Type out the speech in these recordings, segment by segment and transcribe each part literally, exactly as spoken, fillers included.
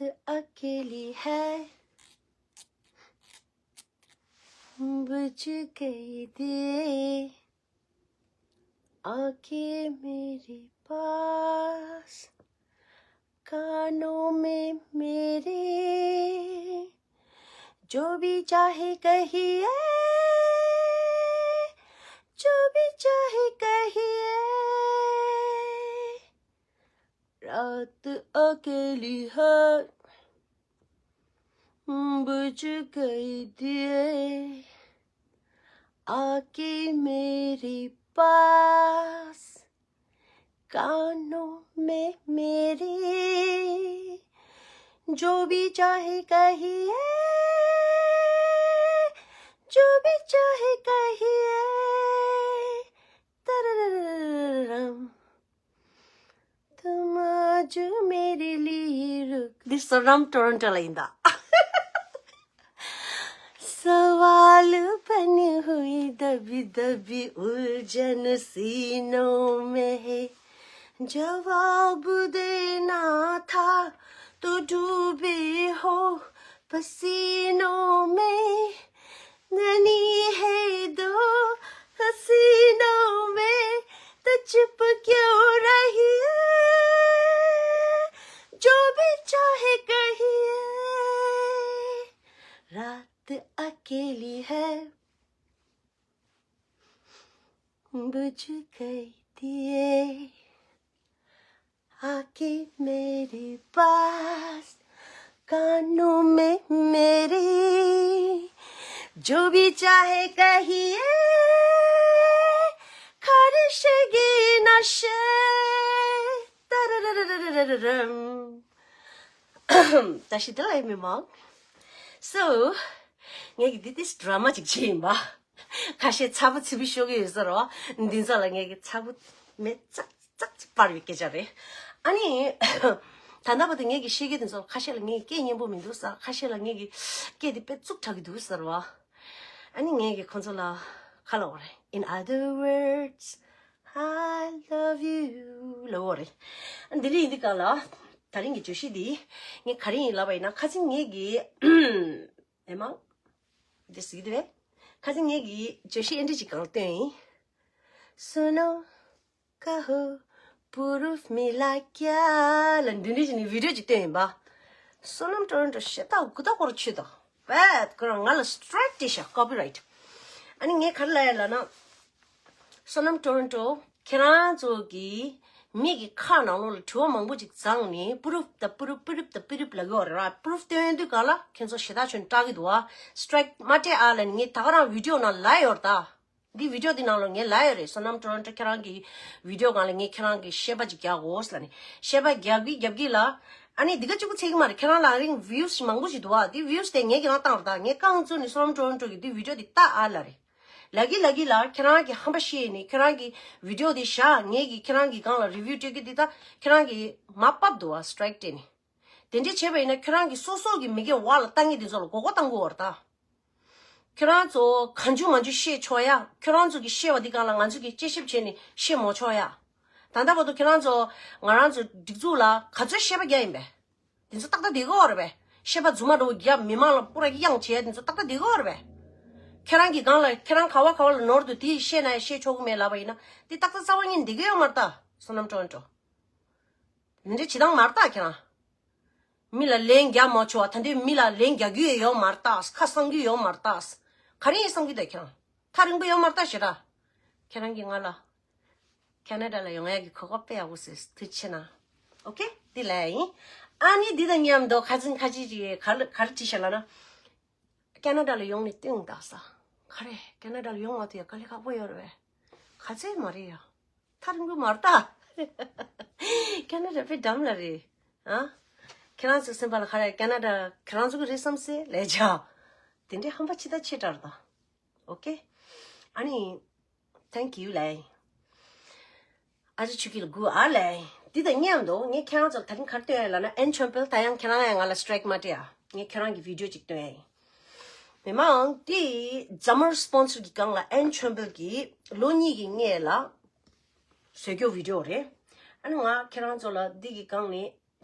अकेली है, बुझ गई दिए, आके मेरे पास, कानों में मेरे, जो भी चाहे कहिए, जो भी चाहे कहिए। रात अकेली है, बुझ गई दिए, आके मेरे पास, कानों में मेरे, जो भी चाहे कहिए, जो भी चाहे कहिए। तररररररम। तुम आज मेरे लिए रुक। This Sonam Toronto line दा। सवाल बनी हुई दबी दबी उलझन सीनों में है, जवाब देना था तो डूबे हो पसीनों में। धनी है दो हसीनों में, तो चुप क्यों रही है? जो भी चाहे कहिए, रात अकेली है, बुझ गई दिए, आके मेरे पास, कानों में मेरे, जो भी चाहे कहिए, खारिश की नशे। तररररररम। ད་ཤི་ད་ལ་མི་མང་། So ངས་ཀྱི་འདི་ཏིས་ཌ་ར་མ་ཅིག་བྱས་ཡིན་པ། ཁ་ཤས་ཚ་པོ་ཚི་པོ་ཤོར་གི་ཡོད་ས་རེད་བ། འདི་ཚོ་ལ་ངས་ཀྱི་ཚ་པོ་མེད་ཙག་ཙག་ཅིག་པར་ཡོད་སྐད་ཆ་རེད། ཨ་ནི། ད་ལྟ་བར་དུ་ངས་ཀྱི་བཤད་ཀྱི་དེ་ཚོ་ཁ་ཤས་ལ་ངས་སྐད་སྙན་པོ་མི་འདུག་ས། ཁ་ཤས་ལ་ངས་ཀྱི་སྐད་དེ་དཔེ་རྩུབ་དྲགས་ཀྱི་འདུག་ས་རེད་བ། ཨ་ནི་ངས་ཀྱི་ཁོང་ཚོ་ལ་ཁ་ལ་འོ་རེད། In other words, I love you ལ་འོ་རེད། ཨ་འདི་རིང་འདི་ག་ལ་ད་རིང་གི་བརྗོད་གཞི་འདི་ངས་ག་རེ་ཡིན་ལབ་པ་ཡིན་ན། ཁ་སང་ངས་ཀྱི་ཨེ་མ། འདི་ཟིག་དེ་བས། ཁ་སང་ངས་ཀྱི་བརྗོད་གཞི་ཨེ་འདྲ་ཅིག་གང་བཏོན་ཡིན། सुनो कहो प्रूफ मिला क्या ལ་འདི་འདྲ་ཅིག་ནས་བི་ཌི་ཡོ་ཅིག་བཏོན་ཡིན་པ། Sonam Toronto ཞེ་ད་གུ་ད་སྐོར་ཆུ་ད། བད་ཁོ་རང་ང་ལ་སི་ཊི་རའིཀ་སྤྲད་ཤག copyright། ཨ་ནི་ངས་ག་རེ་ལབ་ཡ་ལབ་ན། Sonam Toronto ཁྱེད་རང་ཚོ་གི་མི་གི་ཁ་ནང་ལོགས་ལ་དྲི་བ་མང་པོ་ཅིག་བརྫངས་ནས་པུ་རུབ་ད་པུ་རུབ་པུ་རུབ་ད་པུ་རུབ་ལབ་ཡོད་རེད་ར། པུ་རུབ་སྟོན་དུས་ག་ལ་ཁྱེད་ཚོ་ཞེ་ད་ཆོན་སྐྲག་གི་འདུག་ཨ། སི་ཊི་རའིཀ་མ་སྤྲད་ཨ་ལབ་ནས་ངས་ད་ག་རང་བི་ཌི་ཡོ་ནང་ལབ་ཡོད་རེད་ད། འདི་བི་ཌི་ཡོ་འདི་ནང་ལོགས་ངས་ལབ་ཡོད་རེད། Sonam Toronto ཁྱེད་རང་གི་བི་ཌི་ཡོ་སྒང་ལ་ངས་ཁྱེད་རང་གི་བཤད་པ་ཅིག་རྒྱག་དགོས་ལབ་ནས་བཤད་པ་རྒྱབ་ཀྱི་རྒྱབ་ཀྱི་ལ། ཨ་ནི་འདི་ག་གཅིག་པུ་ཚད་ཀྱི་མ་རེད། ཁྱེད་རང་ལ་རིང་བིའུ་སི་མང་པོ་ཞིག་འདུག་ཨ། འདི་བིའུ་སི་དེ་ངས་ཀྱི་རང་བཏང་རེད་ད། ངས་རྐང་བཙུགས་ནས་Sonam Toronto གི་འདི་བི་ཌི་ཡོ་འདི་ལྟ་ཨ་ལབ་རེད། ལབ་ཀྱི་ལབ་ཀྱི་ལ་ཁྱེད་རང་གི་ཧམ་པ་བཤད་ནས་ཁྱེད་རང་གི་བི་ཌི་ཡོ་འདི་བཞག་ངས་ཀྱི་ཁྱེད་རང་གི་སྒང་ལ་རི་བིའུ་སྤྲད་ཀྱི་འདི་ད་ཁྱེད་རང་གི་མ་བབས་འདུག་ཨ། སི་ཊི་རའིཀ་སྤྲད་ནས། དེ་འདྲས་བྱས་པ་ཡིན་ན་ཁྱོད་རང་གིས་སོ་སོ་གི་མི་སྒེར་འོག་ལ་ལྟ་མཁན་དེ་ཚོ་ལ་མགོ་སྐོར་གཏང་དགོས་པ་རེད་ད། ཁྱོད་རང་ཚོ་གང་བྱུང་མང་བྱུང་བཤད་ཆོག་ཡ། ཁྱོད་རང་ཚོ་གིས་བཤད་པ་འདི་སྒང་ལ་ང་ཚོ་གིས་དཔྱད་ཞིབ་བྱས་ནས་བཤད་མ་ཆོག་ཡ། ད་ལྟ་བར་དུ་ཁྱོད་རང་ཚོ་ང་རང་ཚོ་སྒྲིག་འཛུགས་ལ་ག་ཚོད་བཤད་པ་རྒྱག་ཡིན་པས། དེ་ཚོ་ཏག་ཏག་བསྡད་ཀྱི་ཡོད་རེད་པས། བཤད་པ་རྫུན་མ་འདྲ་བོ་རྒྱབ་མི་མང་ལ་པུ་ར་གཡང་བྱས་དེ་ཚོ་ཏག་ཏག་བསྡད་ཀྱི་ཡོད་རེད་པས། ཁྱེད་རང་གི་སྒང་ལ་ཁྱེད་རང་ག་བ་ག་བ་ལ་ནོར་འདུག་དེ་བཤད་ན་ཡང་བཤད་ཆོག་གི་མེད་ལབ་པ་ཡིན་ན་དེ་ཏག་ཏག་རྩ་བ་ཉིད་ནས་བསྡད་ཀྱི་ཡོད་མ་རེད་ད། Sonam Toronto འདི་འདྲ་བྱེད་སྟངས་མ་རེད་ད་ཁྱེད་རང་། མི་ལ་ལན་རྒྱག་མ་ཆོག་པ། ད་འདི་མི་ལ་ལན་རྒྱག་རྒྱུ་ཡང་ཡོད་མ་རེད་ད། ཁ་གསང་རྒྱུ་ཡོད་མ་རེད་ད། ག་རེ་ཡིན་བསམ་གྱི་འདུག་ཁྱེད་རང་། ཐག་རིང་པོ་ཡོད་མ་རེད་ད་ཞེ་དྲག་ཁྱེད་རང་གིས་ང་ལ་ཁེ་ན་ཌ་ལ་ཡོང་ཡག་གི་གོ་སྐབས་སྤྲད་ཡག་པོ་ཟེར་ཐུགས་རྗེ་ཆེ་གནང་། ཨོ་ཁེ། འདི་ལབ་ཡ་ཡིན། ཨ་ནི་འདི་དང་མཉམ་དུ་ཁ་ཚིག་ཁ་ཅིག་ཅིག་ག་ལ་ག་རེ་བྲིས་ཤག་ལབ་ན། ཁེ་ན་ཌ་ལ་ཡོང་ནས་བསྟུན་དང་ས། ག་རེ། ཁེ་ན་ཌ་ལ་ཡོང་མ་ཐུབ་ཡ་དཀའ་ལས་ཁག་པོ་ཡོད་རེད་པས། ག་ཚོད་མ་རེད་ཡ། ཐག་རིང་པོ་མ་རེད་ད། ཁེ་ན་ཌ་དཔེ་འགྲམ་ལ་རེད། ཨ། ཁྱེད་རང་ཚོ་སེམས་པ་ལ་ག་རེ། ཁེ་ན་ཌ་ཁྱེད་རང་ཚོ་གི་རེད་བསམ་སེ་ལས་བྱ། དེ་འདྲའི་ཧམ་པ་ཆེ་ད་ཆེ་དྲགས་ད། ཨོ་ཁེ། ཨ་ནི། Thank you ལབ་ཡ་ཡིན། ཨ་ཅེ་ཆུ་ཀི་ལ་གུ་ཨ་ལབ་ཡ་ཡིན། འདི་དང་མཉམ་དུ་ངས་ཁྱེད་རང་ཚོར་ད་རིང་ག་རེ་སྟོན་ཡ་ལབ་ན། ཨན་ཆོན་པེལ། ད་ཡང་ཁྱེད་རང་ཡང་ང་ལ་སི་ཊི་རའིཀ་མ་སྤྲད་ཨ། ངས་ཁྱེད་རང་གི་བི་ཌི་ཡོ་ཅིག་སྟོན་ཡ་ཡིན། མི་མང་འདི་ཛ་མར་སི་པོན་སར་གི་སྒང་ལ་ཨན་ཆོན་པེལ་གྱིས་ལོ་གཉིས་ཀྱི་སྔས་ལ་བཟོས་རྒྱུ་བི་ཌི་ཡོ་རེད། ཨ་ནི་ང་ཁྱེད་རང་ཚོ་ལ་འདི་གི་སྒང་ནས་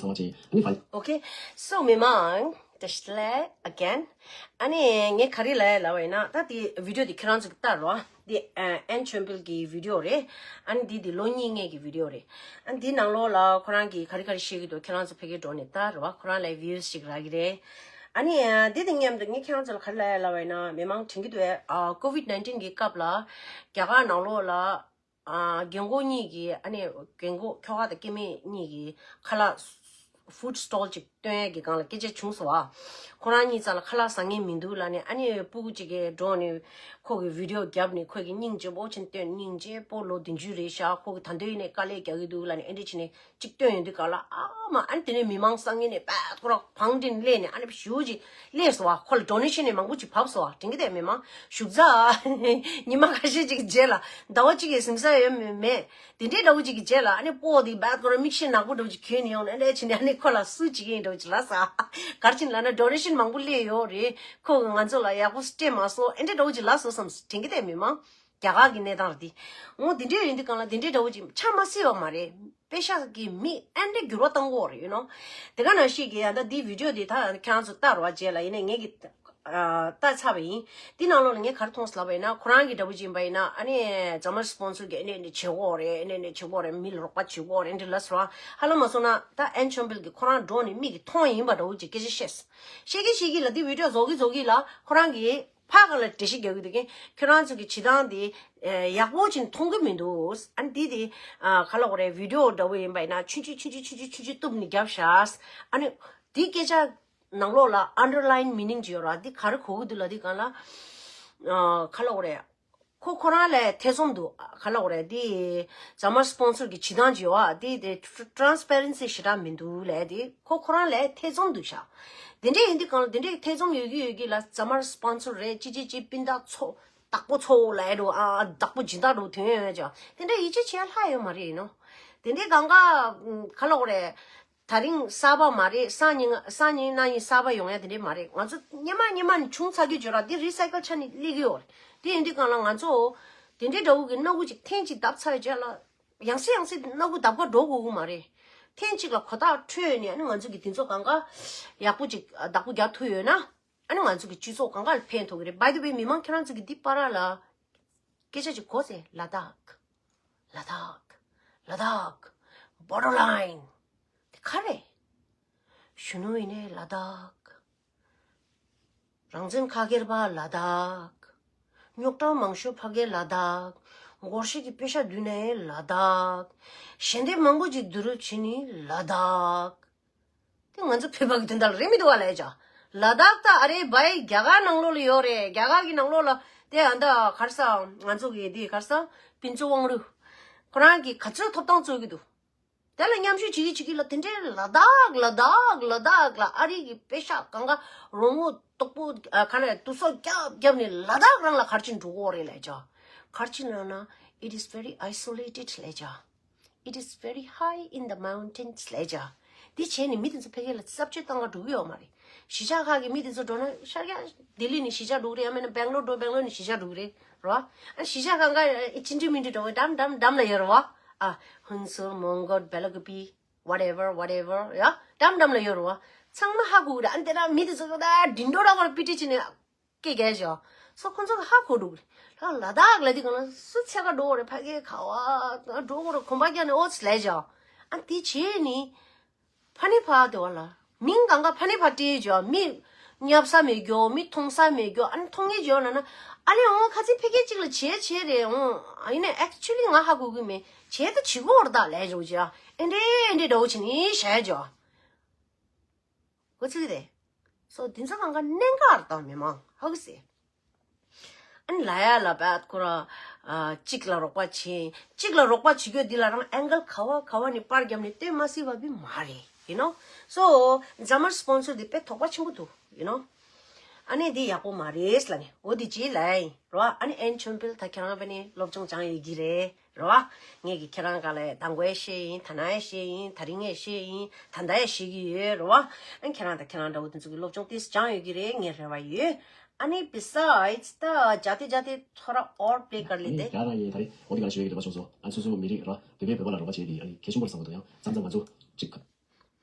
ཚང་མ་བྱས། ཨ་ནི་ཕན། Okay, so མི་མང་བཀྲ་ཤིས་བདེ་ལེགས་again. ཨ་ནི་ངས་ག་རེ་ལབ་ཡ་ལབ་པ་ཡིན་ན། ད་དེ་video དེ་ཁྱེད་རང་ཚོ་ལྟ་རོགས། དེ་ཨན་ཆོན་པིལ་གྱི་video རེད། ཨ་ནི་འདི་དེ་ལོ་གཉིས་སྔོན་གྱི་video རེད། ཨ་ནི་འདི་ནང་ལོགས་ལ་ཁོ་རང་གིས་ག་རེ་ག་རེ་བཤད་ཀྱི་འདུག་ཁྱེད་རང་ཚོ་ཕ་གིར་འགྲོ་ནས་ལྟ་རོགས། ཁོ་རང་ལ་views ཞིག་རག་གི་རེད། ཨ་ནི་འདི་དང་མཉམ་དུ་ངས་ཁྱེད་རང་ཚོ་ལ་ག་རེ་ལབ་ཡ་ལབ་པ་ཡིན་ན། མི་མང་དྲན་གྱི་འདུག་གས། ཨ་COVID nineteen གི་སྐབས་ལ་རྒྱ་གར་ནང་ལོགས་ལ་ཨ་རྒན་གོག་གཉིས་ཀྱིས། ཨ་ནི་རྒན་གོག་ཁྱོ་ག་དང་སྐྱེ་དམན་གཉིས་ཀྱིས་ཁ་ལག food stall ཅིག་སྟོན་ཡས་ཀྱི་སྒང་ལ་སྐད་ཆ་བྱུང་སོང་བ། ཁོ་རང་གཉིས་རྩ་ལ་ཁ་ལག་ཟ་མཁན་མི་འདུག་ལབ་ནས། ཨ་ནི་སྤུ་གུ་གཅིག་གིས་འགྲོ་ནས་ཁོ་གི་video བརྒྱབ་ནས། ཁོ་གིས་སྙིང་རྗེ་པོ་ཅིག་བཏོན། སྙིང་རྗེ་པོ་ལོ་བདུན་ཅུ་རེད་ཤག་ཁོ་གིས་ད་དུང་ཡིན་ནའི་དཀའ་ལས་རྒྱག་གི་འདུག་ལབ་ནས་ཨེ་འདྲ་བྱས་ནས་ཅིག་བཏོན་ཡོང་དུས་སྒང་ལ། ཨ་མ། ཨ་ནི་དེ་ནས་མི་མང་སང་ཉིན་ནས་པད་ཁོ་རང་བང་སྒྲིག་སླེབས་ནས། ཨ་ནི་ཞེ་པོ་ཅིག་སླེབས་སོང་བ། ཁོ་ལ་donation ནས་མང་པོ་ཅིག་བབས་སོང་བ། དྲན་གྱི་འདུག་གས། མི་མང་བཞུགས་ཚར། ཉི་མ་ཁ་ཤས་ཅིག་རྗེས་ལ། ཟླ་བ་གཅིག་གི་ཟིན་ས་ཡོད་མེད་མེད། དེ་འདྲའི་འདྲ་བོ་ཅིག་གི་རྗེས་ལ། ཨ་ནི་སྤུ་གུ་དེ་པད་ཁོ་རང་མིག་ཤེལ་ནག་པོ་འདྲ་བོ་ཅིག་གྱོན་ནས་ཡོང་ནས། ཨ་ནི་ཕྱིན་ནས་ཨ་ནི་ཁོ་ལ་སུ་བྱེད་ཀྱི་ཡིན་འདྲ་བོ་ཅིག་ལབ་སོང་། ག་རེ་བྱས་ནས་ལབ་ན། donation མང་པོ་སླེབས་ཡོད་རེད། ཁོ་གིས་ང་ཚོ་ལ་ཡག་པོ་སྤྲད་མ་སོང་། ཨེ་འདྲ་འདྲ་བོ་ཅིག་ལབ་སོང་བསམ། དྲན་གྱི་འདུག་གས། མི་མང་རྒྱ་གར་གྱི་གནས་སྟངས་རེད་དེ། འོ་དེ་འདྲ་ཡིན་དུས་སྒང་ལ་དེ་འདྲའི་འདྲ་བོ་ཅིག་ཆ་མ་སྲིད་པ་མ་རེད། པེ་ཤག་གི་མི་ཨེ་འདྲ་འགྱུར་བ་གཏོང་གི་ཡོད་རེད། you know། དེ་ག་ནང་བཞིན་གྱི་ཡང་ད་འདི་video དེ་ད་ཁྱེད་རང་ཚོ་ལྟ་རོགས། རྗེས་ལ་ཡིན་ནའི་ངེད་ཀྱིས་ཨ་ལྟ་ཚར་བ་ཡིན། འདི་ནང་ལོགས་ལ་ངས་ག་རེ་མཐོང་སོང་ལབ་པ་ཡིན་ན། ཁོ་རང་གི་འདྲ་བོ་ཅིག་ཡིན་པ་ཡིན་ན། ཨ་ནི་ཛ་མལ་སི་པོན་སར་གྱིས་ཨེ་འདྲ་འདྲ་བྱེད་ཀྱི་ཡོད་རེད། ཨེ་འདྲ་འདྲ་བྱེད་ཀྱི་ཡོད་རེད། མི་ལ་རོགས་པ་བྱེད་ཀྱི་ཡོད་རེད། འདི་ལབ་སོང་། ཧ་ལམ་མ་སོང་ན་ད་ཨན་ཆོན་པིལ་གྱིས་ཁོ་རང་འགྲོ་ནས་མིག་གིས་མཐོང་ཡིན་པ་འདྲ་བོ་ཅིག་སྐད་ཆ་བཤད་སོང་། བཤད་ཀྱིན་བཤད་ཀྱིན་ལ་འདི་video བཟོ་གིན་བཟོ་གིན་ལ་ཁོ་རང་གིས་ ཕ་ག་ལ་འགྲེལ་བཤད་རྒྱག་གི་འདུག་གན། ཁྱོད་རང་ཚོ་གི་བྱེད་སྟངས་དེ་ཡག་པོ་ཅིག་མཐོང་གི་མི་འདུག་ཨ་ནི་དེ་དེ་ག་ལ་གོ་རེད། བི་ཌི་ཡོ་འདྲ་བོ་ཡིན་པ་ཡིན་ན་ཆུན་ཆུན་ཆུན་ཆུན་ཆུན་ཆུན་ཆུན་ཆུན་གཏུབ་ནས་རྒྱབ་ཤག་ཨ་ནི་དེ་སྐད་ཆ་ནང་ལོགས་ལ་underline meaning་ཅིག་ཡོད་ར། དེ་ག་རེ་གོ་གི་འདུག་ལབ་དུས་སྒང་ལ་ག་ལ་གོ་རེད། ཁོ་ཁོ་རང་ལ་ཐེ་ཚོམ་འདུག་ག་ལ་གོ་རེད། དེ་ཛ་མར་སི་པོན་སར་གི་བྱེད་སྟངས་ཅིག་ཡོད་ཨ། དེ་དེ་transparency་ཞེ་དྲག་མི་འདུག་ལབ། དེ་ཁོ་ཁོ་རང་ལ་ཐེ་ཚོམ་འདུག་ཤག་དེ་འདྲས་ཡིན་དུས་སྒང་ལ་དེ་འདྲས་ཐེ་ཚོམ་ཡོད་ཀྱི་ཡོད་ཀྱི་ལ་ཛ་མར་སི་པོན་སར་རེད་ཅི་ཅི་ཅི་སྤུན་ཟླ་ཚོ་བདག་པོ་ཚོ་ལབ་འགྲོ་ཨ། བདག་པོ་སྦྱིན་བདག་འགྲོ་དོན་ཡོད་ཅག་དེ་འདྲས་ཡིད་ཆེས་བྱེད་ཡ་ལྷག་ཡོད་མ་རེད་ཡིན་ནོ། དེ་འདྲས་གང་ག་ག་ལ་གོ་རེད། ད་རིང་གསར་པ་མ་རེད། སང་ཉིན་སང་ཉིན་གནངས་ཉིན་གསར་པ་ཡོང་ཡ་དེ་འདྲས་མ་རེད། ང་ཚོ་སྔོན་མ་སྔོན་མ་ནས་བྱུང་ཚར་རྒྱུ་བརྗོད་ར་དེ་རི་སའི་ཀལ་ཆ་ནས་སླེབས་ཀྱི་ཡོད་རེད། དེ་ཡིན་དུས་སྒང་ལ་ང་ཚོ་དེ་འདྲས་འདྲ་བོ་གི་སྣ་ཁུག་ཅིག་ཐེངས་གཅིག་བརྡབས་ཚར་བའི་རྗེས་ལ་ཡང་སེ་ཡང་སེ་སྣ་ཁུག་བརྡབ་ག་འགྲོ་དགོས་ཀྱི་མ་རེད། ཐེངས་གཅིག་ལ་གོ་བརྡ་འཕྲོད་ནས་ཨ་ནི་ང་ཚོ་གི་དེ་ཚོ་གང་ག་ཡག་པོ་ཅིག་བདག་པོ་རྒྱག་ཐུབ་ཡོད་ན་ཨ་ནི་ང་ཚོ་གི་སྤྱི་ཚོགས་གང་ག་ལ་ཕན་ཐོགས་ཀྱི་རེད། By the way་མི་མང་ཁྱེད་རང་ཚོ་གི་འདི་པར་ལ་སྐད་ཆ་ཅིག་གོ་ཚེ་ལ་དྭགས། ལ་དྭགས། ལ་དྭགས། Borderline་དེ་ག་རེ། གཞོན་ནུ་ཡིན་ནའི་ལ་དྭགས། རང་བཙན་ཁ་སྒེར་པ་ལ་དྭགས། རྙོག་དྲ་མང་ཤོས་ཕ་གའི་ལ་དྭགས། སྒོར་གཞས་ཀྱི་པེ་ཤ་བསྡུས་ནའི་ལ་དྭགས། ཞལ་འདེབས་མང་པོ་ཅིག་བསྡུ་རུབ་བྱེད་ནི་ལ་དྭགས། དེ་ང་ཚོ་བོད་པ་གི་དོན་དག་ལ་རེད་མི་འདུག་བ་ལས་ཀྱང་། ལ་དྭགས་ད་ཨ་རེ་བའི་རྒྱ་གར་ནང་ལོགས་ལ་ཡོད་རེད། རྒྱ་གར་གི་ནང་ལོགས་ལ་དེ་ཨ་ད་གར་ས་ང་ཚོ་གི་དེ་གར་ས་ཕུན་ཚོགས་དབང་རུ་ཁོ་རང་གི་ག་ཚོད་ཐོབ་ཐང་རྩོད་ཀྱི་འདུག་དེ་ལ་མཉམ་ཞུགས་བྱེད་ཀྱི་བྱེད་ཀྱི་ལ་དེ་འདྲའི་ལ་དྭགས་ལ་དྭགས་ལ་དྭགས་ལ་ཨ་རི་གི་པེ་ཤ་གང་ག་རོང་བོ་སྟུག་པོ་ག་ནས་དུ་སོ་རྒྱབ་རྒྱབ་ནས་ལ་དྭགས་རང་ལ་གར་ཅིག་འགྲོ་གི་རེད་ལས་ཀྱང་། གར་ཅིག་ལ་ན་it is very isolated་ལས་ཀྱང་། It is very high in the mountains་ལས་ཀྱང་། འདི་བྱས་ནས་མི་དེ་ཚོ་ཕ་གི་ལ་བསླབ་བྱ་བཏང་ག་འགྲོ་གི་ཡོད་མ་རེད། གཞིས་ཆགས་ཁག་གི་མི་དེ་ཚོ་འགྲོ་ན་ཤར་རྒྱག་ལྡི་ལི་ནས་གཞིས་ཆགས་འགྲོ་གི་རེད། ཡང་མིན་ན་སྦེང་ལོར་འགྲོ་སྦེང་ལོར་ནས་གཞིས་ཆགས་འགྲོ་གི་རེད་རོ། ཨ་གཞིས་ཆགས་གང་ག་ཅི་འདྲ་མི་འདྲ་འགྲོ་གི་འགྲམ་འགྲམ་འགྲམ་ལ་ཡོད་རོ། ཨ་ཧུན་སུར་མོན་གྷོ་སྦེ་ལ་ཀུ་པི་whatever whatever་ཡ་འགྲམ་འགྲམ་ལ་ཡོད་རོ། ཚང་མ་ཧ་གོ་གི་རེད། ཨ་འདི་ན་མི་དེ་ཚོ་ད་འགྲིམ་འགྲོ་ར་བར་པི་ཏི་ཅི་ནས། སྐད་རྒྱག་ཞོག་སོ་ཁོང་ཚོ་གི་ཧ་གོ་འགྲོ་གི་རེད། ལ་ལ་དྭགས་ལ་དེ་གང་ལ་སུ་ཚེ་ག་འགྲོ་རེད། ཕ་གི་ཁ་བ་འགྲོ་གི་རེད། གོམ་པ་རྒྱག་ནས་ཨོ་ཙི་ལས་ཞོག་ཨ་དེ་བྱས་ནི་ཕ་ནི་ཕ་དེ་བ་ལ་མིང་གང་ག་ཕ་ནི་ཕ་སྤྲད་ཞོག་མི་ཉབ་ས་མེད་རྒྱོ། མི་མཐོང་ས་མེད་རྒྱོ། ཨ་ནི་མཐོང་ངེས་ཞོག་ལ་ན་ཨ་ལས་འོང་ཁ་ཚིག་ཕ་གི་གཅིག་ལ་བྱས་བྱས་རེད་འོང་། ཨ་ཡིན་ན་actually་ང་ཧ་གོ་གི་མེད། བྱས་ད་བྱེད་གོ་ར་ད་ལས་ཞོག་ཅི་ཨ་ཨེ་འདྲེ་ཨེ་འདྲེ་འདྲ་བོ་བྱས་ནི་བྱས་ཞོག་གོ་ཚིག་རེད། སོ་དེ་ཚོ་གང་ག་གནད་འགག་རེད་ད་མི་མང་ཧ་གི་སེ། ཨ་ནི་ལ་ཡ་ལ་བད་ཁོ་ར་ཨ་གཅིག་ལ་རོགས་པ་བྱེད། གཅིག་ལ་རོགས་པ་བྱེད་རྒྱུ་འདི་ལ་རང་ཨེང་གལ་ག་བ་ག་བ་ནས་པར་བརྒྱབ་ནས་སྟོན་མ་སྲིད་པ་བི་མ་རེད། you know so ཛ་མར་སི་པོན་སར་འདི་དཔེ་དོགས་པ་ཆེན་པོ་འདུག you know ཨ་ནི་འདི་ཡག་པོ་མ་རེད་ལ་ནི་འོ་འདི་ཅི་ལ་ཡིན་རོ། ཨ་ནི་ཨན་ཆོན་པིལ་ད་ཁྱེད་རང་བ་ནི་སློབ་སྦྱོང་སྦྱང་ཡོད་ཀྱི་རེད། རེད་བ། ངས་ཀྱི་ཁྱེད་རང་ག་ལ་དང་པོའི་བཤད་ཡིན། ད་ནའི་བཤད་ཡིན། ད་རིང་ངས་བཤད་ཡིན། ད་ལྟའི་བཤད་ཀྱི་ཡོད་རེད་བ། ཨ་ཁྱེད་རང་དང་ཁྱེད་རང་འདྲ་བོ་དེ་ཚོ་གི་སློབ་སྦྱོང་ཏིས་སྦྱང་ཡོད་ཀྱི་རེད་ངས་རེ་བ་ཡོད། ཨ་ནི་besides ད་ཇ་ཏི་ཇ་ཏི་ཐོ་ར་or play कर लेते། ཡ་ད་ཡེ་ད་རེ་འོ་དེ་ག་ལ་ཞུ་ཡོད་ཀྱི་འདུག་པ་སོང་སོ། ཨ་སོ་སོ་མི་རིགས་ར་བོད་པའི་བོད་པ་ལ་རོགས་པ་བྱེད་དེ་ཨ་ནི་གལ་ཆེན་པོར་བསམ་གྱི་འདུག་ཡང་མཚམས་མཚམས་ང་ཚོ་གཅིག་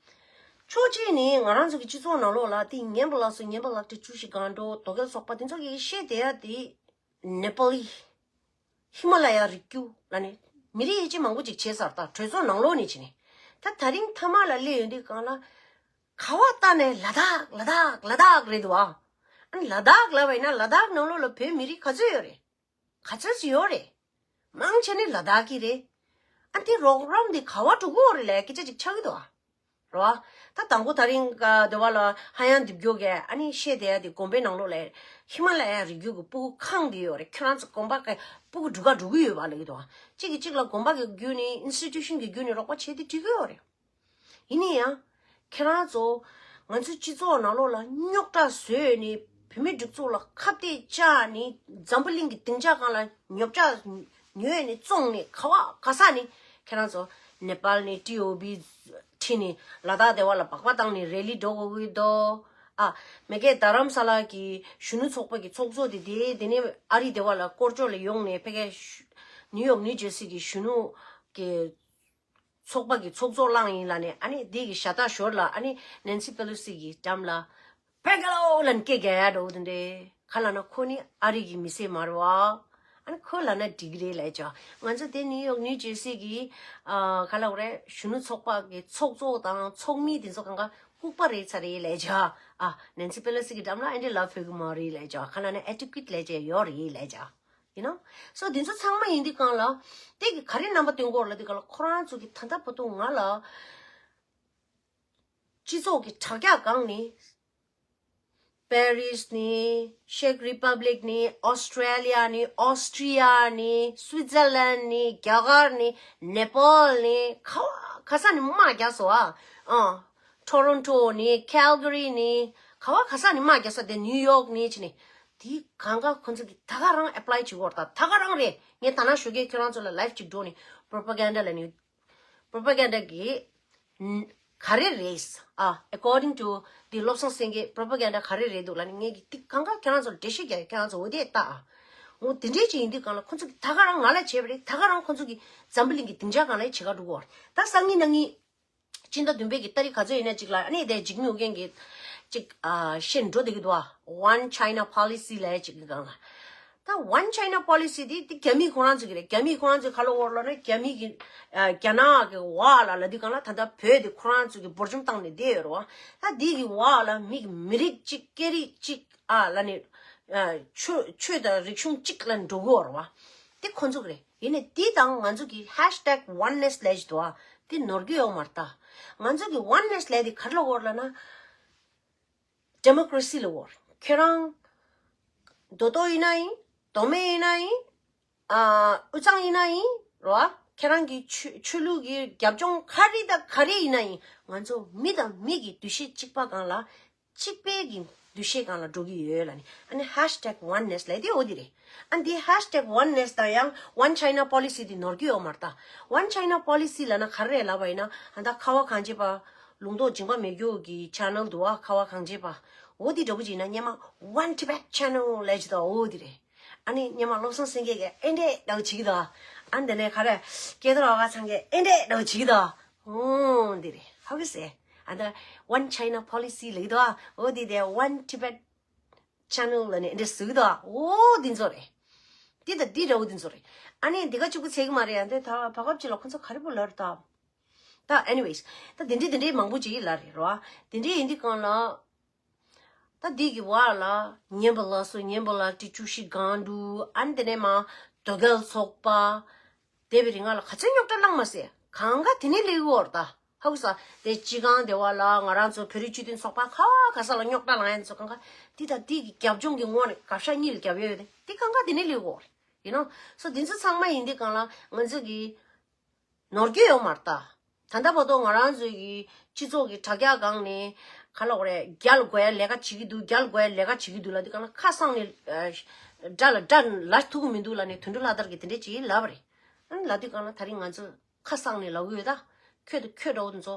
ཕྱོགས་གཅིག་ནས་ང་རང་ཚོ་གི་སྤྱི་ཚོགས་ནང་ལོགས་ལ་དེ་ངན་པ་ལགས་སོ་ངན་པ་ལགས་ཏེ་བཅུ་ཞིག་གང་འགྲོ་དོ་གལ་ཚོགས་པ་དེ་ཚོ་གི་བཤད་བསྡད་ཡ་དེ་ནེ་པ་ལི། ཧི་མ་ལ་ཡ་རི་རྒྱུད་ལ་ནི་མི་རིགས་ཡིད་ཆེས་མང་པོ་ཅིག་བྱས་ཚར། ད་གྲོས་ཚོགས་ནང་ལོགས་ནས་བྱས་ནས་ད་ད་རིང་མཐའ་མ་ལ་སླེབས་ཡོང་དུས་སྒང་ལ་ག་བ་ལྟ་ནས་ལ་དྭགས་ལ་དྭགས་ལ་དྭགས་རེད་འདུག་ཨ། ཨ་ནི་ལ་དྭགས་ལབ་པ་ཡིན་ན་ལ་དྭགས་ནང་ལོགས་ལ་བོད་མི་རིགས་ག་ཚོད་ཡོད་རེད། ག་ཚོད་ཅིག་ཡོད་རེད། མང་ཆེ་ནི་ལ་དྭགས་ཀྱི་རེད། ཨ་དེ་རོགས་རམ་དེ་ག་བ་འགྲོ་གི་ཡོད་རེད་ལབ་སྐད་ཆ་ཅིག་ཆགས་ཀྱི་འདུག་ཨ། རེད་བ། ད་དང་པོ་ད་རིང་ག་དེ་བ་ལ་ཧ་ཡང་རྡིབ་རྒྱུ་གས་ཨ་ནི་བཤད་བསྡད་ཡ་དེ་དགོན་པའི་ནང་ལོགས་ལ་ཧི་མ་ལ་ཡ་རི་རྒྱུད་ཀྱི་སྤུ་གུ་ཁེངས་བསྡད་ཡོད་རེད། ཁྱོད་རང་ཚོ་དགོན་པ་གི་སྤུ་གུ་འགྲོ་ག་འགྲོ་གི་ཡོད་པ་ལབ་ཀྱི་འདུག་ཨ། གཅིག་གིས་གཅིག་ལ་དགོན་པ་གི་བརྒྱུད་ནས་ཨིན་སི་ཊི་ཊུ་ཤན་གི་བརྒྱུད་ནས་རོགས་པ་བྱེད་དེ་འགྲིག་གི་ཡོད་རེད། ཡིན་ན་ཡང་། ཁྱེད་རང་ཚོ་ང་ཚོའི་སྤྱི་ཚོགས་ནང་ལོགས་ལ་རྙོག་དྲ་བཟོས་ནས་བོད་མིའི་སྒྲིག་འཛུགས་ལ་ཁ་གཏད་བཅག་ནས་འཛམ་བུ་གླིང་གི་སྡིངས་ཆ་སྒང་ལ་ཉོབ་ཆ་ཉོས་ནས་བཙོངས་ནས་ག་བ་ག་ས་ནས་ཁྱེད་རང་ཚོ་ནེ་པཱལ་ནས་ཊི་ཨོ་བི་ཁྲིད་ནས་ལ་དྭགས་དེ་བ་ལ་སྦག་སྦག་བཏང་ནས་རེ་ལི་འགྲོ་དགོས་ཀྱི་འདུག་ཨ། མ་གི་རྡ་རམ་ས་ལ་གི་གཞོན་ནུ་ཚོགས་པ་གི་ཚོགས་གཙོ་དེ་དེ་དེ་ནས་ཨ་རི་དེ་བ་ལ་སྐོར་སྐྱོད་ལ་ཡོང་ནས་ཕ་གི་ནིའུ་ཡོག་ནིའུ་ཇར་སི་གི་གཞོན་ནུ་གི་ཚོགས་པ་གི་ཚོགས་གཙོ་བླངས་ཡིན་ལབ་ནས་ཨ་ནི་དེ་གི་ཞབས་ཏོག་ཞོར་ལ་ཨ་ནི་ནན་སི་པེ་ལོ་སི་གི་འགྲམ་ལ་བེང་ག་ལོ་ལབ་ནས་སྐད་རྒྱག་ཡ་འདྲ་བོ་དེ་འདྲས། ག་ལབ་ན་ཁོ་ནི་ཨ་རི་གི་མི་སེར་མ་རེད་བ། ཨ་ནི་ཁོ་ལབ་ན་འགྲིག་གི་རེད་ལབ་ཅོག་ང་ཚོ་དེ་ནིའུ་ཡོག་ནིའུ་ཇར་སི་གི་ཨ་ག་ལབ་དགོས་རེད། གཞོན་ནུ་ཚོགས་པ་གི་ཚོགས་གཙོ་དང་ཚོགས་མི་དེ་ཚོ་གང་ག་ ལྐུགས་པ་རེད་ཚར་རེད་ལས་བྱ། ཨ། ནན་སི་པེ་ལོ་སི་གི་འགྲམ་ལ་ཨེ་འདྲ་ལབ་ཕོད་གི་མ་རེད་ལས་བྱ། ཁ་ན་ནས་ཨེ་ཊི་ཀུ་ཊི་ལས་བྱ་ཡོད་རེད་ལས་བྱ། ཡིན་ནོ། སོ་འདི་ཚོ་ཚང་མ་ཡིན་དུས་གང་ལ། དེ་གི་ག་རེ་རྣམ་པ་སྟོན་གོ་ལ་དུས་གང་ལ་ཁོ་རང་ཚོ་གི་ད་ལྟ་བར་དུ་ང་ལ། སྤྱི་ཚོགས་ཀྱི་དྲ་རྒྱ་སྒང་ནས། པེ་རིས་ནས། ཤེག་རི་པབ་ལིག་ནས། ཨོ་སི་ཀྲེ་ལི་ཡ་ནས། ཨོ་སི་ཀྲི་ཡ་ནས། སུའི་ཛར་ལན་ནས། རྒྱ་གར་ནས། ནེ་པཱལ་ནས། ག་བ་ག་ས་ནས་དམག་རྒྱག་སོང་ཨ། ཨ། ཊོ་རོན་ཊོ་ནས། ཁལ་ག་རི་ནས། ག་བ་ག་ས་ནས་དམག་རྒྱག་སོང་། དེ་ནིའུ་ཡོག་ནས་བྱས་ནས། དེ་གང་ག་ཁོ་ཚོ་གི་ད་ག་རང་ཨེ་པ་ལའི་བྱེད་དགོས་རེད། ད་ད་ག་རང་རེད། ངས་ད་ནང་ཞོགས་ཀས་ཁྱོད་རང་ཚོ་ལ་ལའིབ་ཅིག་འགྲོ་ནས་པོ་རོ་པ་གན་ཌ་ལ་ནི། པོ་རོ་པ་གན་ཌ་གི་ཨ། ག་རེ་རེད། ཨ། according to the བློ་བཟང་སེང་གེ་པོ་རོ་པ་གན་ཌ་ག་རེ་རེད་འདུག་ལ་ནི། ངས་ཀྱི་ཏིག་གང་ག་ཁྱེད་རང་ཚོར་འགྲེལ་བཤད་རྒྱག་ཡོད། ཁྱེད་རང་ཚོ་འོ་དེ་ལྟ་ཨ། འོ་དེ་འདྲས་ཅིག་ཡིན་དུས་གང་ལ་ཁོ་ཚོ་གི་ད་ག་རང་ང་ལ་བྱས་པ་རེད། ད་ག་རང་ཁོ་ཚོ་གི་འཛམ་བུ་གླིང་གི་སྡིངས་ཆ་སྒང་ལ་བྱེད་ག་འགྲོ་གི་ཡོད་རེད། ད་སང་ཉིན་གནངས་ཉིན། སྤྱི་ཟླ་བདུན་པའི་གི་ཏ་རིག་ག་ཚོད་ཡིན་ན་ཅིག་ལ་ཨ་ནི་དེ་འཇིགས་མེད་ཨོ་རྒྱན་གྱིས་ཅིག་ཨ་བཤད་འགྲོ་བསྡད་ཀྱི་འདུག་ཨ། One China Policy ལབ་ཅིག་གི་སྒང་ལ། ད་One China Policy དེ་དེ་རྒྱ་མི་ཁོ་རང་ཚོ་གི་རེད། རྒྱ་མི་ཁོ་རང་ཚོས་ག་ལ་འོར་ལ་ན་རྒྱ་མི་གི་ཨ་རྒྱ་ནག་གི་འོག་ལ་ལབ་དུས་གང་ལ་ད་ལྟ་བོད་དེ་ཁོ་རང་ཚོ་གི་འབོར་འཇོམས་བཏང་ནས་བསྡད་ཡོད་རེད་བ། ད་དེ་གི་འོག་ལ་མི་གི་མི་རིགས་གཅིག་སྐད་རིགས་གཅིག་ཨ་ལ་ནི་ཨ་ཆོས་ཆོས་དང་རིག་གཞུང་གཅིག་ལ་འགྲོ་གི་ཡོད་རེད་བ། དེ་ཁོ་ཚོ་གི་རེད། ཡིན་ནའི་དེ་དང་ང་ཚོ་གི་ཧེཤ་ཊེག་ཝན་ནེ་སི་ལབ་ཅིག་འདུག་ཨ། དེ་ནོར་གི་ཡོད་མ་རེད་ད། ང་ཚོ་གི་ཝན་ནེ་སི་ལབ་དེ་ག་རེ་ལ་འོར་ལབ་ན། ཌེ་མོ་ཀྲེ་སི་ལ་འོར། ཁྱེད་རང་རྡོ་ཏོ་ཡིན་ན་ཡིན། མདོ་སྨད་ཡིན་ན་ཡིན། ཨ། དབུས་གཙང་ཡིན་ན་ཡིན་རོ། ཁྱེད་རང་གི་ཆོས་ཆོས་ལུགས་ཀྱི་རྒྱབ་ལྗོངས་ག་རེ་དང་ག་རེ་ཡིན་ན་ཡིན། ང་ཚོ་མི་དང་མི་གི་འདུ་ཤེས་གཅིག་པ་སྒང་ལ། གཅིག་པའི་གི་འདུ་ཤེས་སྒང་ལ་འགྲོ་གི་ཡོད་ལབ་ནས། ཨ་ནི་ཧེཤ་ཊེག་ཝན་ནེ་སི་ལབ་དེ་འོ་དེ་རེད། ཨ་འདི་ཧེཤ་ཊེག་ཝན་ནེ་སི་དང་ཡང་One China Policy དེ་ནོར་གི་ཡོད་མ་རེད་ད། One China Policy ལབ་ན་ག་རེ་རེད་ལབ་པ་ཡིན་ན། ཨ་ད་ཁ་བ་གངས་ཅན་པ། ལུང་རྟོགས་འཇིགས་པ་མེད་རྒྱུ་གི་ཆེ་ནལ་འདུག་ཨ། ཁ་བ་གངས་ཅན་པ། འོ་དེ་འདྲ་པོ་ཅིག་ཡིན་ན་སྔོན་མ་One Tibet Channel ལབ་ཅིག་འདུག་འོ་དེ་རེད། ཨ་ནི་སྔོན་མ་བློ་བཟང་སེང་གེ་གིས་ཨེ་འདྲས་འདྲ་པོ་བྱེད་ཀྱི་འདུག་ཨ་འདི་ནས་ག་རེ་སྐལ་རྡོར་ཨ་ཁ་ཚང་གིས་ཨེ་འདྲས་འདྲ་པོ་བྱེད་ཀྱི་འདུག་འོ་འདི་རེད། ཧ་གི་སེ། ཨ་ད་One China Policy ལབ་ཀྱི་འདུག་འོ་དེ་དེ་One Tibet Channel ལབ་ནས་ཨེ་འདྲས་ཟེར་གྱི་འདུག་འོ་འདི་ཚོ་རེད། འདི་དང་འདི་འདྲ་པོ་འདི་ཚོ་རེད། ཨ་ནི་འདི་ག་གཅིག་པུ་ཚད་ཀྱི་མ་རེད། ཨ་འདི་ད་བར་སྐབས་ཅིག་ལ་ཁོ་ཚོ་ག་རེ་པོ་ལབ་རེད་ད། ད་anyways ད་དེ་འདྲས་དེ་འདྲས་མང་པོ་ཅིག་ལབ་རེད་རོ། ཨ་དེ་འདྲས་ཡིན་དུས་གང་ལ། ད་འདི་གི་བར་ལ་ཉན་པ་ལགས་སོ། ཉན་པ་ལགས་ཀྱི་བཅུ་བཞི་སྒང་དྲུག་ཨ་ནི་དེ་ནས་མ་དོ་གལ་ཚོགས་པ། དེ་བའི་རིང་ང་ལ་ག་ཚོད་རྙོག་དྲ་བསླངས་མ་སེ། གང་ག་དེ་ནས་སླེབས་ཡོད་རེད་ད། ཧ་གོ་ས། དེ་སྤྱི་ཁང་དེ་བ་ལ་ང་རང་ཚོ་བོད་རིགས་སྤྱི་མཐུན་ཚོགས་པ་ག་བ་ག་ས་ལ་རྙོག་དྲ་ལངས་ཡ་ཚོ་གང་ག་འདི་དང་འདི་གི་རྒྱབ་ལྗོངས་ཀྱི་ངོས་ནས་དགག་བཞག་གཉིས་ལ་རྒྱབ་ཡོད་དེ། འདི་གང་ག་དེ་ནས་སླེབས་ཡོད་རེད། ཡིན་ནོ། སོ་འདི་ཚོ་ཚང་མ་ཡིན་དུས་གང་ལ་ང་ཚོ་གི་ནོར་གྱི་ཡོད་མ་རེད་ད། ད་ལྟ་བར་དུ་ང་རང་ཚོའི་གི་སྤྱི་ཚོགས་ཀྱི་དྲ་རྒྱ་སྒང་ནས་ག་ལ་འོ་རེད། རྒྱ་ལ་དགོས་ཡ་ལས་ཀ་བྱེད་ཀྱི་འདུག་རྒྱ་ལ་དགོས་ཡ་ལས་ཀ་བྱེད་ཀྱི་འདུག་ལབ་དུས་གང་ལ་ཁ་གསང་ནས་ཨ་དགྲ་ལ་དགྲ་ལ་ཐུག་གི་མི་འདུག་ལབ་ནས་དོན་གྲུབ་ལྷ་དར་གྱིས་དེ་འདྲས་ཅིག་ལབ་པ་རེད། ཨ་ནི་ལབ་དུས་གང་ལ་ད་རིང་ང་ཚོ་ཁ་གསང་ནས་ལབ་ཀྱི་ཡོད་ད། ཁྱོད་དང་ཁྱོད་འདྲ་བོ་དེ་ཚོ།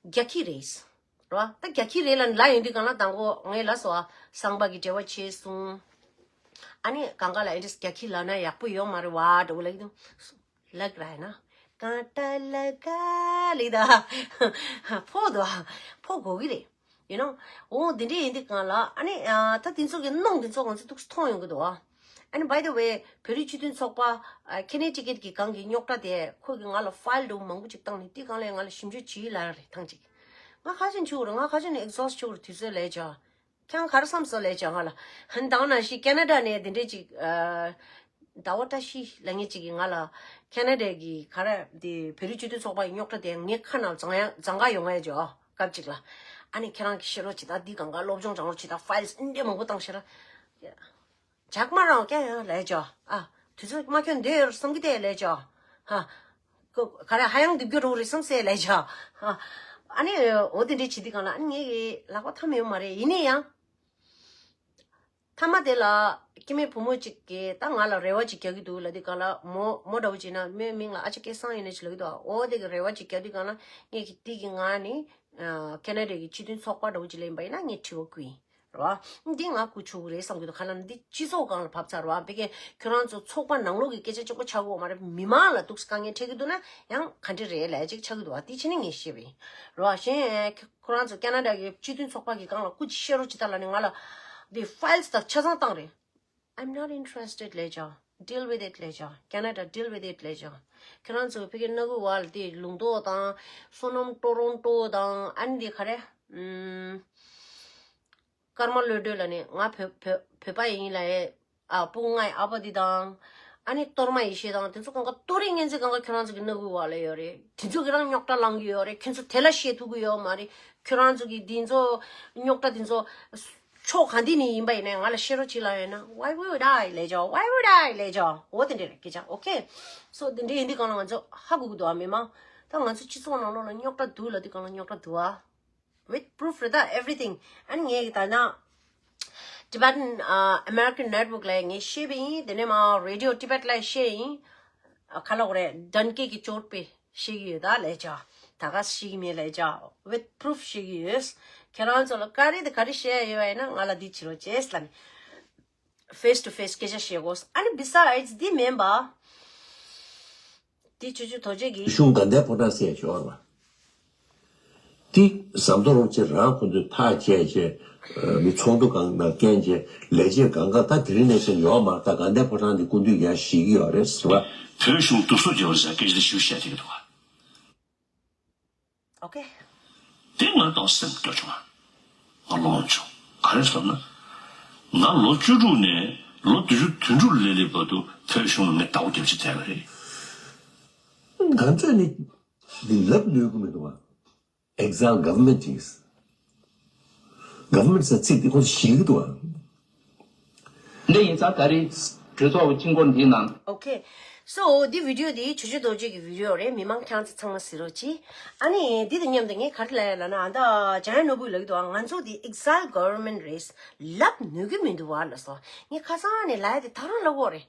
རྒྱ་ཁྱི་རེད། རོ། ད་རྒྱ་ཁྱི་རེད་ལབ་ལབ་ཡོང་དུས་གང་ལ་དང་པོ་ངས་ལབ་སོང་ཨ། གསང་བ་གི་འབྲེལ་བ་བྱས་སོང་། ཨ་ནི་གང་ག་ལ་ཨེ་འདྲས་རྒྱ་ཁྱི་ལབ་ན་ཡག་པོ་ཡོད་མ་རེད་བ་འདྲ་བོ་ལབ་ཀྱི་འདུག་ལབ་ར་ཡིན་ན། གང་ལྟར་ལབ་ག་ལབ་ད། ཕོ་དོ། ཕོ་དགོས་ཀྱི་རེད། ཡིན་ནོ། འོ་འདི་འདྲས་ཡིན་དུས་གང་ལ་ཨ་ནི་ད་དེ་ཚོ་གི་གནོང་དེ་ཚོ་ང་ཚོ་ཐུགས་སུ་མཐོང་ཡོང་གི་འདུག་ཨ། ཨ་ནི་by the way བོད་རིགས་སྤྱི་མཐུན་ཚོགས་པ་ཨ་ཁེ་ནེ་ཊི་ཀེཊ་གི་སྒང་གི་རྙོག་དྲ་དེ་ཁོ་གིས་ང་ལ་ཕའིལ་འདྲ་བོ་མང་པོ་ཅིག་བཏང་ནས་དེ་སྒང་ལ་ང་ལ་ཞིབ་འཇུག་བྱེད་ལབ་རེད་ཐེངས་གཅིག་ང་ཁ་ཆེ་བྱུང་རེད། ང་ཁ་ཆེ་ནས་ཨེག་ཟོ་སི་ཊི་བྱུང་རེད། དུས་ཚོད་ལས་བྱ། ཁྱེད་རང་ག་རེ་བསམ་སོང་ལབ་བྱ་ང་ལ། ཧན་དང་ན་ཤི་ཁེ་ན་ཌ་ནས་དེ་འདྲས་ཅིག་ཨ། ཟླ་བ་བཀྲ་ཤིས་ལབ་མཁན་ཅིག་གིས་ང་ལ་ཁེ་ན་ཌ་གི་ག་རེ་དེ་བོད་རིགས་སྤྱི་མཐུན་ཚོགས་པ་ཡི་རྙོག་དྲ་དེ་ངའི་ཁ་ནང་ལ་བརྫང་ཡ་བརྫང་ག་ཡོང་ཡ་ཅིག་ཨ། སྐབས་ཅིག་ལ། ཨ་ནི་ཁྱེད་རང་གིས་ཤེས་རོགས་བྱེད་ད། འདི་སྒང་ག་སློབ་སྦྱོང་སྦྱང་རོགས་བྱེད་ད། ཕའིལ་ཨིན་འདྲས་མང་པོ་བཏང་ཤེས་ར། ཇག་མ་རང་ཀྱ་ཡང་ལས་ཅོ། ཨ། དུས་ཚོད་མ་ཁྱོན་འདི་ཡོད་བསམ་གི་དེ་ལས་ཅོ། ཧ། ག་རེ་ཧ་ཡང་འདི་བརྒྱུད་རོགས་རེད་བསམ་སེ་ལས་ཅོ། ཧ། ཨ་ནི་འོ་དེ་འདྲས་བྱེད་དུས་གང་ལ་ཨ་ནི་ངས་ལག་པ་འཐམ་ཡོད་མ་རེད། ཡིན་ནའི་ཡང་། མཐའ་མ་དེ་ལ་སྐྱེ་དམན་བུ་མོ་གཅིག་གིས་ད་ང་ལ་རེ་བ་གཅིག་རྒྱག་གི་འདུག་ལབ་དུས་གང་ལ་མོ་མོ་འདྲ་བོ་གཅིག་ན་མོའི་མིང་ལ་ཨ་ཅེ་སྐལ་བཟང་ཡིན་ན་ཅིག་ལབ་ཀྱི་འདུག་འོ་དེ་གི་རེ་བ་གཅིག་རྒྱག་དུས་གང་ལ་ངས་ཀྱི་དེ་གི་ང་ནི་ཁེ་ན་ཌ་གི་སྤྱི་མཐུན་ཚོགས་པ་འདྲ་བོ་གཅིག་ལ་ཡིན་པ་ཡིན་ན་ངས་དྲི་བ་བཀོད་ཡིན། རེད་བ། འདི་ང་སྐུ་ཆུ་རེད་བསམ་གྱི་འདུག་ག་ལ་ན་འདི་སྤྱི་ཚོགས་སྒང་ལ་བབས་ཚར་བ་བི་ཀའི་ཁྱོད་རང་ཚོ་ཚོགས་པ་ནང་ལོགས་ཀྱི་སྐད་ཆ་གཅིག་པོ་ཆགས་ཀྱི་ཡོད་མ་རེད། མི་མང་ལ་འདུག་དཀའ་ངལ་འཕྲད་ཀྱི་འདུག་ན་ཡང་ག་འདྲ་རེད་ལབ་ཅིག་ཆགས་ཀྱི་འདུག་བ། དེ་ཕྱི་ནས་ངས་ཤེས་པ་ཡིན། རེད་བ། གཞན་ཁྱོད་རང་ཚོ་ཁེ་ན་ཌ་གི་སྤྱི་མཐུན་ཚོགས་པ་གི་སྒང་ལ་སྐུ་མཁྱེན་ཤེས་རོགས་བྱེད་ད་ལབ་ནས་ང་ལ་འདི་ཕའིལ་དག་ཆ་ཚང་བཏང་རེད། I'm not interested ལབ་ཅོ། Deal with it ལས་བྱ། Canada, deal with it ལས་བྱ། ཁྱེད་རང་ཚོ་ཕ་གིར་སྣ་ཁུག་བར་ལ་དེ་ལུང་རྟོགས་དང་། བསོད་ནམས་ཀྲོ་རོན་ཀྲོ་དང་། ཨ་ནི་དེ་ག་རེ། ཨུམ། ཀརྨ་བློ་གྲོས་ལ་ནི་ང་བོད་བོད་བོད་པ་ཡིན་ལ་ཨེ། ཨ་སྤུ་གུ་ལྔ་ཡི་ཨ་ཕ་འདི་དང་། ཨ་ནི་གཏོར་མ་ཡེ་ཤེས་དང་དེ་ཚོ་གང་ག་ཏོ་རིག་ངན་ཚེ་གང་ག་ཁྱོད་རང་ཚོ་གི་སྣ་ཁུག་བར་ལ་ཡོད་རེད། དེ་ཚོ་གི་རང་རྙོག་དྲ་ལངས་གི་ཡོད་རེད། ཁྱོད་ཚོ་དེ་ལ་བཤད་ཐུབ་གི་ཡོད་མ་རེད། ཁྱོད་རང་ཚོ་གི་འདི་ཚོ་རྙོག་དྲ་འདི་ཚོ་ཕྱོགས་གང་འདི་ནས་ཡིན་པ་ཡིན་ནའི་ང་ལ་བཤད་རོགས་བྱེད་ལབ་ཡོད་ན། Why would I ལས་བྱ། Why would I ལས་བྱ། འོ་དེ་འདྲས་རེད་སྐད་ཆ། Okay, so དེ་འདྲས་ཡིན་དུས་གང་ལ་ང་ཚོ་ཧ་གོ་གི་འདུག་ཨ། མི་མང་ད་ང་ཚོ་སྤྱི་ཚོགས་ནང་ལོགས་ལ་རྙོག་དྲ་འདུག་ལབ་དུས་གང་ལ་རྙོག་དྲ་འདུག་ཨ། With proof རེད་ད། Everything. ཨ་ནི་ངས་ད་ན་Tibetan uh, American Network ལ་ངས་བཤད་པ་ཡིན། དེ་ནས་མ་Radio Tibet ལ་བཤད་ཡིན། ཨ་ག་ལབ་དགོས་རེད། ལྡན་སྐྱེས་ཀྱི་ཅོར་པས་བཤད་ཀྱི་ཡོད་ད་ལས་བྱ། ད་ག་བཤད་ཀྱི་མེད་ལས་བྱ། With proof བཤད་ཀྱི་ཡོད། ཁྱེད་རང་ཚོ་ལ་ག་རེ་དང་ག་རེ་བཤད་ཡ་ཡོད་པ་ཡིན་ན་ང་ལ་འདི་བྱེད་རོགས་བྱེད་ལབ་ནས། Face to face སྐད་ཆ་བཤད་དགོས། ཨ་ནི་besides འདི་མིན་པ། འདི་ཆུ་ཆུ་རྡོ་རྗེ་གི། གཞུང་དགའ་ལྡན་ཕོ་བྲང་ཟེར་ཡ་ཅིག་ཡོད་རེད་པ། འདི་ཟམ་གདོང་རིན་པོ་ཆེ་རང་ཁོ་ཚོས་ཐག་བཅད་བྱས། མི་ཚོགས་འདུ་གང་ནང་བསྐྱལ་བྱས་ལས་བྱེད་གང་ག་ད་དེ་རིང་ནས་བཟུང་ཡོད་མ་རེད། ད་དགའ་ལྡན་ཕོ་བྲང་འདི་སྐུ་མདུན་ཡར་བཞེངས་ཀྱི་ཡོད་རེད་ཟེར་བ། བོད་གཞུང་སྡུག་སོ་རྒྱབ་པ་ཟེར་སྐད་ཆ་དེ་ཞུ་བཤད་བསྡད་ཀྱི་འདུག་ག Okay. དེ་ང་དང་སེམས་སྐྱོ་བྱུང་བ། ང་ལོངས་བྱུང་། ག་རེ་ཟེར་ན། ང་ལོ་བཅུ་དྲུག་ནས་ལོ་བདུན་ཅུ་དོན་དྲུག་ལ་སླེབས་པ་དུ་བོད་གཞུང་ལ་ངས་ཟླ་བ་བརྒྱད་ཅུ་བསྡད་པ་རེད། ང་ཚོས་ནི་འདི་ལབ་ནུས་ཀྱི་མི་འདུག་བ། Exile government is government ཟེར་ཚིག་འདི་ཁོ་ཚོ་ཞེད་ཀྱི་འདུག་བ། འདི་ཡིན་ཙང་ད་རེས་གྲོས་ཚོགས་ཀྱི་དཀྱིལ་འཁོར་འདིའི་ནང་། Okay, so འདི་video འདི་ཆུ་ཆུ་རྡོ་རྗེ་གི་video རེད། མི་མང་ཁྱེད་རང་ཚོ་ཚང་མ་གཟིགས་རོགས་གྱིས། ཨ་ནི་འདི་དང་མཉམ་དུ་ངས་ག་རེ་ལབ་ཡ་ལབ་ན། ཨ་ད་འཇམ་དབྱངས་ནོར་བུས་ལབ་ཀྱི་འདུག་ང་ཚོ་འདི་exile government རེད་ལབ་ནུས་ཀྱི་མི་འདུག་བ་ལབ་སོང་། ངས་ཁ་སང་ནས་ལབ་ཡ་དེ་ད་རུང་ལབ་ཀྱི་ཡོད་རེད།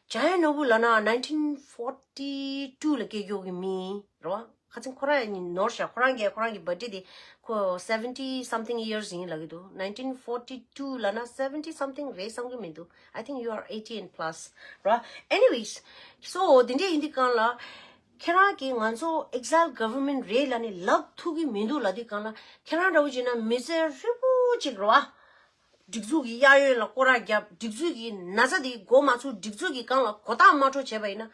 འཇམ་དབྱངས་ནོར་བུ་ལབ་ན་nineteen forty two ལ་སྐྱེས་རྒྱུ་གི་མི་རེད་བ། ཁ་ཚིག་ཁོ་རང་ཡང་ནོར་ཤག་ཁོ་རང་གིས་ཁོ་རང་གི་birthday དེ་ཁོ་seventy something years ཡིན་ལབ་ཀྱི་འདུག nineteen forty two ལབ་ན་seventy something རེད་བསམ་གྱི་མི་འདུག I think you are eighty and plus ར། Anyways, so དེ་འདྲས་ཡིན་དུས་གང་ལ་ཁྱེད་རང་གིས་ང་ཚོ་exile government རེད་ལབ་ནས་ལབ་ཐུབ་ཀྱི་མི་འདུག་ལབ་དུས་གང་ལ་ཁྱེད་རང་འདྲ་བོ་བྱས་ན་མི་ཚེ་ཧྲིལ་པོ་ཅིག་རེད་བ། སྒྲིག་འཛུགས་ཀྱི་གཡས་གཡོན་ལ་སྐོར་ར་བརྒྱབ། སྒྲིག་འཛུགས་ཀྱི་ན་ཚ་དེ་འགོ་མ་ཚུགས། སྒྲིག་འཛུགས་ཀྱི་སྒང་ལ་གོ་བརྡ་མ་འཕྲོད་བྱས་པ་ཡིན་ན།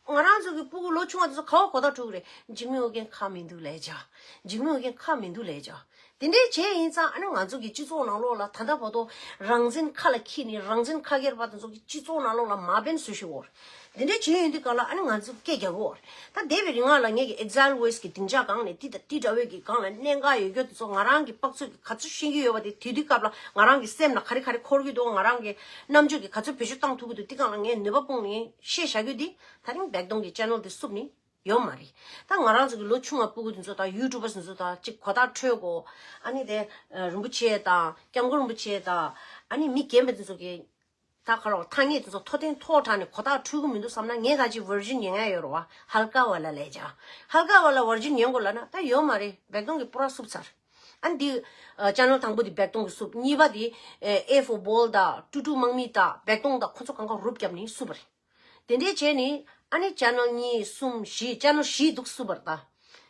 ང་རང་ཚོ་གི་སྤུ་གུ་ལོ་ཆུང་བ་དེ་ཚོ་ག་བ་གོ་བརྡ་འཕྲོད་ཀྱི་རེད། འཇིགས་མེད་ཨོ་རྒྱན་ཁག་མི་འདུག་ལས་བྱ། འཇིགས་མེད་ཨོ་རྒྱན་ཁག་མི་འདུག་ལས་བྱ། དེ་འདྲའི་བྱས་ཡིན་ཙང་ཨ་ནི་ང་ཚོ་གི་སྤྱི་ཚོགས་ནང་ལོགས་ལ་ད་ལྟ་བར་དུ་རང་བཙན་ཁ་ལ་འཁྱེར་ནས་རང་བཙན་ཁ་སྒེར་བ་དེ་ཚོ་གི་སྤྱི་ཚོགས་ནང་ལོགས་ལ་མ་འབེན་བཟོ་ཤེས་འོར། དེ་འདྲའི་བྱས་ཡོང་དུས་གང་ལ་ཨ་ནི་ང་ཚོ་སྐད་རྒྱག་གི་འོར། ད་འདས་པའི་རིང་ལ་ངེད་ཀྱི་Exile Voice གི་སྡིངས་ཆ་སྒང་ནས་དེ་དང་དེ་འདྲ་བའི་གི་སྒང་ལ་གནད་འགག་ཡོད་རྒྱུ་དེ་ཚོ་ང་རང་གི་དཔག་ཚོད་ཀྱི་ག་ཚོད་ཤེས་ཀྱི་ཡོད་པ་དེ་དེ་དུས་སྐབས་ལ་ང་རང་གི་སེམས་ལ་ག་རེ་ག་རེ་འཁོར་གྱི་འདུག་ང་རང་གི་རྣམ་དཔྱོད་ཀྱི་ག་ཚོད་བེད་སྤྱོད་བཏང་ཐུབ་ཀྱི་འདུག་དེ་སྒང་ལ་ངས་ནུས་པ་སྤུངས་ནས་བཤད་བཞག་རྒྱུ་འདི་ད་རིང་བེག་སྟོང་གི་channel དེ་བསུབ་ནས་ཡོད་མ་རེད། ད་ང་རང་ཚོ་གི་ལོ་ཆུང་བ་སྤུ་གུ་དེ་ཚོ་དང་YouTubers དེ་ཚོ་དང་གཅིག་གོ་བརྡ་འཕྲོད་དགོས། ཨ་ནི་དེ་རིན་པོ་ཆེ་དང་སྐྱབས་མགོན་རིན་པོ་ཆེ་དང་ཨ་ནི་མི་རྒན་པ་དེ་ཚོ་གི་ད་ག་རེ་ཐ་སྙད་དེ་ཚོ་མཐོ་དོན་མཐོ་དྲགས་ནས་གོ་བརྡ་འཕྲོད་ཀྱི་མི་འདུག་བསམ་ན་ངས་ད་ཅིག་version ཉན་ཡ་ཡོད་རེད་བ། ཧལ་ཀ་ཝ་ལ་ལས་བྱ། ཧལ་ཀ་ཝ་ལ་version ཉན་དགོས་ལབ་ན་ད་ཡོད་མ་རེད། བེག་སྟོང་གིས་པུ་ར་བསུབ་ཚར། ཨ་འདི་channel དང་པོ་དེ་བེག་སྟོང་གིས་བསུབ། གཉིས་པ་དེ་A for Ball དང་ཀྲུ་ཀྲུ་དམག་མི་དང་བེག་སྟོང་དང་ཁོ་ཚོ་གང་ག་རུབ་བརྒྱབ་ནས་བསུབ་པ་རེད། དེ་འདྲས་བྱས་ནས་ཨ་ནི་channel གཉིས་གསུམ་བཞི་channel བཞི་འདུག་བསུབ་པ་རེད་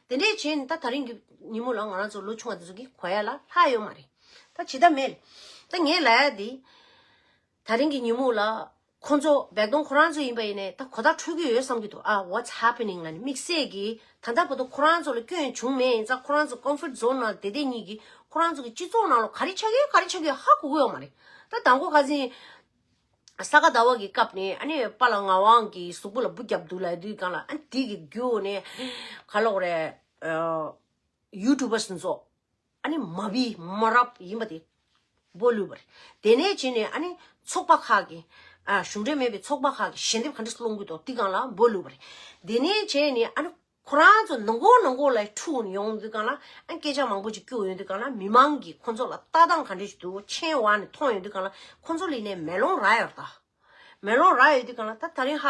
ད། དེ་འདྲས་བྱས་ནས་ད་ད་རིང་གི་ཉིན་མོ་ལ་ང་རང་ཚོ་ལོ་ཆུང་བ་དེ་ཚོ་གིས་གོ་ཡ་ལ་ལྷག་ཡོད་མ་རེད། ད་ཇི་ལྟ་མེད། ད་ངས་ལབ་ཡ་དེ། ད་རིང་གི་ཉིན་མོ་ལ་ཁོང་ཚོ་བེག་སྟོང་ཁོ་རང་ཚོ་ཡིན་པ་ཡིན་ནའི་ད་གོ་བརྡ་འཕྲོད་ཀྱི་ཡོད་བསམ་གྱི་འདུག་ཨ་what's happening ལ་ནི་དམིགས་བསལ་གྱིས་ད་ལྟ་བར་དུ་ཁོ་རང་ཚོ་ལ་སྐྱོན་བྱུང་མེད་ཡིན་ཙང་ཁོ་རང་ཚོ་comfort zone ནང་བསྡད་བསྡད་གཉིས་ཀྱིས་ཁོ་རང་ཚོ་གི་སྤྱི་ཚོགས་ནང་ལ་ག་རེ་ཆགས་ཀྱི་ཡོད་ག་རེ་ཆགས་ཀྱི་ཡོད་ཧ་གོ་གི་ཡོད་མ་རེད། ད་དང་པོ་ཁ་སང་ས་ག་ཟླ་བ་གི་སྐབས་ནས་ཨ་ནི་པཱ་ལགས་ངག་དབང་གི་གཟུགས་པོ་ལ་འབུ་བརྒྱབ་འདུག་ལབ་དུས་སྒང་ལ་ཨ་ནི་དེ་གི་རྒྱུ་ནས་ག་ལབ་དགོས་རེད། YouTubers ཚོ་ཨ་ནི་མ་བི་མ་རབས་ཡིན་པ་དེ་འབོ་ལུས་པ་རེད། དེ་ནས་བྱས་ནས་ཨ་ནི་ཚོགས་པ་ཁག་གི་ཨ་གཞུང་འབྲེལ་མེད་པའི་ཚོགས་པ་ཁག་གི་ཞལ་འདེབས་ག་འདྲ་སློང་གི་འདུག་དེ་སྒང་ལ་འབོ་ལུས་པ་རེད། དེ་ནས་བྱས་ནས་ཨ་ནི་ཁོ་རང་ཚོ་ནང་ཁོག་ནང་ཁོག་ལ་འཁྲུག་ཡོང་དུས་སྒང་ལ་ཨ་སྐད་ཆ་མང་པོ་ཅིག་སྐྱོ་ཡོང་དུས་སྒང་ལ་མི་མང་གིས་ཁོ་ཚོ་ལ་ལྟ་སྟངས་ག་འདྲ་ཞིག་འདུག་མཆན་འོག་ནས་མཐོང་ཡོང་དུས་སྒང་ལ་ཁོ་ཚོ་ལ་ནས་མེ་ལོང་རག་ཡོད་ད། མེ་ལོང་རག་ཡོད་དུས་སྒང་ལ་ད་ད་རིང་ཧ་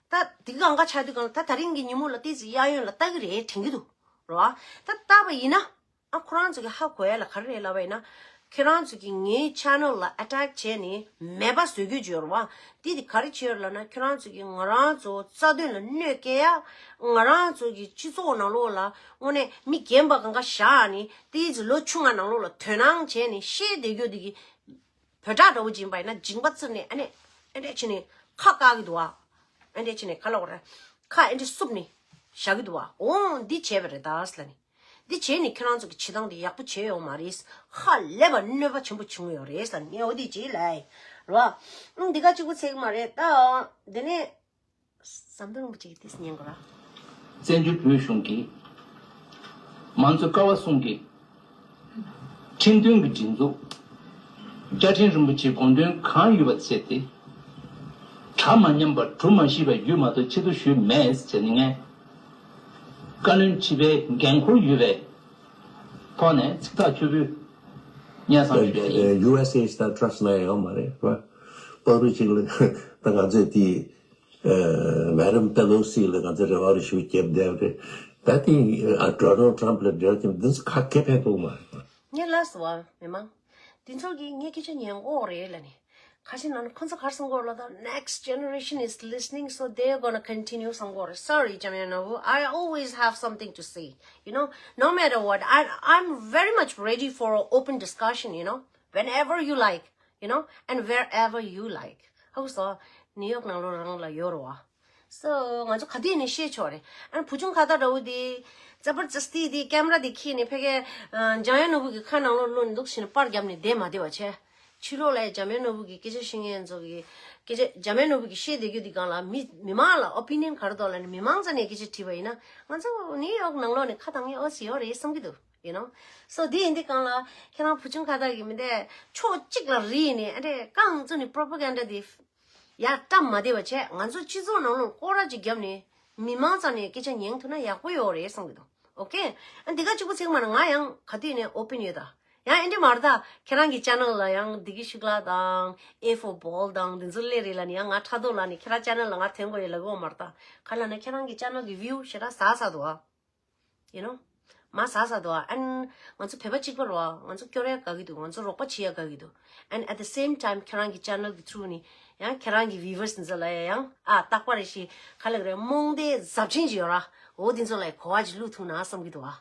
ད་འདི་གང་ག་ཆགས་དུས་སྒང་ལ་ད་ད་རིང་གི་ཉིན་མོ་ལ་ཏོག་ཙམ་གཡས་གཡོན་ལ་ལྟ་གི་རེད་དྲན་གི་འདུག་རེད་བ། ད་ལྟ་བ་ཡིན་ན་ཨ་ཁོ་རང་ཚོ་གི་ཧ་གོ་ཡ་ལ་ག་རེ་རེད་ལབ་པ་ཡིན་ན། ཁྱེད་རང་ཚོ་གིས་ངའི་channel ལ་attack བྱས་ནས་མེད་པ་བཟོ་རྒྱུ་བྱོས་རེད་བ། འདི་དེ་ག་རེ་བྱས་ཡོད་ལབ་ན་ཁྱེད་རང་ཚོ་གིས་ང་རང་ཚོ་རྩ་དོན་ལ་གནོད་སྐྱེལ་ཡ། ང་རང་ཚོ་གི་སྤྱི་ཚོགས་ནང་ལོགས་ལ་དངོས་གནས་མི་རྒན་པ་གང་ག་བཞག་ནས་ཏོག་ཙམ་ལོ་ཆུང་བ་ནང་ལོགས་ལ་དོ་སྣང་བྱས་ནས་བཤད་བསྡད་རྒྱུ་དེ་གི་བོད་ཁྲག་འདྲ་བོ་ཅིག་ཡིན་པ་ཡིན་ན་མཇིང་པ་བཙིར་ནས་ཨ་ནི་ཨེ་འདྲས་བྱས་ནས་ ཁ་བཀག་གི་འདུག་བ། ཨེ་འདྲས་བྱས་ནས་ག་ལབ་དགོས་རེད། ཁ་ཨེ་འདྲས་བསུབས་ནས་བཞག་གི་འདུག་བ། འོ་འདི་བྱས་པ་རེད་ད་ཟེར་ལབ་ནས། འདི་བྱས་ནས་ཁྱེད་རང་ཚོ་གི་བྱེད་སྟངས་འདི་ཡག་པོ་བྱས་ཡོད་མ་རེད། ཧ་ལས་པ་གནོད་པ་ཆེན་པོ་བྱུང་ཡོད་རེད་ཟེར་ནས་ངས་འོ་འདི་བྱས་ལབ་ཡིན་རོ། ཨང་འདི་ག་གཅིག་པུ་ཚད་གི་མ་རེད་ད། འདི་ནས་ཟམ་གདོང་རིན་པོ་ཆེ་གི་དེ་ཉན་དགོས་ར། བཙན་བྱོལ་བོད་གཞུང་གིས་མང་གཙོ་ཀ་བ་གསུམ་གྱི་ཁྲིམས་མཐུན་གྱི་སྒྲིག་འཛུགས་བཅའ་ཁྲིམས་རིན་པོ་ཆེའི་དགོངས་དོན་གང་ཡོད་པ་བྱས་ཏེ། གྲ་མ་ཉམས་པ་གྲུ་མ་ཤིས་པ་རྒྱུད་མ་གཏོགས་ཕྱིར་བསྡུ་ཞུས་མེད་ཟེར་ནས་ངས་བཀའ་བློན་ཁྲི་པའི་འགན་འཁུར་ཡོད་པའི་ཐོག་ནས་ཚིག་ཐག་ཆོད་པོས་སྙན་སེང་ཞུ་ཡ་ཡིན། ཡུ་ཨེས་ཨེ་ད་ཊྲ་སི་ཊི་ལ་ཡོད་མ་རེད་བ། པག་རུ་གཅིག་ལ་ད་ང་ཚོས་དེ་མེ་ཌམ་པེ་ལོ་སི་ལ་ང་ཚོས་རེ་བ་རེ་ཞུ་རྒྱབ་བསྡད་རེད། ད་དེ་ཌོ་ནལ་ཊྲམ་ལ་འབྲེལ་གྱི་འདི་ཚོ་ཁ་སྐད་ཕན་ཐོགས་མ་རེད། ངས་ལབ་སོང་བ་མི་མང་། འདི་ཚོ་གིས་ངས་སྐད་ཆ་ཉན་གོ་རེད་ལབ་ནས། ཁ་ཤས་ནང་ནས་ཁོ་ཚོ་གར་སོང་གོ་ལ་ད། Next generation is listening, so they're gonna continue སོང་གོ་རེད། Sorry, Jamia Nabu, I always have something to say. You know, no matter what, I, I'm very much ready for an open discussion, you know, whenever you like, you know, and wherever you like. ཧོ་སོ། ནིའུ་ཡོག་ནང་ལོགས་རང་ལ་ཡོད་རེད་བ། སོ་ང་ཚོ་ག་དུས་ནས་བཤད་ཆོག་རེད། ཨ་ནི་བུ་ཆུང་ཁ་བརྡ་འདྲ་བོ་དེ། ཛ་པར་ཛ་སྟི་དེ་ཀེམ་ར་དེ་ཁྱེར་ནས་ཕ་གི་འཇམ་དབྱངས་ནོར་བུ་གི་ཁ་ནང་ལོགས་བླུགས་ནས་འདུག་བྱས་ནས་པར་བརྒྱབ་ནས་བསྡད་མ་བསྡད་པ་བྱས། ཕྱི་ལོགས་ལ་འཇམ་དབྱངས་ནོར་བུ་གི་སྐད་ཆ་བཤད་མཁན་ཚོ་གི་སྐད་ཆ། འཇམ་དབྱངས་ནོར་བུ་གི་བཤད་བསྡད་རྒྱུ་དེ་སྒང་ལ་མི་མི་མང་ལ་ཨོ་པི་ནི་ཡན་ག་རེ་འདུག་ལབ་ནས་མི་མང་རྩ་ནས་སྐད་ཆ་དྲིས་པ་ཡིན་ན། ང་ཚོ་ནིའུ་ཡོག་ནང་ལོགས་ནས་ཁ་བཏང་མཁན་ཨོ་ཙི་ཡོད་རེད་བསམ་གྱི་འདུག you know. སོ་དེ་ཡིན་དུས་སྒང་ལ་ཁྱེད་རང་བུ་ཆུང་ཁ་བརྡ་གི་མི་འདས་ཕྱོགས་གཅིག་ལ་རིལ་ནས་ཨ་འདྲས་རྐང་བཙུགས་ནས་པོ་རོ་པ་གན་ཌ་དེ་ཡར་བཀྲམ་མ་བསྡད་པ་བྱས། ང་ཚོ་སྤྱི་ཚོགས་ནང་ལོགས་སྐོར་ར་ཅིག་བརྒྱབ་ནས་མི་མང་རྩ་ནས་སྐད་ཆ་ཉན་ཐུབ་ན་ཡག་པོ་ཡོད་རེད་བསམ་གྱི་འདུག་ཨོ་ཁེ། ཨ་འདི་ག་གཅིག་པུ་ཚིག་མ་ན་ང་ཡང་ག་དུས་ནས་ཨོ་པན་ཡོད་ད། ཡང་ཨེ་འདྲས་མ་རེད་ད། ཁྱེད་རང་གི་ཅེ་ནལ་ལ་ཡང་བདེ་སྐྱིད་ཤུགས་ལགས་དང་ཨེ་ཕོར་བྷོལ་དང་འདི་ཚོ་སླེབས་རེད་ལབ་ནས་ཡང་ང་ཕྲག་དོག་ལབ་ནས་ཁྱེད་རང་ཅེ་ནལ་ལ་ང་ཐོན་དགོས་ཡོད་ལབ་གི་ཡོད་མ་རེད་ད། ག་ལབ་ན་ཁྱེད་རང་གི་ཅེ་ནལ་གི་བིའུ་ཞེ་དྲག་ཟག་ཟག་འདུག་ཨ། you know. མ་ཟ་ས་དོ། ཨན། ང་ཚོ་བོད་པ་གཅིག་པ་རོ། ང་ཚོ་སྐྱོར་ཡ་དགའ་གི་འདུག་ང་ཚོ་རོགས་པ་བྱེད་ཡ་དགའ་གི་འདུག and at the same time ཁྱེད་རང་གི་ཅེ་ནལ་གི་ཐུ་རུ་ནི་ཡང་ཁྱེད་རང་གི་བིའུ་ཝར་སི་འཛི་ལ་ཡ་ཡང་ཨ་རྟག་པ་རེ་ཞིག་ག་ལ་གི་རེད། རྨོངས་དད་ཟབ་ཆེན་ཅིག་ཡོད་ར། འོ་དེ་ཚོ་ལ་གོ་བ་ཅིག་བླུག་ཐུབ་ན་བསམ་གི་འདུག་ཨ།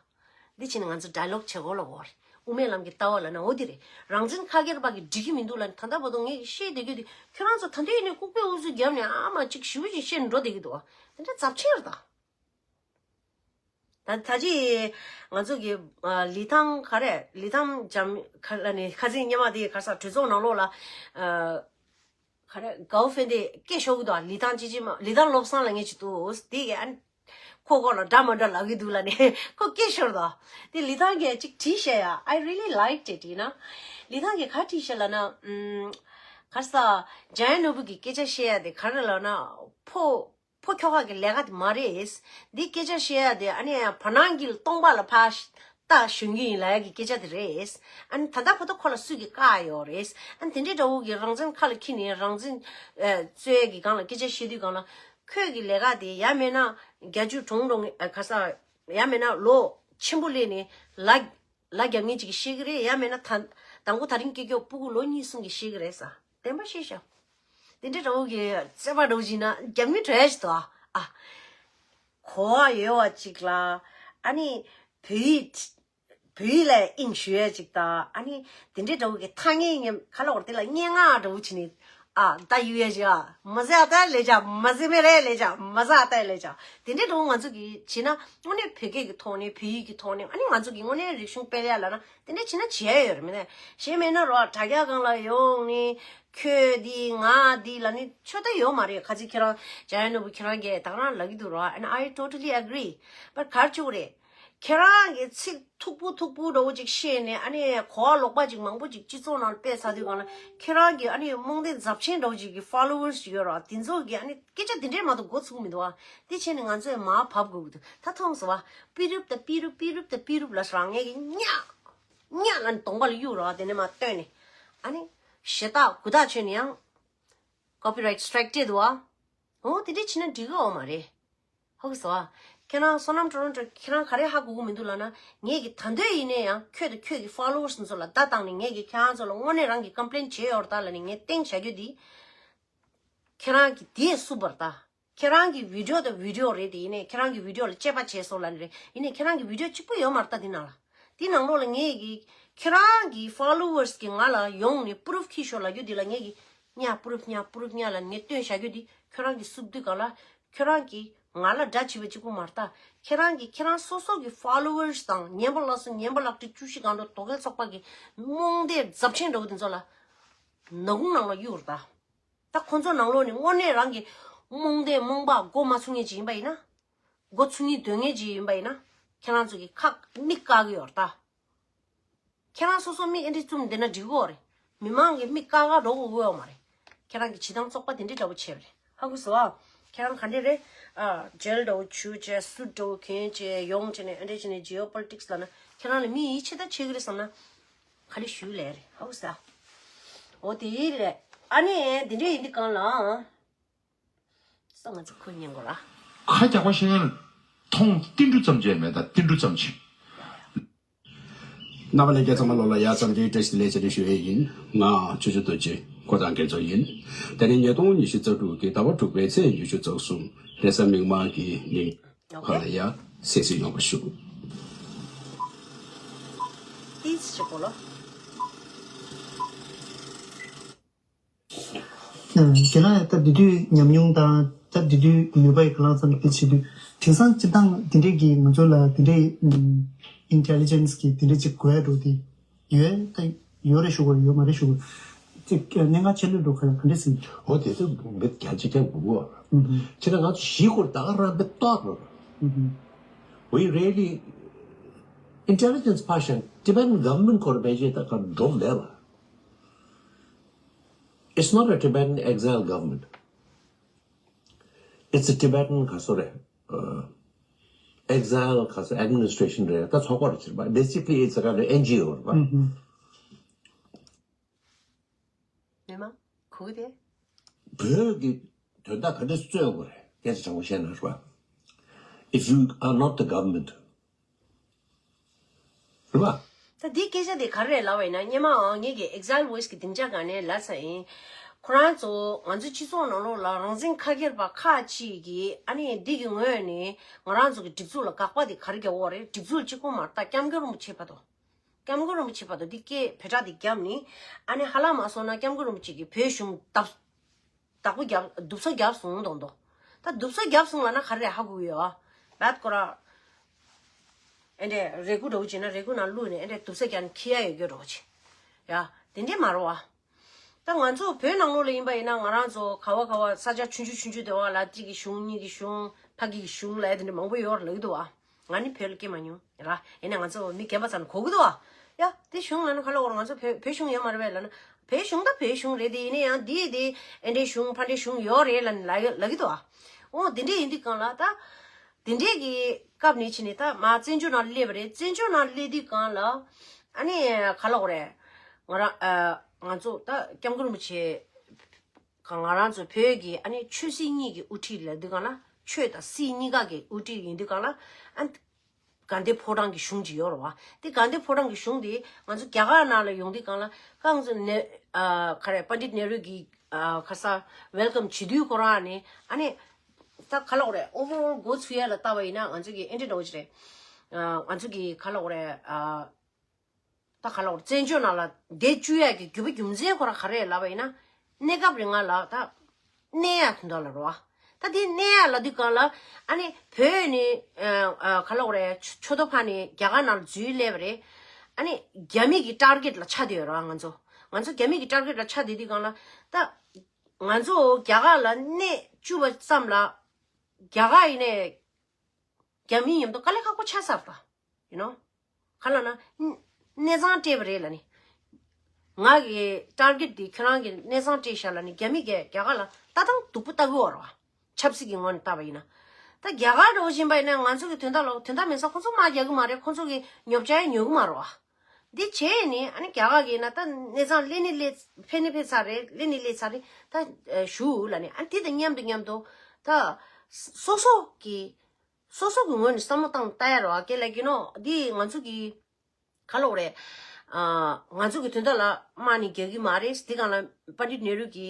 འདི་བྱས་ནས་ང་ཚོ་ཌའི་ལོག་བྱེད་དགོས་ལ་གོ་རེད། དབུ་མའི་ལམ་གྱི་ལྟ་བ་ལ་ན་འོ་དེ་རེད། རང་བཙན་ཁ་སྒེར་བ་གི་འགྲིག་གི་མི་འདུག་ལ་ནི་ད་ལྟ་བར་དུ་ངས་ཤེས་བསྡད་རྒྱུ་དེ་ཁྱོད་རང་ཚོ་ད་ལྟ་ཡིན་ནས་ལྐུགས་པའི་ཨུ་ཚུགས་བརྒྱབ་ནས་ཨ་མ་ཅིག་ཞུ་བཞིན་བཤད་འགྲོ་བསྡད་གི་འདུག་ཨ། དེ་འདྲ་ཚབས་ཆེ་རེད་ད། ད་ད་ཅི་ང་ཚོ་གི་ལི་ཐང་ག་རེ་ལི་ཐང་འཇམ་ག་ལ་ནི་ཁ་སང་སྔོན་མ་དེ་ག་ས་གྲོས་ཚོགས་ནང་ལོགས་ལ་ག་རེ་གའོ་ཧྥེན་དེ་སྐད་ཤོར་གི་འདུག་ལི་ཐང་ཅི་ཅི་མ་ལི་ཐང་བློ་བཟང་ལབ་མཁན་ཅིག་འདུག་དེ་གི་ཨ་ཁོ་ཁོ་ལ་འདྲ་མ་འདྲ་ལབ་གི་འདུག་ལབ་ནས་ཁོ་སྐད་ཤོར་འདུག་དེ་ལི་ཐང་གི་ཅིག་བྲིས་བཞག་ཡ། I really liked it, you know. ལི་ཐང་གི་ག་བྲིས་བཞག་ལབ་ན་ག་ས་འཇམ་དབྱངས་ནོར་བུ་གི་སྐད་ཆ་བཤད་ཡ་དེ་ག་རེ་ལབ་ན་ཕོ། ཕོ་ཁྱོ་ག་གི་ལས་ཀ་དེ་མ་རེད། འདི་སྐད་ཆ་བཤད་ཡ་དེ་ཨ་ནི་བར་སྣང་གི་སྟོང་པ་ལ་ཕར་རྟ་ཞོན་གྱི་ཡིན་ལབ་ཡ་གི་སྐད་ཆ་དེ་རེད། ཨ་ནི་ད་ལྟ་ཁོ་ཐོག་ཁོ་ལ་སུས་ཀྱི་བཀག་ཡོད་རེད། ཨ་ནི་དེ་འདྲའི་འདྲ་བོ་གི་རང་བཙན་ཁ་ལ་འཁྱེར་ནས་རང་བཙན་རྩོད་ཡ་གི་སྒང་ལ་སྐད་ཆ་བཤད་དུས་སྒང་ལ་ཁོས་གི་ལས་ཀ་དེ་ཡ་མེད་ན་རྒྱ་ཇུ་གྲོང་གྲོང་ག་ས་ཡ་མེད་ན་ལོ་ཆེན་པོ་སླེབས་ནས་ལ་ལ་རྒྱབ་ངེས་ཅིག་གིས་ཤེས་ཀྱི་རེད། ཡ་མེད་ན་ད་དང་པོ་ད་རིང་སྐྱེ་རྒྱུ་སྤུ་གུ་ལོ་གཉིས་གསུམ་གྱིས་ཤེས་ཀྱི་རེད་ས། བདེན་པ་ཤེས་ཤག་དེ་འདྲའི་འདྲ་བོ་གི་རྩོད་པ་འདྲ་བོ་ཞིག་ན་རྒྱབ་མི་གྲོལ་ཞིག་ཏུ་ཨ། གོ་བ་ཡོད་བ་ཅིག་ལ་ཨ་ནི་བོད་ཡིག་བོད་ཡིག་ལ་དབྱིངས་ཞུ་ཡ་ཅིག་དང་ཨ་ནི་དེ་འདྲའི་འདྲ་བོ་གི་ཐ་སྙད་ངན་ག་ལ་བར་དེ་ལ་སྙན་ངག་འདྲ་བོ་བྱས་ནས་ཨ་ད་ཡུ་ཡ་ཞིག་ཨ་མ་ཟེ་ཨ་ད་ལས་ཅག་མ་ཟེ་མེ་རེ་ལས་ཅག་མ་ཟེ་ཨ་ད་ལས་ཅག་དེ་འདྲའི་འདྲ་བོ་ང་ཚོ་གི་བྱས་ན་དངོས་གནས་བོད་སྐད་ཀྱི་ཐོག་ནས་བོད་ཡིག་གི་ཐོག་ནས་ཨ་ནི་ང་ཚོ་གི་དངོས་གནས་རིག་གཞུང་སྤེལ་ཡ་ལ་ན། དེ་འདྲ་བྱས་ན་བྱས་ཡོད་རེད་མིན་ན། གཞན་མེད་ན་རོ་དྲ་རྒྱ་སྒང་ལ་ཡོང་ནི་ཁྱོད་འདི་ང་འདི་ལ་ནི་ཆོ་ད་ཡོད་མ་རེད། ཁ་ཚིག་ཁྱེད་རང་འཇམ་དབྱངས་ནོར་བུ་ཁྱེད་རང་གིས་ད་ག་རང་ལབ་ཀྱི་འདུག་རོ། And I totally agree. But གར་བཅུག་རེད། ཁྱེད་རང་གི་ཚིག་མཐུག་པོ་མཐུག་པོ་འདྲ་བོ་ཅིག་བཤད་ནས་ཨ་ནི་གོ་བ་ལོག་པ་ཅིག་མང་པོ་ཅིག་སྤྱི་ཚོགས་ནང་སྤེལ་ཚར་དུས་སྒང་ལ་ཁྱེད་རང་གི་ཨ་ནི་རྨོངས་དད་ཛབ་ཆེན་འདྲ་བོ་ཅིག་གི་followers་ཅིག་ཡོད་རོ། དེ་ཚོ་གི་ཨ་ནི་སྐད་ཆ་དེ་འདྲས་མ་གཏོགས་མགོ་ཚུགས་མི་འདུག་ཨ། དེ་བྱས་ནས་ང་ཚོས་མར་བབས་དགོས་ཀྱི་འདུག་ད་མཐོང་སོང་བ། པི་རུབ་ད་པི་རུབ་པི་རུབ་ད་པི་རུབ་ལ་སོང་ངས་ཀྱི་ཉག་ཉག་ལ་ནི་གདོང་པ་ལ་གཡུག་རོགས། དེ་ནས་མར་བཏོན་ནས་ཨ་ནི་ཞེ་དྲག་གུ་དག་ཆོད་ནས་ཡང་copyright strike་སྤྲད་འདུག་ཨ། འོ་དེ་འདྲས་བྱས་ན་འགྲིག་གི་ཡོད་མ་རེད། ཧ་གོ་སོང་ཨ། ཁྱེད་རང་བསོད་ནམས་ཊོ་རོན་ཊོ་ཁྱེད་རང་ག་རེ་ཧ་གོ་གི་མི་འདུག་ལབ་ན། ངས་ཀྱི་ད་འདོད་ཡིན་ནའི་ཡང་ཁྱོད་དང་ཁྱོད་ཀྱི་followers་ཚོ་ལ་བརྡ་བཏང་ནས་ངས་ཀྱི་ཁྱེད་རང་ཚོ་ལ་དངོས་གནས་རང་གི་complain་བྱས་ཡོད་རེད་ད་ལབ་ནས་ངས་སྟེང་བཞག་རྒྱུ་འདི། ཁྱེད་རང་གི་དེས་བསུབ་པར་ད། ཁྱེད་རང་གི་video་དང་video་རེད་དེ་ཡིན་ནའི་ཁྱེད་རང་གི་video་ལ་དཔྱད་པ་བྱས་སོང་ལབ་ནི་རེད། ཡིན་ནའི་ཁྱེད་རང་གི་video་གཅིག་པུ་ཡོད་མ་རེད་ད་དེ་ནང་ལ། དེ་ནང་ལོགས་ལ་ངས་ཀྱི་ཁྱེད་རང་གི་followers་གི་ང་ལ་ཡོང་ནས་proof་ཁྱི་ཤོར་ལབ་རྒྱུ་དེ་ལ་ངས་ཀྱི་ ཉ་པུ་རུབ་ཉ་པུ་རུབ་ཉ་ལ་ངས་སྟོན་བྱ་རྒྱུ་འདི་ཁྱོད་རང་གིས་བསུབ་དུས་ག་ལ། ཁྱོད་རང་གིས་ང་ལ་དགྲ་བྱེད་པ་གཅིག་པུ་མ་རེད་ད། ཁྱེད་རང་གིས་ཁྱེད་རང་སོ་སོ་གི་ཕོ་ལོ་ཝར་སི་དང་ཉན་པ་ལག་སོ་ཉན་པ་ལག་ཁྲི་བཅུ་བཞི་སྒང་འགྲོ་དོ་གལ་ཚོགས་པ་གི་རྨོངས་དད་རྫབ་ཆེན་འདྲ་བོ་དེ་ཚོ་ལ་ནག་ཁུང་ནང་ལ་གཡུག་རེད་ད། ད་ཁོ་ཚོ་ནང་ལོགས་ནས་དངོས་གནས་རང་གི་རྨོངས་དད་རྨོངས་པ་མགོ་མ་ཚོས་མཁན་ཅིག་ཡིན་པ་ཡིན་ན། མགོ་ཚོས་མཁན་དོན་མཁན་ཅིག་ཡིན་པ་ཡིན་ན། ཁྱེད་རང་ཚོ་གི་ཁག་མིག་བཀག་གི་ཡོད་རེད་ད། ཁྱེད་རང་སོ་སོ་མིག་ཨེ་འདྲ་བཙུམ་བསྡད་ན་འགྲིག་གི་ཡོད་རེད། མི་མང་གི་མིག་བཀག་ག་འགྲོ་དགོས་ཀྱི་ཡོད་མ་རེད། ཁྱེད་རང་གི་བྱེད་སྟངས་བཙོག་པ་དེ་འདྲ་འདྲ་བོ་བྱས་པ་རེད། ཧ་གོ་སོང་ཨ། ཁྱེད་རང་ག་འདྲ་རེད། ཨ་ཇེལ་འདྲ་བོ་བྱུགས་བྱས་སུ་འདྲ་བོ་གྱོན་བྱས་ཡོང་བྱས་ནས་ཨེ་འདྲ་བྱས་ནས་ཇི་ཨོ་པོ་ལི་ཊིག་སི་ལབ་ན་ཁྱེད་རང་ལ་མི་ཡིད་ཆེས་ད་བྱེད་ཀྱི་རེད་བསམ་ན། ག་རེ་ཞུ་ལས་རེད། ཧ་གོ་སོང་ཨ། འོ་དེ་རེད། ཨ་ནི་དེ་འདྲ་ཡིན་དུས་གང་ལ། ས་ང་ཚོ་ཁོ་ཉན་གོ་ར། ཁ་རྒྱག་པ་ཤེས་མཁན་མཐོང་ཏིལ་འབྲུ་ཙམ་ཅིག་མེད་ད་ཏིལ་འབྲུ་ཙམ་ཅིག་རྣམ་པ་ལྷན་རྒྱས་ཚང་མ་ལོ་ལ་ཡ་ཙམ་གྱིས་བཀྲ་ཤིས་བདེ་ལེགས་བཅས་ཏེ་ཞུ་ཡས་ཡིན། ང་ཆོས་སྐྱོང་རྡོ་རྗེ་ཁོ་ཚང་རྒྱལ་ཚོགས་ཡིན། དེ་ནི་ཉིས་སྟོང་ཉི་ཤུ་རྩ་དྲུག་གི་ཟླ་བ་དྲུག་པའི་ཚེས་ཉི་ཤུ་རྩ་གསུམ་རེས་གཟའ་མིག་དམར་གྱི་ཉིན་ཁ་ལ་ཡ་སད་སེ་ཡོང་བ་ཞུ། ཏིས་ཆི་གོ་ལོ། རྒན་ལགས་ད་དེ་དུས་ཉམས་མྱོང་དང་ད་དེ་དུས་ནུས་པ་ཡི་ག་ལ་ཙམ་དེ་བྱེད་དུས་དེང་སང་སྤྱིར་བཏང་དེ་འདྲས་ཀྱི་ང་ཚོ་ལ་དེ་འདྲས་ཨིན་ཊེ་ལི་ཇེན་སི་གི་དེ་འདྲས་ཅིག་དགོས་ཡ་འགྲོ་དེ་ཡོད་ད་ཡོད་རེད་ཞུ་དགོས་ཡོད་མ་རེད་ཞུ་དགོས་ཅིག་གནད་འགག་ཆེན་པོ་འགྲོ་ག་ཡ་ག་འདྲས་ཟིན། འོ་དེ་ཚོ་མི་རྒྱ་ཆེ་ཁྱབ་དགོས་གོ་ཁྱེད་ན་ང་ཚོ་གཞིས་སྐོར་ད་ག་རང་པའི་ཏོག་རོ། We really intelligence passion Tibetan government ཁོར་བེ་ཇེ་ད་ག་འགྲོ་མེད་ལ། It's not a Tibetan exile government. It's a Tibetan ག་སོ་རེད། Exile ག་སོ་administration རེད་ད་ཚོགས་པ་རེད་ཟེར་བ། Basically it's a kind of N G O རེད་བ། མི་མང་གོ་གི་དེ། བོད་ཀྱི་དོན་དག་ག་འདྲ་རྩོད་དགོས་རེད་སྐད་ཆ་དྲང་པོ་བཤད་ན་རེད་བ། If you are not the government རེད་བ། ད་འདི་སྐད་ཆ་དེ་ག་རེ་རེད་ལབ་པ་ཡིན་ན་སྔོན་མའང་ངེད་ཀྱི་Exile Voice གི་སྡིངས་ཆ་སྒང་ནས་ལབ་ཚར་ཡིན། ཁོ་རང་ཚོ་ང་ཚོའི་སྤྱི་ཚོགས་ནང་ལོགས་ལ་རང་བཙན་ཁ་སྒེར་པ་ཁག་ཅིག་གིས་ཨ་ནི་འདི་གི་ངོས་ནས་ང་རང་ཚོ་གི་སྒྲིག་འཛུགས་ལ་དགག་པ་དེ་ག་རེ་རྒྱག་དགོས་རེད། སྒྲིག་འཛུགས་གཅིག་པོ་མ་རེད་ད་སྐྱབས་མགོན་རིན་པོ་ཆེ་བར་དུ། སྐྱབས་མགོན་རིན་པོ་ཆེ་བར་དུ་འདི་སྐད་བེ་ཏྲ་འདི་བརྒྱབ་ནི། ཨ་ནི་ཧ་ལམ་མ་སོང་ན་སྐྱབས་མགོན་རིན་པོ་ཆེ་གིས་བོད་གཞུང་བདག་བདག་པོ་རྒྱབ་རྡུབ་ས་རྒྱབ་སོང་མདོག་མདོག་ད་རྡུབ་ས་རྒྱབ་སོང་ལབ་ན་ག་རེ་ཧ་གོ་གི་ཡོད་ཨ། བད་ཀོ་ར། ཨེ་འདྲས་རེ་སྐུ་འདྲ་བོ་བྱས་ན་རེ་སྐུ་ནང་བླུགས་ནས་ཨེ་འདྲས་རྡུབ་ས་རྒྱབ་ནས་འཁྱེར་ཡ་ཡོད་རྒྱུ་འདྲ་བོ་བྱས། ཡ། དེ་འདྲས་མ་རེད་བ། ད་ང་ཚོ་བོད་ནང་ལོགས་ལ་ཡིན་པ་ཡིན་ན་ང་རང་ཚོ་ག་བ་ག་བ་ས་ཆ་ཆུང་ཆུང་ཆུང་ཆུང་དེ་བ་ལ་གཅིག་གི་གཞུང་གཉིས་ཀྱི་གཞུང་ཕ་གི་གི་གཞུང་ལ་ཡ་དེ་འདྲས་མང་པོ་ཡོད་རེད་ལབ་ཀྱི་འདུག་བ། ང་ནི་བོད་ལ་སྐྱེས་མ་མྱོང་ཡ་ལ། ཡིན་ནའི་ང་ཚོ་མི་རྒན་པ་ཚོ་ནི་གོ་གི་འདུག་ཨ། ཡ། དེ་གཞུང་ལ་ནི་ག་ལ་འོར་ང་ཚོ་བོད་བོད་གཞུང་ཡོད་མ་རེད་པས་ལ་ནི། བོད་གཞུང་ད་བོད་གཞུང་རེད་དེ་ཡིན་ནའི་ཡང་དེ་དེ་ཨེ་འདྲའི་གཞུང་ཕ་འདྲའི་གཞུང་ཡོད་རེད་ལ་ནི་ལ་ལ་གི་འདུག་ཨ། འོ་དེ་འདྲས་ཡིན་དུས་གང་ལ་ད། དེ་འདྲས་ཀྱི་སྐབས་ནས་ཕྱིན་ནས་ད་མ་བཙན་བྱོལ་ནང་སླེབས་པ་རེད། བཙན་བྱོལ་ནང་སླེབས་དུས་གང་ལ། ཨ་ནི་ག་ལ་འོ་རེད། ང་རང་ཨ་ང་ཚོ་ད་སྐྱབས་མགོན་རིན་པོ་ཆེ། ང་རང་ཚོ་བོད་ཀྱི་ཨ་ནི་ཆོས་སྲིད་གཉིས་ཀྱི་དབུ་ཁྲིད་ལ་འདི་ག་ན་ཆོས་དང་སྲིད་གཉིས་ཀ་གི་དབུ་ཁྲིད་ཡིན་དུས་གང་ལ་ཨ། དགའ་ལྡན་ཕོ་བྲང་གི་གཞུང་ཅིག་ཡོད་རེད་བ། དེ་དགའ་ལྡན་ཕོ་བྲང་གི་གཞུང་དེ་ང་ཚོ་རྒྱ་གར་ནང་ལ་ཡོང་དུས་གང་ལ་ཁ་ང་ཚོ་ནེ་ཨ་ག་རེ་པཎ་ཌིཏ་ནེ་རུ་གི་ཨ་ཁ་ས་ཝེལ་ཀམ་བྱེད་དུས་ཁོ་རང་ནས་ཨ་ནི་ད་ག་ལ་འོ་རེད། ཨོ་ཝར་ཨོལ་འགོ་ཚུགས་ཡ་ལ་ལྟ་བ་ཡིན་ན་ང་ཚོ་གི་ཨེ་འདྲ་འདྲ་བོ་ཅིག་རེད། ཨ་ང་ཚོ་གི་ག་ལ་འོ་རེད་ཨ། ད་ག་ལ་བར་བཙན་བྱོལ་ནང་ལ་བསྡད་བཅུག་ཡག་གི་རྒྱུ་བ་རྒྱུ་མཚན་ཁོ་རང་ག་རེ་ལབ་པ་ཡིན་ན། གནས་སྐབས་རིང་ང་ལ་ད་གནས་ཡག་དོན་དག་ལ་རོ། ད་དེ་གནས་ཡག་ལབ་དུས་གང་ལ་ཨ་ནི་བོད་ནི་ག་ལ་བར་ཆོ་ཐོ་ཕ་ནི་རྒྱ་གར་ནང་ལ་འཛུལ་སླེབས་པ་རེད། ཨ་ནི་རྒྱ་མི་གི་ཊར་གེཊ་ལ་ཆགས་བསྡད་ཡོད་རེད་ང་ཚོ། ང་ཚོ་རྒྱ་མི་གི་ཊར་གེཊ་ལ་ཆགས་བསྡད་དུས་གང་ལ་ད་ང་ཚོ་རྒྱ་གར་ལ་གནས་བཅུག་པ་ཙམ་ལ་རྒྱ་གར་ཡིན་ནས། རྒྱ་མི་མཉམ་དུ་དཀའ་ལས་ཁག་པོ་ཆགས་ཚར་ད། ཡིན་ནོ། ག་ལ་ན། གནས་ཚང་སྤྲད་པ་རེད་ལ་ནི། ང་གི་ཊར་གེཊ་འདི་ཁྱོད་རང་གི་གནས་ཚང་སྤྲད་ཤག་ལ་ནི་རྒྱ་མི་གས་རྒྱ་གར་ལ་ལྟ་སྟངས་སྡུག་པོ་ལྟ་གི་ཡོད་རེད་བ། ཆབ་སྲིད་ཀྱི་ངོས་ནས་བལྟས་པ་ཡིན་ན། ད་རྒྱ་གར་འགྲོ་བཞིན་པ་ཡིན་ན་ང་ཚོ་གི་དོན་དག་ལ་དོན་དག་མེད་ས་ཁོ་ཚོ་དམག་རྒྱག་གི་མ་རེད། ཁོ་ཚོ་གི་ཉོ་ཆ་ཡང་ཉོ་གི་མ་རེད་བ། འདི་བྱས་ནི་ཨ་ནི་རྒྱ་གར་གྱིས་ན་ད་གནས་ཚང་སླེབས་ནི་སླེབས་ཕེབས་ནི་ཕེབས་ཚར་རེད། སླེབས་ནི་སླེབས་ཚར་རེད་ད་ཞུ་ལ་ནི་ཨ་དེ་དང་མཉམ་དུ་མཉམ་དུ་ད་སོ་སོ་གི་སོ་སོ་གི་ངོས་ནས་བསམ་བློ་བཏང་ལྟ་ཡ་རེད་བ། ཀེ་ལ་ཀི་ནོ་འདི་ང་ཚོ་གི་ག་ལ་འོ་རེད། ང་ཚོ་གི་དོན་དག་ལ་དམག་ནི་རྒྱག་གི་མ་རེད། འདི་གང་ལ་པཎ་ཌིཏ་ནེ་རུ་གི་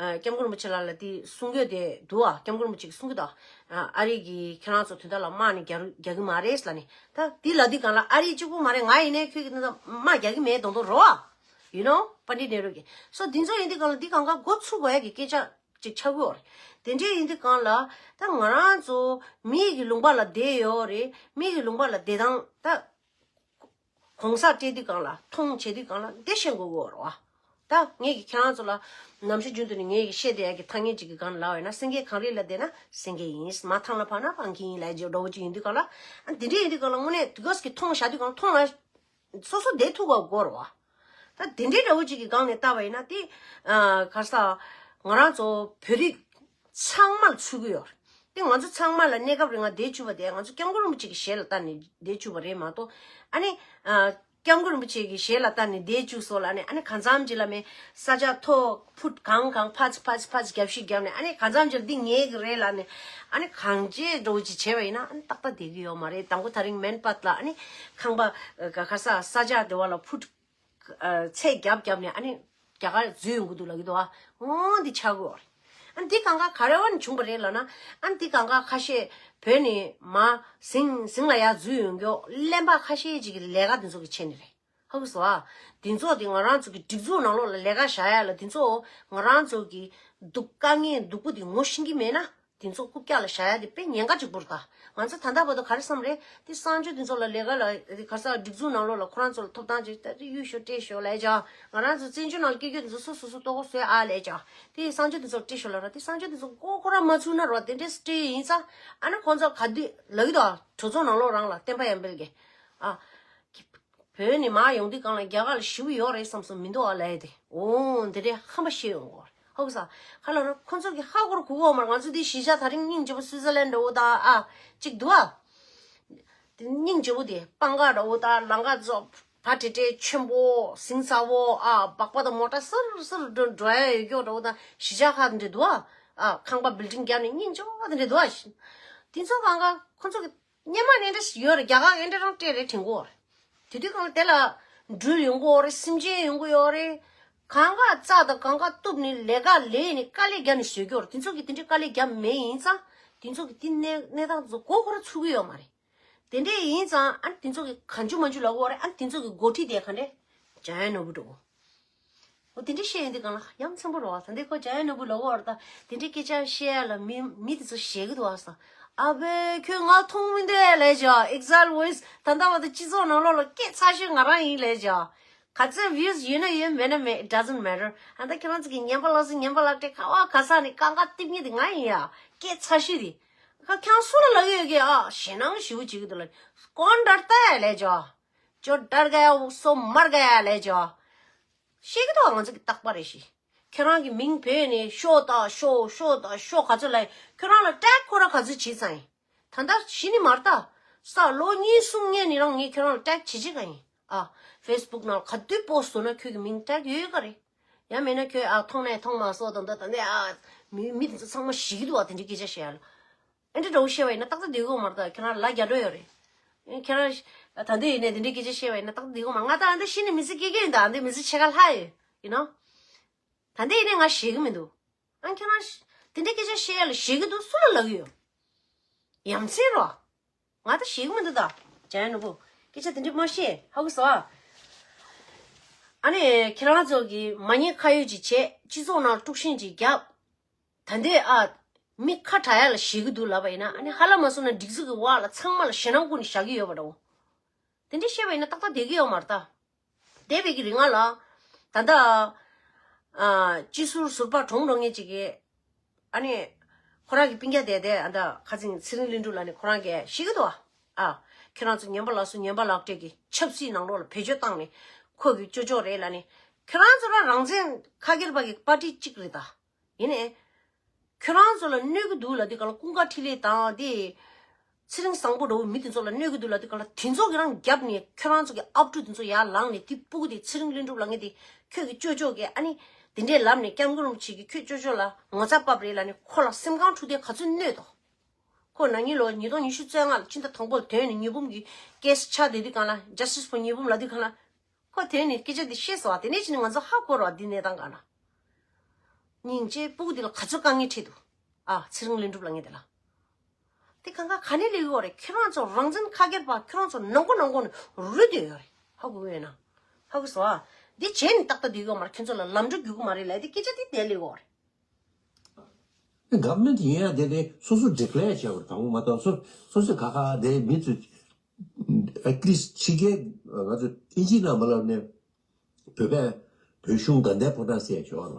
སྐྱབས་མགོན་རིན་པོ་ཆེ་ལགས་ལ་དེ་གསུང་གི་དེ་འདུག་ཨ། སྐྱབས་མགོན་རིན་པོ་ཆེ་གིས་གསུང་གི་འདུག་ཨ། ཨ་རི་གིས་ཁྱེད་རང་ཚོ་དོན་དག་ལ་དམག་ནི་རྒྱག་རྒྱག་གི་མ་རེད་ལབ་ནི། ད་འདི་ལབ་དུས་གང་ལ་ཨ་རི་གཅིག་པུ་མ་རེད། ང་ཡིན་ནའི་ཁྱོད་ཀྱི་དོན་དག་དམག་རྒྱག་གི་མེད་མདོག་མདོག་རེད་བ། You know, པཎྜི་ཏ་ནེ་རུ་གི། སོ་འདི་ཚོ་ཡིན་དུས་གང་ལ་འདི་གང་ག་འགོ་ཚུགས་དགོས་ཡ་གི་སྐད་ཆ་ཅིག་ཆགས་ཀྱི་ཡོད་རེད། དེ་འདྲའི་ཡིན་དུས་གང་ལ་ད་ང་རང་ཚོ་མི་ཡི་གི་ལུང་པ་ལ་བསྡད་ཡོད་རེད། མི་ཡི་གི་ལུང་པ་ལ་བསྡད་སྟངས་ད་གོང་ས་སྤྲད་དུས་གང་ལ་མཐོང་བྱེད་དུས་གང་ལ་འདི་ཤེས་དགོས་ཀྱི་ཡོད་རེད་བ། ད་ངས་ཀྱི་ཁྱེད་རང་ཚོ་ལ་ནམ་ཞར་རྒྱུན་དུ་ནས་ངས་ཀྱི་བཤད་བསྡད་ཡ་གི་ཐ་སྙད་ཅིག་གི་སྒང་ལ་ལབ་པ་ཡིན་ན། སེང་གེ་གངས་རི་ལ་བསྡད་ན་སེང་གེ་ཡིན། མ་ཐང་ལ་བབས་ན་བབས་མཁན་ཡིན་ལབ་ཅིག་འདྲ་བོ་ཅིག་ཡིན་དུས་གང་ལ། ཨ་འདི་འདྲ་ཡིན་དུས་གང་ལ་དངོས་གནས་དུས་སྐབས་ཀྱི་མཐོང་བཞག་དུས་གང་ལ་མཐོང་ལ། སོ་སོ་བསྡད་ཐུབ་པ་དགོས་རེད་བ། ད་དེ་འདྲའི་འདྲ་བོ་ཅིག་གི་སྒང་ནས་བལྟས་པ་ཡིན་ན་དེ། ཨ་ག་རེ་ཟ། ང་རང་ཚོ་བོད་རིགས་ཚང་མར་ཚུད་ཀྱི་ཡོད་རེད། དེ་ང་ཚོ་ཚང་མ་ལ་གནས་སྐབས་རིང་ང་བསྡད་བཅུག་པ་དེ་ང་ཚོ་སྐྱབས་མགོན་རིན་པོ་ཆེ་གི་ཞལ་ལ་ལྟ་ནས་བསྡད་བཅུག་པ་རེད་མ་གཏོགས། ཨ་ནི། ཨ་སྐྱབས་མགོན་རིན་པོ་ཆེ་གི་ཞལ་ལ་ལྟ་ནས་བསྡད་བཅུག་སོང་ལབ་ནས། ཨ་ནི་གང་འཚམ་ཅིག་ལ་མེད་ས་ཆ་ཐོག་ཕུད་གང་གང་ཕར་ཚུར་ཕར་ཚུར་ཕར་ཚུར་རྒྱབ་བཤིག་བརྒྱབ་ནས། ཨ་ནི་གང་འཚམ་ཅིག་ལ་འདི་ངའི་གི་རེད་ལབ་ནས། ཨ་ནི་གང་ཅི་འདྲ་བོ་ཅིག་བྱས་པ་ཡིན་ན། ཨ་ནི་ཏག་ཏག་བསྡད་ཀྱི་ཡོད་མ་རེད། དང་པོ་ད་རིང་མན་སྤད་ལ་ཨ་ནི་ཁང་པ་ག་ག་ས་ས་ཆ་དེ་བ་ལ་ཕུད། ཚད་རྒྱབ་རྒྱབ་ནས་ཨ་ནི་རྒྱ་གར་འཛུལ་ཡོང་གི་འདུག་ལབ་ཀྱི་འདུག་ཨ། འོ་འདི་ཆགས་ཀྱི་ཡོད་རེད། ཨ་ནི་འདི་གང་ག་ག་རེ་བ་ནས་བྱུང་བ་རེད་ལབ་ན། ཨ་ནི་འདི་གང་ག་ཁ་ཤས་བོད་ནས་མར་ཟིང་ཟིང་ལ་ཡར་འཛུལ་ཡོང་མཁན་གླེན་པ་ཁ་ཤས་ཅིག་གི་ལས་ཀ་འདི་ཚོ་གི་བྱས་ནས་རེད། ཧ་གོ་སོང་ཨ། འདི་ཚོ་དེ་ང་རང་ཚོ་གི་སྒྲིག་འཛུགས་ནང་ལོགས་ལ་ལས་ཀ་བཞག་ཡ་ལ། འདི་ཚོ་ང་རང་ཚོ་གི་སྡུག་དཀའ་ངལ་སྡུག་པོ་དེ་ངོ་ཤེས་ཀྱི་མེད་ན། དེ་ཚོ་རྐུབ་བཀྱག་ལ་བཞག་ཡ་དེ་དཔེ་ཉེན་ཁ་གཅིག་པོ་རེད་ད། ང་ཚོ་ད་ལྟ་བར་དུ་ག་རེ་བསམ་རེད། དེ་གསང་སྤྱོད་དེ་ཚོ་ལ་ལས་ཀ་ལ་དེ་ག་རེ་ཟ། སྒྲིག་འཛུགས་ནང་ལོགས་ལ་ཁོ་རང་ཚོ་ལ་ཐོབ་ཐང་ཅིག་ད་དེ་གཡུག་ཤོག་སྤྲད་ཤོག་ལབ་ཀྱང་། ང་རང་ཚོ་བཙན་བྱོལ་ནང་སྐྱེས་རྒྱུ་དེ་ཚོ་སོ་སོ་སོ་ལྟོ་གོས་བཟོས་ཨ་ལབ་ཀྱང་། དེ་གསང་སྤྱོད་དེ་ཚོ་ལ་སྤྲད་ཤོག་ལབ་ར། དེ་གསང་སྤྱོད་དེ་ཚོ་མགོ་ཁོ་རང་མ་ཚུགས་ན་ར། དེ་འདྲས་སྤྲད་ཡིན་ཙང་། ཨ་ནི་ཁོང་ཚོ་ག་དུས་ལབ་ཀྱི་འདུག་ཨ། གྲོས་ཚོགས་ནང་ལོགས་རང་ལ་བསྟན་པ་ཡར་འཕེལ་གྱི། ཨ། བོད་ནས་མར་ཡོང་དུས་གང་ལ་རྒྱ་གར་ལ་ཞེ་པོ་ཡོད་རེད་བསམ་སོང་མི་འདུག་ཨ་ལབ་ཡ་དེ། འོ་འདི་འདྲའི་ཧམ་པ་བཤད་ཡོང་གི་ཡོད་རེད། ཧ་གོ་སོང་། ག་ལབ་ན་ཁོ་ཚོ་གི་ཧ་གོ་ར་གོ་གི་ཡོད་མ་རེད། ང་ཚོ་འདི་གཞིས་ཆགས་ད་རིང་སྙིང་རྗེ་པོ་སུའི་ཙར་ལན་འདྲ་བོ་དང་ཨ་ཅིག་འདུག་ཨ། དེ་སྙིང་རྗེ་པོ་དེ་སྤང་ཁ་འདྲ་བོ་དང་ལམ་ཁ་ཚོ་བ་བྲེ་བྲེ་ཆེན་པོ་ཟིང་ཚ་བོ་ཨ། སྦག་སྦག་དང་མོ་ཊ་སིར་སིར་འགྲོ་འགྲོ་ཡ་ཡོད་རྒྱུ་འདྲ་བོ་དང་། གཞིས་ཆགས་ཁག་འདྲ་འདུག་ཨ། ཨ་ཁང་པ་བིལ་ཌིང་བརྒྱབ་ནས་སྙིང་རྗེ་པོ་དེ་འདྲ་འདུག་ཨ། དེ་ཚོ་གང་ག་ཁོ་ཚོ་གི་སྔོན་མ་ནས་འདྲ་ཞིག་ཡོད་རེད། རྒྱ་གར་ཨེ་འདྲ་རང་སྤྲད་རེད་དྲན་གོ་རེད། དེ་དུས་གང་ལ་དེ་ལ་འགྲུལ་ཡོང་གོ་རེད། སེམས་ཅན་ཡོང་གོ་ཡོད་རེད། གང་ག་རྩ་དང་གང་ག་གཏུབ་ནས་ལས་ཀ་ལས་ནས་དཀའ་ལས་བརྒྱབ་ནས་བཟོས་ཀྱི་ཡོད་རེད། དེ་ཚོ་གིས་དེ་འདྲའི་དཀའ་ལས་བརྒྱབ་མེད་ཡིན་ཙང་། དེ་ཚོ་གིས་དེ་གནས་གནས་སྟངས་ཚོ་མགོ་ཁོ་རང་ཚུད་ཀྱི་ཡོད་མ་རེད། དེ་འདྲས་ཡིན་ཙང་ཨ་ནི་དེ་ཚོ་གིས་གང་བྱུང་མང་བྱུང་ལབ་ཀྱི་ཡོད་རེད། ཨ་ནི་དེ་ཚོ་གི་འགོ་ཁྲིད་དེ་ག་འདྲས་འཇམ་དབྱངས་ནོར་བུ་འདྲ་བོ། འོ་དེ་འདྲ་བཤད་ཡོང་དུས་གང་ལ་ཡ་མཚན་པོ་རེད་བ། ད་འདི་ཁོ་འཇམ་དབྱངས་ནོར་བུ་ལབ་ཀྱི་ཡོད་རེད། ད་དེ་འདྲའི་སྐད་ཆ་བཤད་ཡ་ལ་མི་མི་དེ་ཚོ་ཞེད་ཀྱི་འདུག་བ་ས། ཨ་བས་ཁྱོད་ང་མཐོང་མི་འདུག་ལབ་བྱས། Exile Voice ད་ལྟ་བར་དུ་སྤྱི་ཚོགས་ནང་ལོགས་ལ་སྐད་ཚ་ཤོས་ང་རང་ཡིན་ལབ་བྱས། ག་ཚོད་views ཡོད་ན་ཡོད་མེད་ན་མེད། It doesn't matter. ཨ་ད་ཁྱེད་རང་ཚོ་གི་ངན་པ་ལབ་སོང་ངན་པ་ལབ་སྟེ་ཁ་བ་ག་ས་ནས་ཀང་ཀ་རྡེབ་མཁན་དེ་ང་ཡིན་ཡ། སྐད་ཚ་ཤོས་དེ། ཁ་ཁྱེད་རང་སུ་ལ་ལབ་ཀྱི་ཡོད་ཀྱི་ཨ། ཞེད་སྣང་ཞེ་པོ་བྱེད་ཀྱི་འདུག་ལབ། कौन डरता है ལབ་བྱས། जो डर गया वो सो मर गया ལབ་བྱས། ཤེས་ཀྱི་འདུག་ང་ཚོ་གི་རྟག་པར་རེད་ཤི། ཁྱེད་རང་གི་མིང་བོས་ནས་ཤོག་དང་ཤོག་ཤོག་དང་ཤོག་ག་ཚོད་ལ་ཡིན། ཁྱོད་རང་ལ་ཊེག་ཁོ་ར་ག་ཚོད་བྱས་ཙང་ཡིན། ད་ལྟ་གཞི་ནས་མ་རེད་ད། ས་ལོ་གཉིས་གསུམ་སྔོན་ནས་རང་ངས་ཁྱོད་རང་ལ་ཊེག་བྱེད་ཀྱི་ག་ཡིན། ཨ། ཕེ་སི་བུག་ནང་ག་དུས་པོ་སི་ཊི་བཟོ་ན་ཁྱོད་ཀྱི་མིང་ཊེག་ཡོད་ག་རེད། ཡང་མེད་ན་ཁྱོད་ཨ་མཐོང་ནས་མཐོང་མ་སོང་དང་ད་ད་ནས་ཨ། མི་མི་དེ་ཚོ་ཚང་མ་ཞེད་ཀྱི་འདུག་བ། དེ་འདྲའི་སྐད་ཆ་བཤད་ཡ་ལ། ཨེ་འདྲ་འདྲ་བོ་བཤད་པ་ཡིན་ན་ཏག་ཏག་བསྡད་ཀྱི་ཡོད་མ་རེད་ད། ཁྱེད་རང་ལ་རྒྱ་འགྲོ་ཡོད་རེད། ཨེ་ཁྱེད་རང་ད་འདི་ཡིན་ནས་དེ་འདྲའི་སྐད་ཆ་བཤད་པ་ཡིན་ན་ཏག་ཏག་བསྡད་ཀྱི་ཡོད་མ་རེད། ང་ད་ཨ་འདི་གཞི་ནས་མི་ཚེ་སྐྱེལ་གྱི་ཡིན་ད། ཨ་འདི་མི་ཚེ་ཕྱེད་ཀ་ལྷག་ཡོད་ཡིན་ནོ། ད་འདི་ཡིན་ནས་ང་ཞེད་ཀྱི་མི་འདུག་ཨ་ཁྱེད་རང་དེ་འདྲའི་སྐད་ཆ་བཤད་ཡ་ལ་ཞེད་ཀྱི་འདུག་སུ་ལ་ལབ་ཀྱི་ཡོད། ཡ་མཚན་རོ། ང་ད་ཞེད་ཀྱི་མི་འདུག་ད། འཇམ་དབྱངས་ནོར་བུ། སྐད་ཆ་དེ་འདྲ་མ་བཤད། ཧ་གོ་སོང་ཨ། ཨ་ནི་ཁྱེད་རང་ཚོ་གིས་མ་ཉེས་ཁ་གཡོགས་ཅིག་བྱས། སྤྱི་ཚོགས་ནང་དཀྲུག་ཤིང་ཅིག་བརྒྱབ། ད་འདི་ཨ། མི་ཁ་གྲག་ཡ་ལ་ཞེད་ཀྱི་འདུག་ལབ་པ་ཡིན་ན། ཨ་ནི་ཧ་ལམ་མ་སོང་ན་སྒྲིག་འཛུགས་ཀྱི་འོག་ལ་ཚང་མ་ལ་ཞེད་སྣང་བསྐུར་ནས་བཞག་གི་ཡོད་པ་འདྲ་བོ། དེ་འདྲ་བཤད་པ་ཡིན་ན་ཏག་ཏག་བསྡད་ཀྱི་ཡོད་མ་རེད་ད། འདས་པའི་གི་རིང་ལ། ད་ལྟ། ཨ། སྤྱི་ཟུར་ཟུར་པ་གྲོངས་འགྲོ་མཁན་ཅིག་གིས། ཨ་ནི། ཁོ་རང་གི་སྤུན་ཀྱག་དེ་དེ་ཨ་ད་ཁ་སང་ཚེ་རིང་ལྷུན་གྲུབ་ལགས་ནས་ཁོ་རང་གིས་བཤད་ཀྱི་འདུག་ཨ། ཨ། ཁྱེད་རང་ཚོ་ངན་པ་ལབ་སོང་ངན་པ་ལབ་སྤྲད་ཀྱི་ཆབ་སྲིད་ནང་ལོགས་ལ་བེད་སྤྱོད་བཏང་ནས་ཁོ་གི་ཅོ་ཅོ་རེད་ལབ་ནས། ཁྱེད་རང་ཚོ་རང་རང་བཙན་ཁ་སྒེར་པ་གི་པར་ཊི་གཅིག་རེད་ད། ཡིན་ནའི། ཁྱོད་རང་ཚོ་ལ་གནོད་ཀྱི་འདུག་ལབ་དུས་གང་ལ་ཀུན་དགའ་འཕྲིན་ལས་དང་དེ། ཚེ་རིང་བཟང་པོ་འདྲ་བོ་མི་དེ་ཚོ་ལ་གནོད་ཀྱི་འདུག་ལབ་དུས་གང་ལ་དེ་ཚོ་གི་རང་རྒྱབ་ནས་ཁྱོད་རང་ཚོ་གི་ཨབ་ཕྲུག་དེ་ཚོ་ཡར་ལངས་ནས་དེ་སྤུ་གུ་དེ་ཚེ་རིང་ལྷུན་གྲུབ་ལབ་མཁན་དེ་ཁྱོད་ཀྱི་ཅོ་ཅོ་གིས་ཨ་ནི་དེ་འདྲས་ལབ་ནས་སྐྱབས་མགོན་རིན་པོ་ཆེ་གིས་ཁྱོད་ཅོ་ཅོ་ལ་ངོ་ཚ་བབས་རེད་ལབ་ནས་ཁོ་ལ་སེམས་ཁམས་འཁྲུག་དེ་ག་ཚོད་གནོད་དོ། ཁོ་ན་ནིང་ལོ་ཉིས་སྟོང་ཉི་ཤུ་རྩ་ལྔ་ལ་ཕྱི་ཟླ་དང་པོ་ལ་ཐོན་ནས་ཉི་འབུམ་གྱི་ཀེ་སི་ཆགས་བསྡད་དུས་གང་ལ་Justice for ཉི་འབུམ་ལབ་དུས་གང་ལ། ཁོ་དེ་ནས་སྐད་ཆ་འདི་བཤད་སོང་བ། དེ་ནས་ཕྱིན་ནས་ང་ཚོ་ཧ་གོ་རོགས་འདི་གནས་སྟངས་གང་ན། སྙིང་རྗེ་སྤུ་གུ་འདི་ལ་ག་ཚོད་དཀའ་ངལ་འཕྲད་འདུག་ཨ། ཚེ་རིང་ལྷུན་གྲུབ་ལབ་མཁན་དེ་ལ། དེ་གང་ག་ག་ནས་སླེབས་ཡོད་རེད། ཁྱོད་རང་ཚོ་རང་བཙན་ཁ་སྒེར་པ་ཁྱོད་རང་ཚོ་ནང་ཁོ་ནང་ཁོ་ནས་རུལ་བསྡད་ཡོད་རེད། ཧ་གོ་གི་ཡོད་ན། ཧ་གོ་སོང་ཨ། འདི་བྱས་ནས་ཏག་ཏག་འདི་ཡོད་མ་རེད། ཁྱོད་ཚོ་ལ་ལམ་འགྲོ་རྒྱུག་གི་མ་རེད་ལབ་དེ་སྐད་ཆ་དེ་དེ་ལས་འོར། ག་མེད་ཡིན་ཡ་དེ་དེ་སོ་སོ་ཌི་ཀི་ལེར་བྱས་པར་དང་པོ་མ་གཏོགས་སོ་སོ་སོ་ཁ་ཁ་དེ་མི་ཚོ་at least ཕྱི་རྒྱལ་ང་ཚོ་ཨིན་ཇི་ནང་མ་ལབ་ནས་བོད་པས་བོད་གཞུང་དགའ་ལྡན་ཕོ་བྲང་ཟེར་ཡ་ཞོར་བ།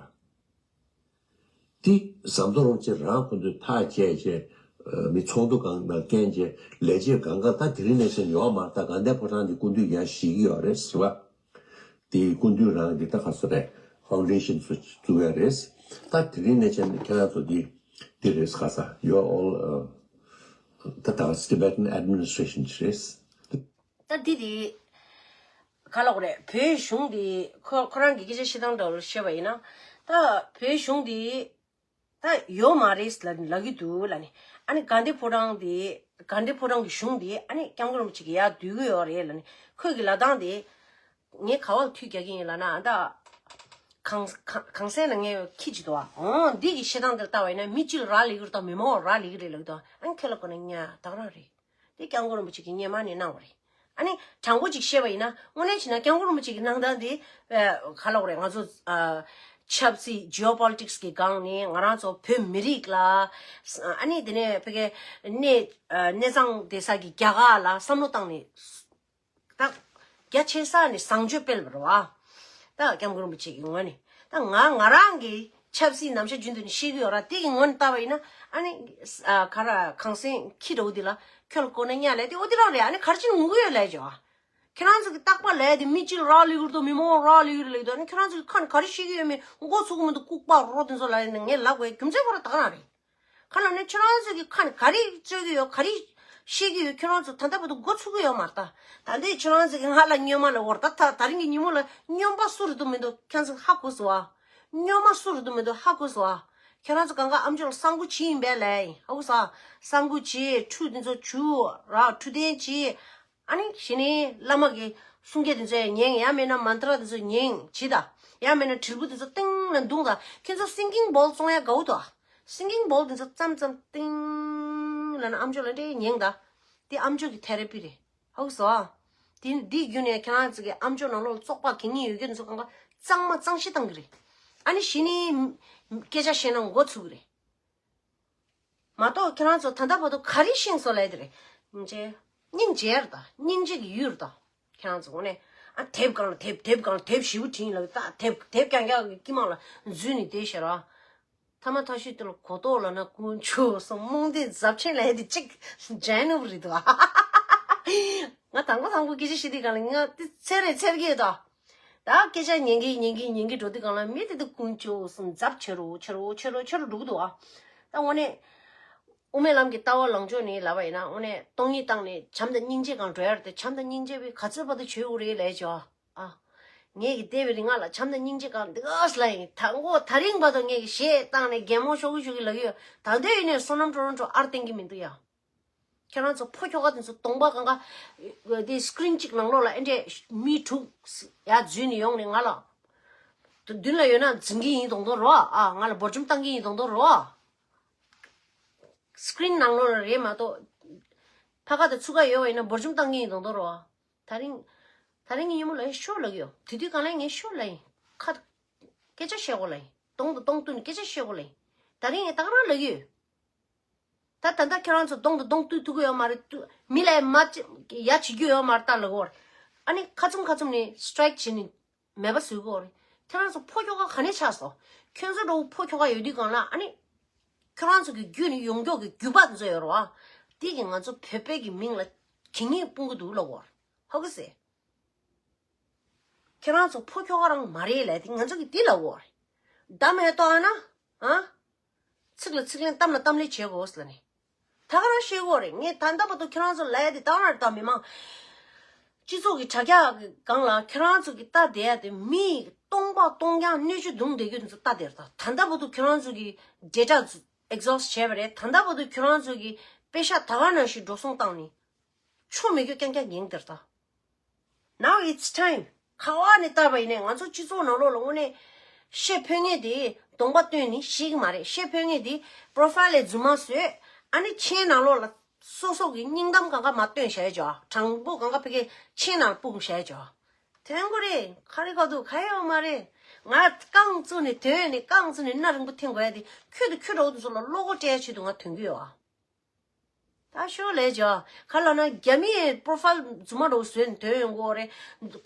དེ་ཟམ་གདོང་རིན་པོ་ཆེ་རང་ཁོ་ཚོས་ཐག་བཅད་བྱས་མི་ཚོགས་འདུ་གང་དང་རྐྱེན་བྱས་ལས་བྱེད་གང་ག་ད་དེ་རིང་ནས་བཟུང་ཡོད་མ་རེད། ད་དགའ་ལྡན་ཕོ་བྲང་དེ་སྐུ་མདུན་ཡར་བཞེངས་ཀྱི་ཡོད་རེད་ཟེར་བ། དེའི་སྐུ་མདུན་རང་གི་ད་ག་ཚོད་རེད། ཕའུན་ཌེ་ཤན་ཚོ་བཙུགས་ཡ་རེད། ད་དེ་རིང་ནས་བྱས་ནས་ཁྱེད་རང་ཚོ་འདི་འདི་རེད་ག་ས་you are all ད་ད་Tibetan administration རེད། ད་འདི་དེ་ག་ལོག་རེད། བོད་གཞུང་དེ་ཁོ་ཁོ་རང་གི་སྐད་ཆ་བཤད་སྟངས་འདྲ་བོ་བཤད་པ་ཡིན་ན། ད་བོད་གཞུང་དེ་ད་ཡོད་མ་རེད་ལ་ལབ་ཀྱི་འདུག་ལ་ནི། ཨ་ནི་དགའ་ལྡན་ཕོ་བྲང་དེ་དགའ་ལྡན་ཕོ་བྲང་གི་གཞུང་དེ་ཨ་ནི་སྐྱབས་མགོན་རིན་པོ་ཆེ་གི་ཡར་བསྡུ་གི་ཡོད་རེད་ལ་ནི། ཁོས་གི་ལབ་སྟངས་དེ་ངས་ག་བ་ལ་མཐུད་རྒྱག་གི་ཡིན་ལབ་ན། ད་གང་གང་གང་སེ་ན་ངས་ཁྱི་ཅིག་འདུག་ཨ། འོང་འདི་གི་བཤད་སྟངས་དེར་ལྟ་བ་ཡིན་ན་མི་གཅིག་ལ་རག་ལས་ཀྱི་རེད་དང་མི་མང་བ་རག་ལས་ཀྱི་རེད་ལབ་ཀྱི་འདུག་ཨ་ནི་ཁྱེད་ལ་གོ་ན་ཉ་ད་ག་རང་རེད། དེ་སྐྱབས་མགོན་རིན་པོ་ཆེ་གིས་སྔོན་མ་ནས་གནང་བ་རེད། ཨ་ནི་དྲང་པོ་ཅིག་བཤད་པ་ཡིན་ན་དངོས་གནས་བྱས་ན་སྐྱབས་མགོན་རིན་པོ་ཆེ་གིས་གནང་སྟངས་དེ་ག་ལབ་དགོས་རེད། ང་ཚོ་ཆབ་སྲིད་ཇི་ཨོ་པོ་ལི་ཊིག་སི་གི་སྒང་ནས་ང་རང་ཚོ་བོད་མི་རིགས་ལ་ཨ་ནི་དེ་ནས་ཕ་གི་གནས་གནས་ཚང་བསྡད་ས་གི་རྒྱ་གར་ལ་བསམ་བློ་བཏང་ནས། ད་རྒྱ་ཆེ་ས་ནས་བཟང་སྤྱོད་སྤེལ་བ་རེད་བ། ད་སྐྱབས་མགོན་རིན་པོ་ཆེ་གི་ངོས་ནས་ད་ང་ང་རང་གི་ཆབ་སྲིད་ནམ་ཞག་རྒྱུན་དུ་ནས་ཤེས་ཀྱི་ཡོད་ར། དེ་གི་ངོས་ནས་བལྟ་བ་ཡིན་ན་ཨ་ནི་ག་ར་གངས་སེང་ཁྱི་འདྲ་བོ་འདི་ལ་ཁྱོད་ལ་གོ་ན་གཉའ་ལས་དེ་འོ་དེ་རང་རེད། ཨ་ནི་ག་རེ་བྱས་ནས་ངུ་གི་ཡོད་ལས་ཀྱི་བ། ཁྱེད་རང་ཚོ་གི་རྟག་པ་ལས་དེ་མི་གཅིག་ལ་རག་ལས་ཀྱི་རེད་དོ་མི་མང་རག་ལས་ཀྱི་རེད་ལས་དོ། ཨ་ནི་ཁྱེད་རང་ཚོ་གི་ཁ་ནས་ག་རེ་ཤེས་ཀྱི་ཡོད་མེད་མགོ་ཚོས་ཀྱི་མི་འདུག་ལྐུགས་པ་རོ་དེ་ཚོ་ལ་ནི་ངས་ལབ་དགོས་རྒྱུ་མཚན་ཁོ་རང་ད་ག་རང་རེད། ག་ལ་ནི་ཁྱོད་རང་ཚོ་གི་ཁ་ནས་ག་རེ་རྩོད་ཀྱི་ཡོད་ག་རེ་ཤེས་ཀྱི་ཡོད་ཁྱོད་རང་ཚོ་ད་ལྟ་བར་དུ་མགོ་ཚུགས་ཀྱི་ཡོད་མ་རེད་ད། ད་ལྟའི་ཁྱོད་རང་ཚོ་གི་ང་ལ་སྨྱོན་མ་ལ་འོར་ད་ད་ད་རིང་གི་ཉིན་མོ་ལ་སྨྱོན་པ་སུ་རེད་འདུག་མི་འདུག་ཁྱོད་ཚོ་ཧ་གོ་སོང་ཨ། སྨྱོན་མ་སུ་རེད་འདུག་མི་འདུག་ཧ་གོ་སོང་ཨ། ཁྱོད་རང་ཚོ་གང་ག་ཨམ་ཅོག་ལ་གསང་སྒོ་ཕྱེ་ཡིན་པས་ལས་ཡིན་ཧ་གོ་སོང་ཨ། གསང་སྒོ་ཕྱེ་ཁྲུས་འདི་ཚོ་བྱུག་ར་འཕྲོད་བསྟེན་བྱེད། ཨ་ནི་གཞི་ནས་བླ་མ་གི་གསུང་སྐད་དེ་ཚོ་ཡང་ཉན། ཡང་མིན་ན་མན་ཏྲ་དེ་ཚོ་ཉན་བྱེད་ད། ཡང་མིན་ན་དྲིལ་བུ་དེ་ཚོ་སྟེང་ལ་བརྡུང་ད། ཁྱེད་ཚོ་སིང་གིང་བོལ་བཙོང་ཡ་དགའ་བོ་འདུག་སིང་གིང་བོལ་དེ་ཚོ་ཙམ་ཙམ་སྟེང་ལ་ན་ཨམ་ཅོག་ལ་འདྲེ་ཉན་ད། དེ་ཨམ་ཅོག་གི་ཐེ་ར་པི་རེད། ཧ་གོ་སོང་ཨ། དེ་འདི་བརྒྱུད་ནས་ཁྱེད་རང་ཚོ་གི་ཨམ་ཅོག་ནང་ལོགས་བཙོག་པ་གི་ཉིན་ཡོད་རྒྱུ་དེ་ཚོ་གང་ག་གཙང་མ་གཙང་ཤི་བཏང་གི་རེད། ཨ་ནི་གཞི་ནས་སྐད་ཆ་བཤད་ན་མགོ་ཚུགས་གི་རེད། མ་གཏོགས་ཁྱེད་རང་ཚོ་ད་ལྟ་བར་དུ་ག་རེ་ཤེས་སོང་ལབ་དེ་རེད། སྙིང་རྗེ། སྙིང་རྗེ་རེད་ད། སྙིང་རྗེ་གི་ཡུལ་རེད་ད། ཁྱེད་རང་ཚོ་དངོས་གནས་ཨ་དེབ་སྒང་ལ་དེབ་དེབ་སྒང་ལ་དེབ་ཞེ་པོ་བྲིས་ལབ་ད། དེབ་དེབ་རྐྱང་རྐྱང་གི་དཀྱིལ་མ་ལ་འཛུལ་ནས་བསྡད་ཤག་ར། ཐ་མ་ཐ་ཤུད་དེ་ལ་གོ་རྟོགས་ལབ་ན་དཀོན་མཆོག་གསུམ་རྨོངས་དད་ཟབ་ཆེན་ལབ་དེ་གཅིག་ཇན་ནུབ་རེད་འདུག་ང་དང་པོ་དང་པོ་སྐད་ཆ་བཤད་དུས་སྒང་ལ་ང་དེ་འཚེར་རེ་འཚེར་གི་ཡོད་ད། ད་སྐད་ཆ་ཉན་གི་ཉན་གི་ཉན་གི་འགྲོ་དུས་སྒང་ལ་མི་དེ་དུ་དཀོན་མཆོག་གསུམ་ཛབ་ཆེ་རུ་ཆེ་རུ་ཆེ་རུ་ཆེ་རུ་འགྲོ་གི་འདུག་ཨ། ད་དངོས་གནས་དབུ་མའི་ལམ་གྱི་ལྟ་བ་ལངས་ཕྱོགས་ནས་ལབ་པ་ཡིན་ན་དངོས་གནས་སྟོང་ཉིད་བཏང་ནས་བྱམས་དང་སྙིང་རྗེ་སྒང་འགྲོ་ཡ་རེད་དེ། བྱམས་དང་སྙིང་རྗེ་བས་ག་ཚོད་བར་དུ་བྱེད་དགོས་རེད་ལབ་ཅོ་ཨ། ངས་ཀྱི་བལྟས་པའི་རིང་ང་ལ་བྱམས་དང་སྙིང་རྗེ་སྒང་འདི་ག་ལ་ཡིན། ད་མགོ་ད་རིང་བར་དུ་ངས་ཀྱི་གཞས་བཏང་ནས་གད་མོ་ཤོར་གི་ཤོར་གི་ལབ་ཀྱི་ཡོད། ད་ལྟ་ཡིན་ནས་བསོད་ནམས་ཀྲོ་རོན་ཀྲོ་ཨར་བསྟན་གྱི་མི་འདུག་ཡ། ཁྱེད་རང་ཚོ་ཕོ་ཁྱོ་ག་དེ་ཚོ་གདོང་པ་གང་ག་དེ་སི་ཀི་རིན་གཅིག་ནང་ལོགས་ལ་ཨེ་འདྲས་མི་དྲུག་ཡར་འཛུལ་ནས་ཡོང་ནས་ང་ལ་མདུན་ལ་ཡོད་ན་འཛིང་གི་ཡིན་མདོག་མདོག་རེད་བ། ཨ་ང་ལ་འབོར་འཇོམས་བཏང་གི་ཡིན་མདོག་མདོག་རེད་བ། སི་ཀི་རིན་ནང་ལོགས་ལ་རེད་མ་གཏོགས་ཕ་ག་དང་ཚུ་ག་ཡོད་པ་ཡིན་ན་འབོར་འཇོམས་བཏང་གི་ཡིན་མདོག་མདོག་རེད་བ། ད་རིང་ད་རིང་གི་ཉིན་མོ་ལ་ཨེ་ཤོ་ལབ་ཀྱི་ཡོད། དེ་དུས་གང་ལ་ངས་ཤོ་ལབ་ཡིན། ཁ་སྐད་ཆ་བཤད་དགོས་ལབ་ཡིན། གདོང་དང་གདོང་བསྟུན་ནས་སྐད་ཆ་བཤད་དགོས་ལབ་ཡིན། ད་རིང་ངས་ད་ག་རང་ལབ་ཀྱི་ཡོད། ད་ད་ལྟ་ཁྱེད་རང་ཚོ་གདོང་དང་གདོང་བསྟུན་ཐུབ་ཀྱི་ཡོད་མ་རེད། མི་ལ་མ་ཡ་བྱེད་རྒྱུ་ཡོད་མ་རེད་ད་ལབ་ཀྱི་ཡོད་རེད། ཨ་ནི་ཁ་ཚུམ་ཁ་ཚུམ་ནས་སི་ཊི་རའི་ཀི་བྱས་ནས་མེད་པ་བཟོ་གི་ཡོད་རེད། ཁྱེད་རང་ཚོ་ཕོ་ཁྱོ་ག་ག་ནས་ཆགས་སོང་། ཁྱོད་ཚོ་འདྲ་བོ་ཕོ་ཁྱོ་ག་ཡོད་དུས་སྒང་ལ་ཨ་ནི་ཁྱོད་རང་ཚོ་གི་རྒྱུད་ནས་ཡོང་མགྱོགས་ཀྱི་རྒྱུད་པ་འདི་ཚོ་ཡོད་རེད་བ། དེ་གིས་ང་ཚོ་བོད་པའི་གི་མིང་ལ་གད་སྙིགས་སྤུང་གི་འདུག་ལབ་ཀྱི་ཡོད་རེད། ཧ་གོ་སོང་། ཁྱེད་རང་ཚོ་ཕོ་ཁྱོ་ག་རང་མ་རེད་ལབ་དེ་ང་ཚོ་གིས་འདི་ལབ་ཀྱི་ཡོད་རེད། བདམས་ཡས་གཏོང་ཡ་ན། ཨ། ཚིག་ལ་ཚིག་ལན་གཏམ་ལ་གཏམ་ལན་བྱེད་དགོས་ཟེར་ནས། ད་ག་རང་བཤད་ཀྱི་ཡོད་རེད། ངས་ད་ལྟ་བར་དུ་ཁྱེད་རང་ཚོ་ལབ་ཡ་དེ་ད་ག་རང་རེད་ད། མི་མང་སྤྱི་ཚོགས་ཀྱི་དྲ་རྒྱ་སྒང་ལ་ཁྱེད་རང་ཚོ་གིས་ལྟ་བསྡད་ཡ་དེ་མི་སྟོང་པ་སྟོང་རྐྱང་སྣོད་བཅུད་བརྡུངས་བསྡད་རྒྱུ་དེ་ཚོ་ལྟ་བསྡད་རེད་ད། ད་ལྟ་བར་དུ་ཁྱེད་རང་ཚོ་གིས་ཌེ་ཊ་ཨེག་ཛོ་སི་ཊི་བྱས་པ་རེད། ད་ལྟ་བར་དུ་ཁྱེད་རང་ཚོ་གིས་པེ་ཤག་ད་ག་ནང་བཞིན་འགྲོ་སོང་བཏང་ནས། ཆོ་མེད་རྒྱུ་རྐྱང་རྐྱང་ཉན་དེར་ད། Now it's time. ག་བ་ནས་བལྟས་པ་ཡིན་ནའི་ང་ཚོ་སྤྱི་ཚོགས་ནང་ལོགས་ལ་དངོས་གནས་བཤད་ཕོད་མཁན་དེ་གདོང་པ་སྟོན་ནས་ཤེས་ཀྱི་མ་རེད། བཤད་ཕོད་མཁན་དེ་པོ་རོ་ཕའིལ་ལ་རྫུན་མ་བཟོས། ཨ་ནི་མཆན་ནང་ལོགས་ལ་སོ་སོ་གི་སྙིང་གཏམ་གང་ག་མ་སྟོན་བྱས་ཅོ། དྲང་པོ་གང་ག་ཕ་གི་མཆན་ནང་སྤུངས་བྱས་ཅོ། ཐོན་དགོས་རེད། ག་རེ་ག་འདུག་ག་ཡོད་མ་རེད། ང་རྐང་བཙུགས་ནས་ཐོན་ནས་རྐང་བཙུགས་ནས་སྣ་རིང་པོ་འཐེན་དགོས་ཡ་དེ་ཁྱོད་དང་ཁྱོད་འདྲ་བོ་དེ་ཚོ་ལ་བློ་ཁོག་སྤྲད་ཡ་ཆེད་དུ་ང་ཐོན་གྱི་ཡོད་ཨ། ད་ཤོག་ལས་བྱ། ག་ལ་ན་རྒྱ་མིའི་པོ་རོ་ཕའིལ་རྫུན་མ་འདྲ་བོ་བཟོས་ནས་ཐོན་ཡོང་གི་ཡོད་རེད།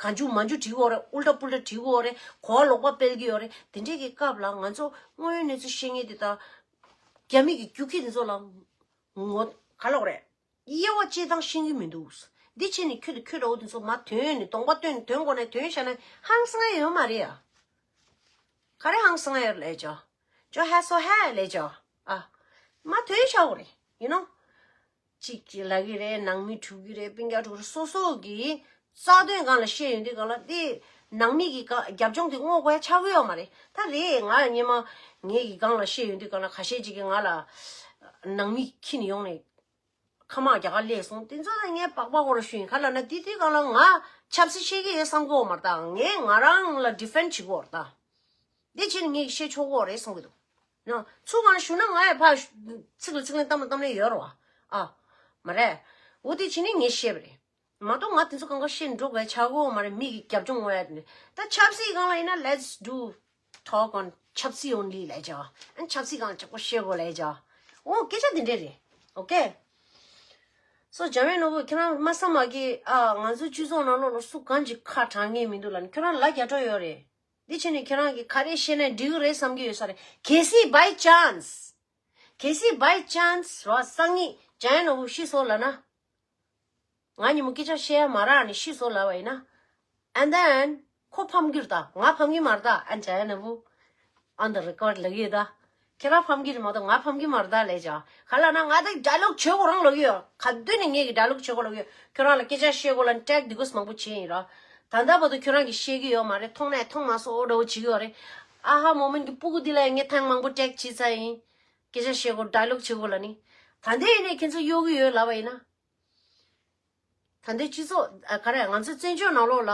གང་བྱུང་མང་བྱུང་བྲིས་ཀྱི་ཡོད་རེད། ཨུལ་ཏ་པུལ་ཏ་བྲིས་ཀྱི་ཡོད་རེད། གོ་བ་ལོག་པ་སྤེལ་གྱི་ཡོད་རེད། དེ་འདྲས་ཀྱི་སྐབས་ལ་ང་ཚོ་དངོས་ཡོད་གནས་ཚུལ་ཤེས་མཁན་དེ་དང་། རྒྱ་མི་གི་རྒྱུག་ཁྱི་དེ་ཚོ་ལ་ངོ་ག་ལབ་དགོས་རེད། དབྱེ་བ་དཔྱད་སྟངས་ཤེས་ཀྱི་མི་འདུག་འདི་བྱས་ནས་ཁྱོད་དང་ཁྱོད་འདྲ་བོ་དེ་ཚོ་མར་ཐོན་ནས་གདོང་པ་སྟོན་ནས་ཐོན་དགོས་ནས་ཐོན་བཞག་ན་ཧང་སང་ཡ་ཡོད་མ་རེད་ཡ། ག་རེ་ཧང་སང་ཡ་ལས་ཅོ། ཅོ་ཧ་སོ་ཧ་ལས་ཅོ། ཨ། མར་ཐོན་བཞག་དགོས་རེད། ཡིན་ནོ། གཅིག་གིས་ལབ་ཀྱི་རེད། ནང་མི་འཁྲུག་གི་རེད། སྤུན་ཀྱག་འཁྲུག་རེད། སོ་སོ་གི་རྩ་དོན་སྒང་ལ་བཤད་ཡོང་དུས་སྒང་ལ་དེ་ནང་མི་གི་ག་རྒྱབ་ལྗོངས་དེ་བསྔོག་དགོས་ཡ་ཆགས་ཀྱི་ཡོད་མ་རེད། ད་རེད། ང་སྔོན་མ་ངའི་གི་སྒང་ལ་བཤད་ཡོང་དུས་སྒང་ལ་ཁ་ཤས་ཅིག་གིས་ང་ལ་ནང་མི་ཁྱེར་ནས་ཡོང་ནས་ཁ་དམག་རྒྱག་ག་སླེབས་སོང་། དེ་ཚོ་ད་ངས་སྦག་སྦག་སྐོར་ཞུ་ཡིན། ག་ལབ་ན་དེ་དུས་སྒང་ལ་ང་ཆབ་སྲིད་བཤད་ཀྱི་ཡོད་བསམ་གི་ཡོད་མ་རེད། ད་ངས་ང་རང་ལ་ཌི་ཕེན་ཌི་བྱེད་ཀྱི་ཡོད་རེད་ད། འདི་བྱས་ནས་ངས་བཤད་ཆོག་གི་རེད་བསམ་གྱི་འདུག་ན་ཚུར་གང་ཞུ་ན་ང་ཡང་ཕར་ཚིག་ལ་ཚིག་ལན་གཏམ་ལ་གཏམ་ལན་ཡོད་རེད་བ། ཨ། མ་རེད། འོ་དེ་བྱས་ནས་ངས་བཤད་པ་རེད། མ་གཏོགས་ང་དེ་ཚོ་གང་ག་བཤད་འགྲོ་དགོས་ཆགས་ཀྱི་ཡོད་མ་རེད། མི་གི་རྒྱབ་ལྗོངས་ངོ་ཡ་དེ་ནས། ད་ཆབ་སྲིད་སྒང་ལ་ཡིན་ན་let's do talk on ཆབ་སྲིད་ཨོན་ལི་ལས་བྱ། ཨ་ནི་ཆབ་སྲིད་སྒང་ལ་ཆག་པོ་བཤད་དགོས་ལས་བྱ། འོ་སྐད་ཆ་འདི་འདྲས་རེད། ཨོ་ཀེ། སོ་འཇམ་དབྱངས་ནོར་བུ་ཁྱེད་རང་མ་བསམ་མ་གི་ཨ་ང་ཚོའི་སྤྱི་ཚོགས་ནང་ལོགས་ལ་སུ་གང་ཅིག་ཁ་གྲག་མཁན་མི་འདུག་ལབ་ནས། ཁྱོད་རང་ལ་རྒྱ་སྒྲོག་ཡོད་རེད། འདི་བྱས་ནས་ཁྱོད་རང་གིས་ག་རེ་བཤད་ན་འགྲིག་གི་རེད་བསམ་གྱི་ཡོད་ས་རེད། གལ་སྲིད་by chance། གལ་སྲིད་by chance རོ་སང་ཉིན་འཇམ་དབྱངས་ནོར་བུ་ཤི་སོང་ལབ་ན། ང་ཉིན་མོ་སྐད་ཆ་བཤད་ཡ་མ་རག་ནས་ཤི་སོང་ལབ་པ་ཡིན་ན། And then ཁོ་ཕམ་གྱི་རེད་ད། ང་ཕམ་གྱི་མ་རེད་ད། ཨ་འཇམ་དབྱངས་ནོར་བུ། On the record ལབ་ཀྱི་ཡོད་ད། ཁྱེད་རང་ཕམ་གྱི་རེད་མ་གཏོགས་ང་ཕམ་གྱི་མ་རེད་ད་ལབ་བྱ། ག་ལབ་ན་ང་ད་ཌའི་ལོག་བྱེད་དགོས་རང་ལབ་ཀྱི་ཡོད། ག་དུས་ནས་ངས་ཀྱི་ཌའི་ལོག་བྱེད་དགོས་ལབ་ཀྱི་ཡོད། ཁྱོད་རང་ལ་སྐད་ཆ་བཤད་དགོས་ལབ་ནས་ཊེག་འདི་གོས་མང་པོ་བྱས་ཡིན་ར། ད་ལྟ་བར་དུ་ཁྱོད་རང་གིས་ཤེས་ཀྱི་ཡོད་མ་རེད། མཐོང་ནས་མཐོང་མ་སོང་འདྲ་བོ་བྱེད་ཀྱི་ཡོད་རེད། ཨ་ཧ་མོ་མེན་གྱི་སྤུ་གུ་འདི་ལ་ངས་ཐེངས་མང་པོ་ཊེག་བྱས་ཚར་ཡིན། སྐད་ཆ་བཤད་དགོས། ཌའི་ལོག་བྱེད་དགོས་ལབ་ནི། ད་ལྟའི་ཡིན་ནའི་ཁྱེད་ཚོ་གཡོག་གི་ཡོད་ལབ་པ་ཡིན་ན། ད་ལྟའི་སྤྱི་ཚོགས་ཨ་ག་རེ་ང་ཚོའི་བཙན་བྱོལ་ནང་ལོགས་ལ་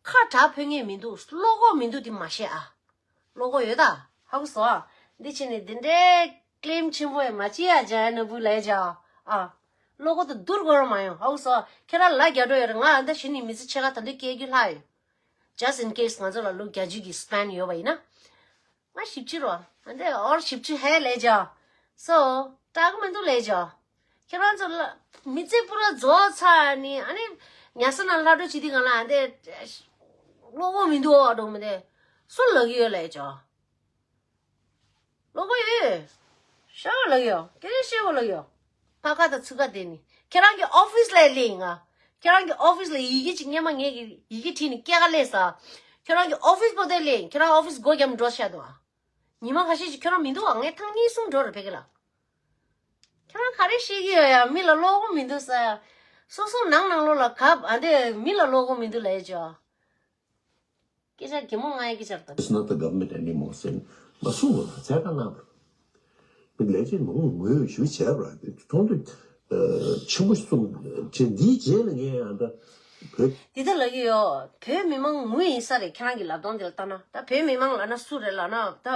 ཁ་གྲག་ཕོད་ངེས་མི་འདུག་བློ་ཁོག་མི་འདུག་དེ་མ་བཤད་ཨ། བློ་ཁོག་ཡོད་ད། ཧ་གོ་སོང་ཨ། འདི་བྱས་ནས་འདི་འདྲའི་ཀི་ལེམ་ཆེན་པོ་ཡང་མ་བྱེད་ཡ། འཇམ་དབྱངས་ནོར་བུ་ལབ་བྱ་ཨ། བློ་ཁོག་ཏུ་སྡུར་དགོས་ར་མ་ཡོང་། ཧ་གོ་སོང་ཨ། ཁྱེད་རང་ལ་རྒྱ་སྒྲོག་ཡོད་རེད། ང་ཨ་ད་གཞི་ནས་མི་ཚེ་ཕྱེད་ཀ་ད་དུང་སྐྱེལ་རྒྱུ་ལྷག་ཡོད། Just in case ང་ཚོ་ལ་ལོ་བརྒྱད་ཅུ་གི་སི་པེན་ཡོད་པ་ཡིན་ན། ང་བཞི་བཅུ་རོ། ཨ་འདི་ཨོར་བཞི་བཅུ་ཧེ་ལས་བྱ། སོ། སྐྲག་མི་འདུག་ལས་བྱ། ཁྱེད་རང་ཚོ་ལ་མི་ཚེ་པུ་ར་རྫོགས་ཚར་ནི་ཨ་ནི་ཉལ་ས་ན་ལྷ་འགྲོ་བྱེད་དུས་གང་ལ་ཨ་འདི་བློ་ཁོག་མི་འདུག་ཨོ་འགྲོ་མི་འདི་སུ་ལབ་ཀྱི་ཡོད་ལས་བྱ། ལོག་པ་ཡོད། ཤ་བ་ལོག་ཡོད། སྐད་ཆ་བཤད་པ་ལོག་ཡོད། ཕ་ཁ་དང་ཚུགས་ཁ་དེ་ནི་ཁྱེད་རང་གི་ཨོ་ཕིས་ལ་སླེབས་ཡིན་ང་། ཁྱེད་རང་གི་ཨོ་ཕིས་ལ་ཡི་གེ་གཅིག་སྔོན་མ་ངས་ཀྱི་ཡི་གེ་བྲིས་ནས་སྐྱེལ་ག་སླེབས་ས། ཁྱེད་རང་གི་ཨོ་ཕིས་པོ་དེ་སླེབས་ཡིན། ཁྱེད་རང་ཨོ་ཕིས་སྒོ་རྒྱབ་འགྲོ་ཤག་འདུག་ཨ། ཉི་མ་ཁ་ཤས་ཤིག་ཁྱེད་རང་མི་འདུག་ཨ། ངས་ཐེངས་གཉིས་གསུམ་འགྲོ་རེད་ཕ་གི་ལ། ཁྱེད་རང་ག་རེ་བཤད་ཀྱི་ཡོད་ཡ། མི་ལ་བློ་ཁོག་མི་འདུག་ཟེར། སོ་སོ་ནང་ནང་ལོགས་ལ་གབ་ཨ་འདི་མི་ལ་བློ་ཁོག་མི་འདུག་ལབ་ཡ་ཅོ། སྐད་ཆ་གད་མོ་ང་ཡི་སྐད་ཆ་རེད་ད། It's not the government anymore ཟེར་མ་གསུང་བ་ལ་ཚད་ཀ་གནང་བ། ལས་བྱེད་མང་པོ་ངོས་ཞུ་བྱས་པ་རེད། ཚོགས་འདུ་ཆེན་པོ་གསུམ་བྱས། འདིའི་རྗེས་ལ་ངས་ཡང་ད་བོད། འདི་ལྟ་ལབ་ཀྱི་ཡོད། བོད་མི་མང་ངུ་ཡིན་ས་རེད། ཁྱེད་རང་གི་ལབ་སྟངས་དེ་ལ་ལྟ་ན། ད་བོད་མི་མང་ལབ་ན་སུ་རེད་ལབ་ན་ད།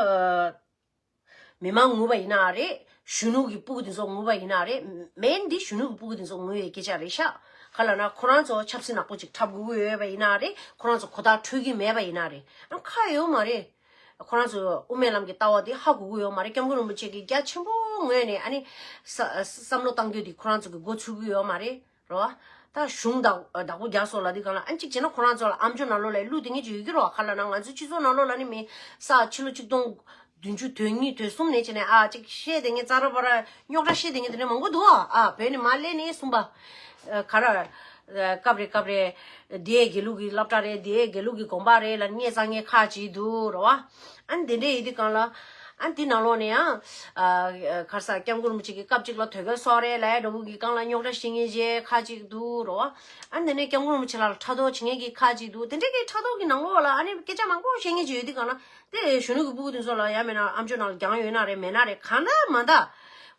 མི་མང་ངུ་བ་ཡིན་ན་རེད། གཞོན་ནུ་གི་སྤུ་གུ་དེ་ཚོ་ངུ་བ་ཡིན་ན་རེད། མེན་འདི་གཞོན་ནུ་གི་སྤུ་གུ་དེ་ཚོ་ངུ་བའི་སྐད་ཆ་རེད་ཤག་ག་ལབ་ན་ཁོ་རང་ཚོ་ཆབ་སྲིད་ནག་པོ་ཅིག་འཁྲབ་དགོས་ཀྱི་ཡོད་པ་ཡིན་ན་རེད། ཁོ་རང་ཚོ་གོ་བརྡ་འཕྲོད་ཀྱི་མེད་པ་ཡིན་ན་རེད། ཨ་ཁ་ཡོད་མ་རེད། ཁོ་རང་ཚོ་དབུ་མའི་ལམ་གྱི་ལྟ་བ་དེ་ཧ་གོ་གི་ཡོད་མ་རེད། སྐྱབས་མགོན་རིན་པོ་ཆེ་གིས་རྒྱ་ཆེན་པོ་ངོས་ནས་ཨ་ནི་ས་བསམ་བློ་བཏང་རྒྱུ་དེ་ཁོ་རང་ཚོ་གི་མགོ་ཚུད་གི་ཡོད་མ་རེད། རེད་བ། ད་གཞུང་བདག་བདག་པོ་རྒྱག་སོགས་ལ་དེ་གང་ལ་ཨ་གཅིག་བྱས་ན་ཁོ་རང་ཚོ་ལ་ཨམ་ཅོག་ནང་ལོགས་ལ་བླུགས་དེ་ངེས་ཅིག་ཡོད་ཀྱི་རེད་བ། ག་ལབ་ན་ང་ཚོའི་སྤྱི་ཚོགས་ནང་ལོགས་ལ་ནི་མི་ས་ཕྱི་ལོ་ཆིག་སྟོང་བདུན་ཅུ་དོན་གཉིས་དོན་གསུམ་ནས་བྱས་ནས་ཨ་གཅིག་བཤད་དེ་ངས་རྩ་ར་བ་ར་རྙོག་དྲ་བཤད་དེ་ངས་དེ་འདྲ་མང་པོ་འདུག་ཨ། ཨ་བོད་ནས་མར་སླེབས་ནས་གསུངས་པ། ག་ར། སྐབས་རེ་སྐབས་རེ། འདི་ཡའི་དགེ་ལུགས་ཀྱི་སློབ་གྲྭ་རེད། འདི་ཡའི་དགེ་ལུགས་ཀྱི་དགོན་པ་རེད་ལ་བསྙད་བཙག་མཁན་ཁག་ཅིག་འདུག་རེད་བ། ཨ་ནི་དེ་འདྲ་ཡིན་དུས་གང་ལ། ཨ་ནི་དེ་ནང་ལོགས་ནས་ཡང་། ཨ་ག་རེ་ཟ། སྐྱབས་མགོན་རིན་པོ་ཆེ་གི་སྐབས་གཅིག་ལ་དོལ་རྒྱལ་སོག་རེད་ལབ་ཡ་འདྲ་བོ་གི་སྒང་ལ་རྙོག་དྲ་བཤད་མཁན་ཅིག་ཁག་ཅིག་འདུག་རེད་བ། ཨ་ནི་དེ་ནས་སྐྱབས་མགོན་རིན་པོ་ཆེ་ལ་ཕྲག་དོག་བྱེད་མཁན་གྱི་ཁག་ཅིག་འདུག་དེ་འདྲ་གི་ཕྲག་དོག་གི་ནང་ལོགས་ལ་ཨ་ནི་སྐད་ཆ་མང་པོ་བཤད་མཁན་ཅིག་ཡོད་དུས་གང་ལ། དེ་གཞོན་ནུ་གི་སྤུ་གུ་དེ་ཚོ་ལ་ཡང་མེད་ན་ཨམ་ཅོག་ནང་ལ་རྒྱང་ཡོད་ན་རེད། མེད་ན་རེད། གང་ལྟར་མ་ལྟ།